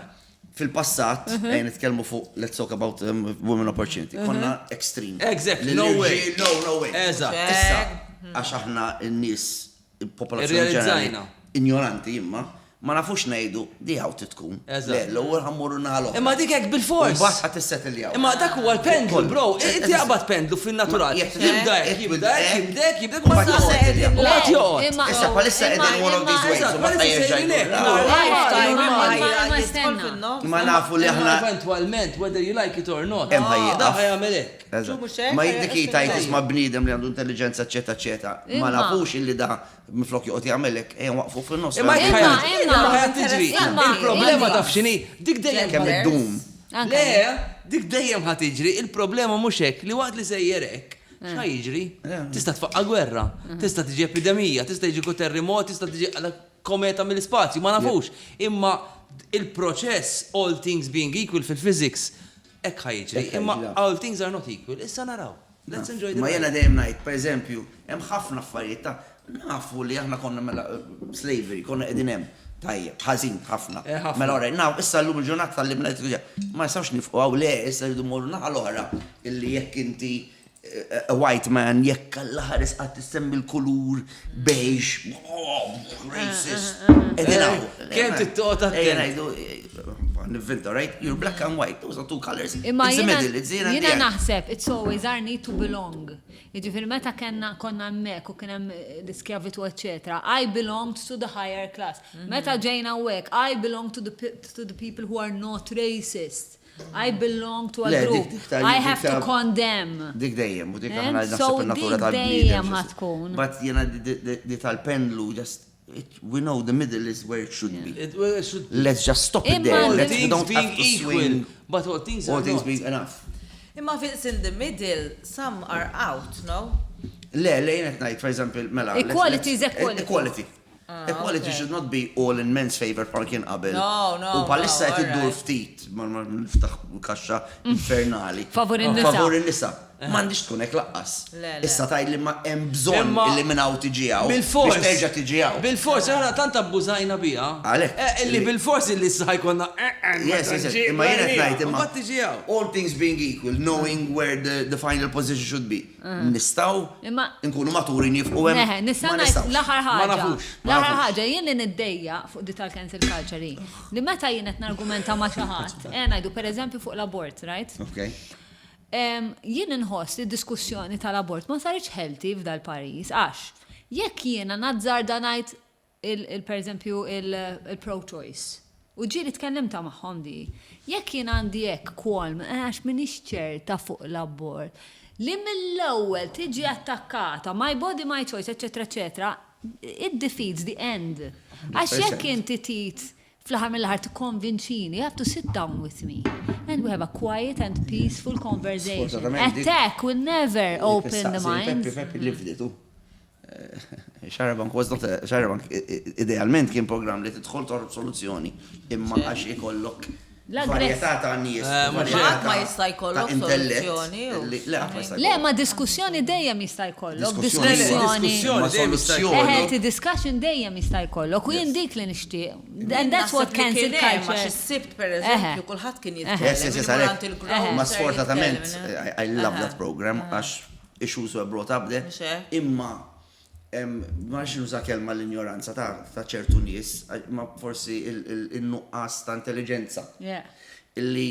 fil-passat, ejja nitkellmu fuq, let's talk about women opportunity. Konna extreme. Exactly, no way. No, no way. Eżatt. Issa, għax aħna n-nies, il-popolazzjoni ġenerali, Irrealizzajna. ignoranti imma, ma nafux ngħidu di hawn tkun. Eżatt. Le, l-ewwel ħa mmorru naħa l-oħra. Imma dik hekk bil-fors. U mbagħad ħa tissettiljaw. Imma dak huwa l-pendlu, bro. Inti jaqbad pendlu fin-natural. Jibda hekk, jibda hekk, jibda hekk, jibda hekk, u mbagħad joqgħod. U mbagħad joqgħod. Issa bħalissa qegħdin one of these ways. Eżatt, u mbagħad bħalissa jerġa' sejrin hekk. jkun. Lifetime Imma- imma imma- jidħol stenna. fin-nofs. Ma nafu li aħna Eventualment, whether you like it or not. Hemm ħajja. Da ħajamel hekk. Eżatt. Mhux hekk, Ma dik hi tajt ejja, isma' bniedem li għandu intelligenza eċetera eċetera. Ma Imma- nafux illi da minflok joqgħod jagħmel hekk ejja waqfu fin-nofs. Imma Imma- ħajja imma- ħajja tiġri. Imma- Il-problema imma- taf x'inhi, dik dejjem Kemm ħa- iddum. Anke. Le, dik dejjem ħa tiġri, il-problema mhux hekk li waqt li sejjer hekk, x'ħa jiġri? Tista' tfaqqa gwerra, tista' tiġi epidemija, tista' jiġi terremot, tista' tiġi kometa mill-ispazju, ma nafux. Imma il-proċess, all things being equal fil-physics, hekk ħa jiġri. Hekk ħa Imma jiġri. all things are not equal, issa naraw. Let's enjoy the Ma ride. jena dejjem ngħid, per eżempju, hemm ħafna affarijiet ta' nafu li aħna konna mela slavery, konna qegħdin hemm. Tajjeb, ħażin ħafna. Eh, ħafna. Mela ora, naw, issa llum il-ġurnata tal-li mela ma nistgħux nifqu hawn le, issa rridu mmorru naħa l-oħra illi jekk inti eh, a white man, jekk alla ħares qatt tissemmi l-kulur beige, oh, racist. Qegħdin hawn. Kemm tittoqgħod attent. Ejja ngħidu, eh, nivvinta, right? You're black and white, those are two colors. Imma It's the jiena middle, it's the yin and the jiena yang. naħseb, it's always our need to belong. Jiġifieri meta kellna konna hemmhekk u kien hemm l-iskjavitu, eccetera, I belonged to the higher class. Meta ġejna hawnhekk, I belong to the, to the people who are not racist. I belong to a Le, dik- group. dik ta' I dik have to ta' condemn. Dik dejjem, u dik Eh, aħna so naħseb il-natura dik tal-bniedem. dejjem ħa tkun. But jena di tal-pendlu, just, we know the middle is where it should be. It, well, it should Let's just stop it Imma there. all Let's, we things don't being have to equal, swing. but all things All are things not. being enough. Imma if it's in the middle, some are out, no? Le, le, jena ngħid, for example, mela. Equality is equality. Equality. Equality should not be all in men's favor bħal kien qabel. No, no, U bħalissa no, qed iddur alright. ftit, ma ma niftaħ kaxxa infernali. Favur in-nisa. Favur in-nisa. M'għandix tkun hekk laqqas. Le, le. Issa tgħid li ma hemm bżonn Imma- illi minn hawn tiġi hawn. Bil-fors. Biex terġa' tiġi hawn. Bil-fors, aħna tant abbużajna biha. Għalhekk. Eh, Illi bil-fors illi issa ħajkonna. eh, Yes, yes, yes. Imma jien qed ngħid imma. Mbagħad tiġi hawn. All things being equal, knowing where the final position should be. Nistgħu Imma- nkunu maturi nifqu hemm. Neħe, nista' ma ngħid nistgħux. l-aħħar Ma ħaġa. nafux, ma L-aħħar nafux. ħaġa jien li niddejja fuq di tal-cancel culture hi, li meta jien qed nargumenta ma' xi ħadd, eh ngħidu pereżempju fuq l-abort, right? Okay. Jien inħoss li d-diskussjoni tal-abort ma saritx healthy f'dal pajjiż għax jekk jiena nazzarda ngħid il per eżempju il-pro-choice. U ġieli tkellimta magħhom di. Jekk jien għandi hekk qualm, għax m'iniex ċerta fuq l-abort, li mill-ewwel tiġi attakkata, my body, my choice, eċetera, eċetera, it defeats the end. Għax jekk inti tit fl-aħħar mill-aħħar tikkonvinċini, you have to sit down with me and we have a quiet and peaceful conversation. Attack will never open the mind. Peppi, Peppi lived it, Xarabank was not a, Xarabank idealment kien program li tidħol toħroġ soluzzjoni imma għax ikollok varjetà ta' nies. Eh, Qatt ma jista' jkollok soluzzjoni. Le, ma diskussjoni dejjem jista' jkollok. Diskussjoni. Healthy discussion dejjem jista' jkollok u jien dik li nixtieq. And that's what cancel culture. Għax is-sibt pereżempju kulħadd kien jitkellem. Ma sfortunatament I love that program għax issues were brought up there. Imma ma nafx nuża kelma l-injoranza ta' ċertu nies, ma forsi il-nuqqas ta' intelligenza. Illi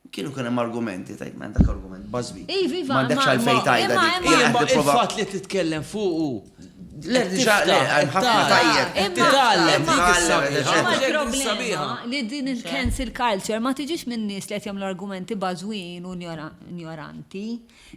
kienu kien hemm argumenti tajt ma dak argument bażbi. Iva, iva. M'għandekx għalfejn tajda dik. Imma il-fatt li titkellem fuqu. Le, diġà, le, hemm ħafna tajjeb. Titgħallem, Imma il-problema li din il-cancel culture ma tiġix minn nies li qed jagħmlu argumenti bażwin u injoranti.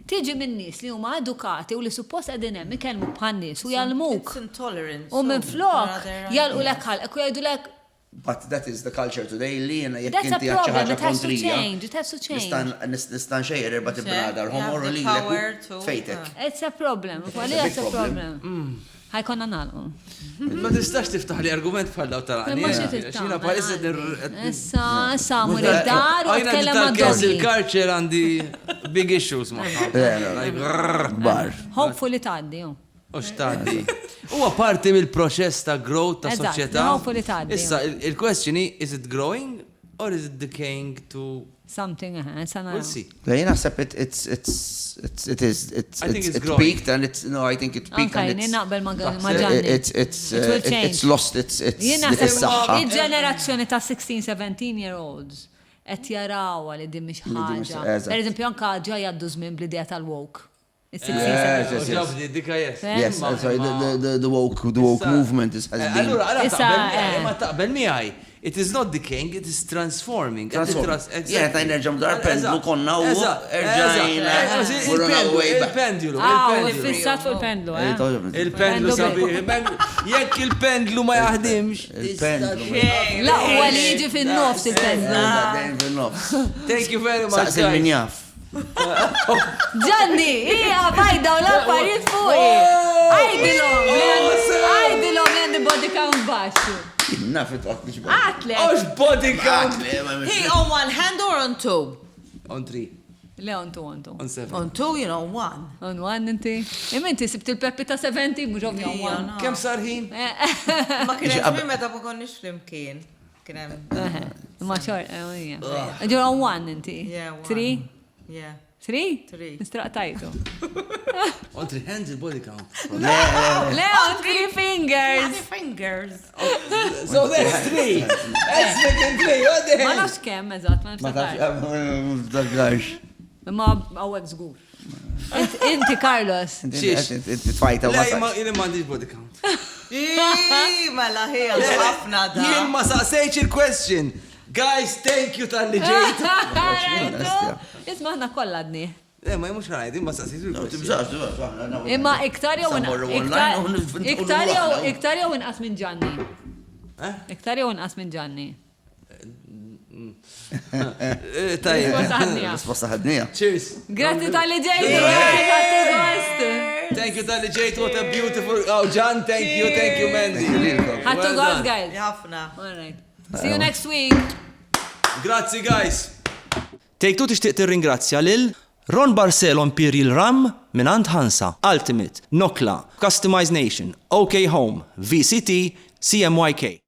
Tiġi minn nies li huma edukati u li suppost qegħdin hemm ikellmuk bħan-nies u jgħallmuk. It's intolerance. U minflok jagħlqulek ħalqek u jgħidulek But that is the culture today li jiena jekk That's a inti għad xi problem, ħaġa it has to kontrija. change, it has to change. Nista' nxejjer erba' tibnadar ħomor u lilek u tfejtek. It's a problem, għalija it's a problem. Ħa jkollna nagħlqu. Ma tistax tiftaħ li argument bħal daw tal-għani. Ma xi tista'. Xina bħalissa Issa, issa mur id-dar u tkellem ma' Cancel culture għandi big issues magħha. Bar. Hopefully tgħaddi. U x'tgħaddi. Huwa parti mill-proċess ta' growth ta' soċjetà. Hopefully tgħaddi. Issa, il-question is it growing or is it decaying to Something, eh, sa We'll see. Le, jien naħseb it, it's, it's, it's, it is, it's, I think it's it growing. peaked and it's, no, I think it peaked Anka and jien it's, naqbel ma' ma' Gianni. it's, it's, It will uh, it- change. it's lost, it's, it's, Jien dik naħseb is-saħħa. il-ġenerazzjoni ta' 16, 17 year olds qed jarawha li din mhix din mhix- ħaġa. eżatt. Per eżempju, anka ġa jgħaddu żmien bl-idea tal-woke. Yes, yes, yes. Ġabni, dika yes. Yes, I'm sorry, the, the, the, the woke, the woke movement is, has Eh, been. Allura, allura Issa, taqbel miegħi, eh. ma taqbel miegħi. It is not decaying, it is transforming. Transforming. Yeah, ta' nerġa' mdar pendlu konna u erġajna. We're on our way back. Il-pendulu, Ah, il-pendulu. fissat fuq il-pendlu, eh? Il-pendlu sabiħ. il-pendlu. Jekk il-pendlu ma jaħdimx. Il-pendlu. La, huwa li jiġi fin-nofs il-pendlu. Dejjem fin-nofs. Thank you very much. Saqsi min guys. jaf. Gianni, hija fajda u l-affarijiet fuqi. Għajdilhom, għajdilhom li għandi body count baxxu. Naf it-toqt biex Għatlek. Ox body count. He on one hand or on two? On three. Le, on two, on two. On seven. On two, you know, one. On one inti. Imma inti sibt il-peppi ta' 70, mhux ovvja on one. Kemm sar ħin? Ma kien hemm meta ma konniex flimkien. Kien hemm. Ma xor, eh, Ġur on one inti. Yeah, one. Three? Yeah. Three? Three. Nistraqtajtu. On three hands il-body count. Le, on three fingers. Three fingers. So that's three. That's freaking three. What the Ma hell? nafx kemm, eżatt, ma Ma nafx. tafx, Ma għawek żgur. Inti, Carlos. Xiex. Inti tfajta u Le, ma ma tafx. jien m'għandix body count. Ii, Mela ħija ħafna da. Jien ma saqsejtx il-question. Guys, thank you tal-li ġejt. Isma' aħna kollha għadni. Le, ma jemux ħanajd, ma saqsejtx il-question. Tibżax, tibżax, aħna- Imma iktar jew Sammorru iktar online u iktar jew waħda. iktar jew inqas minn Gianni. Eh? Iktar jew inqas minn Gianni. Eh, Tajjeb. Risposta ħadniha. Risposta ħadnija. Cheers. Grazzi tal-li ġejtu, guys, ħadtu gost. Thank you tal-li ġejt, what a beautiful... Oh, John, thank you, thank you, Mandy. Thank you lilkom. Ħadtu Well gost, done. guys. Ħafna. All right. See you next week. Grazzi, guys. Take Two tixtieq tirringrazzja lil Ron Barcelo Imperial Rum mingħand Hansa, Ultimate, Nokla, Customized Nation, OK Home, VCT, CMYK.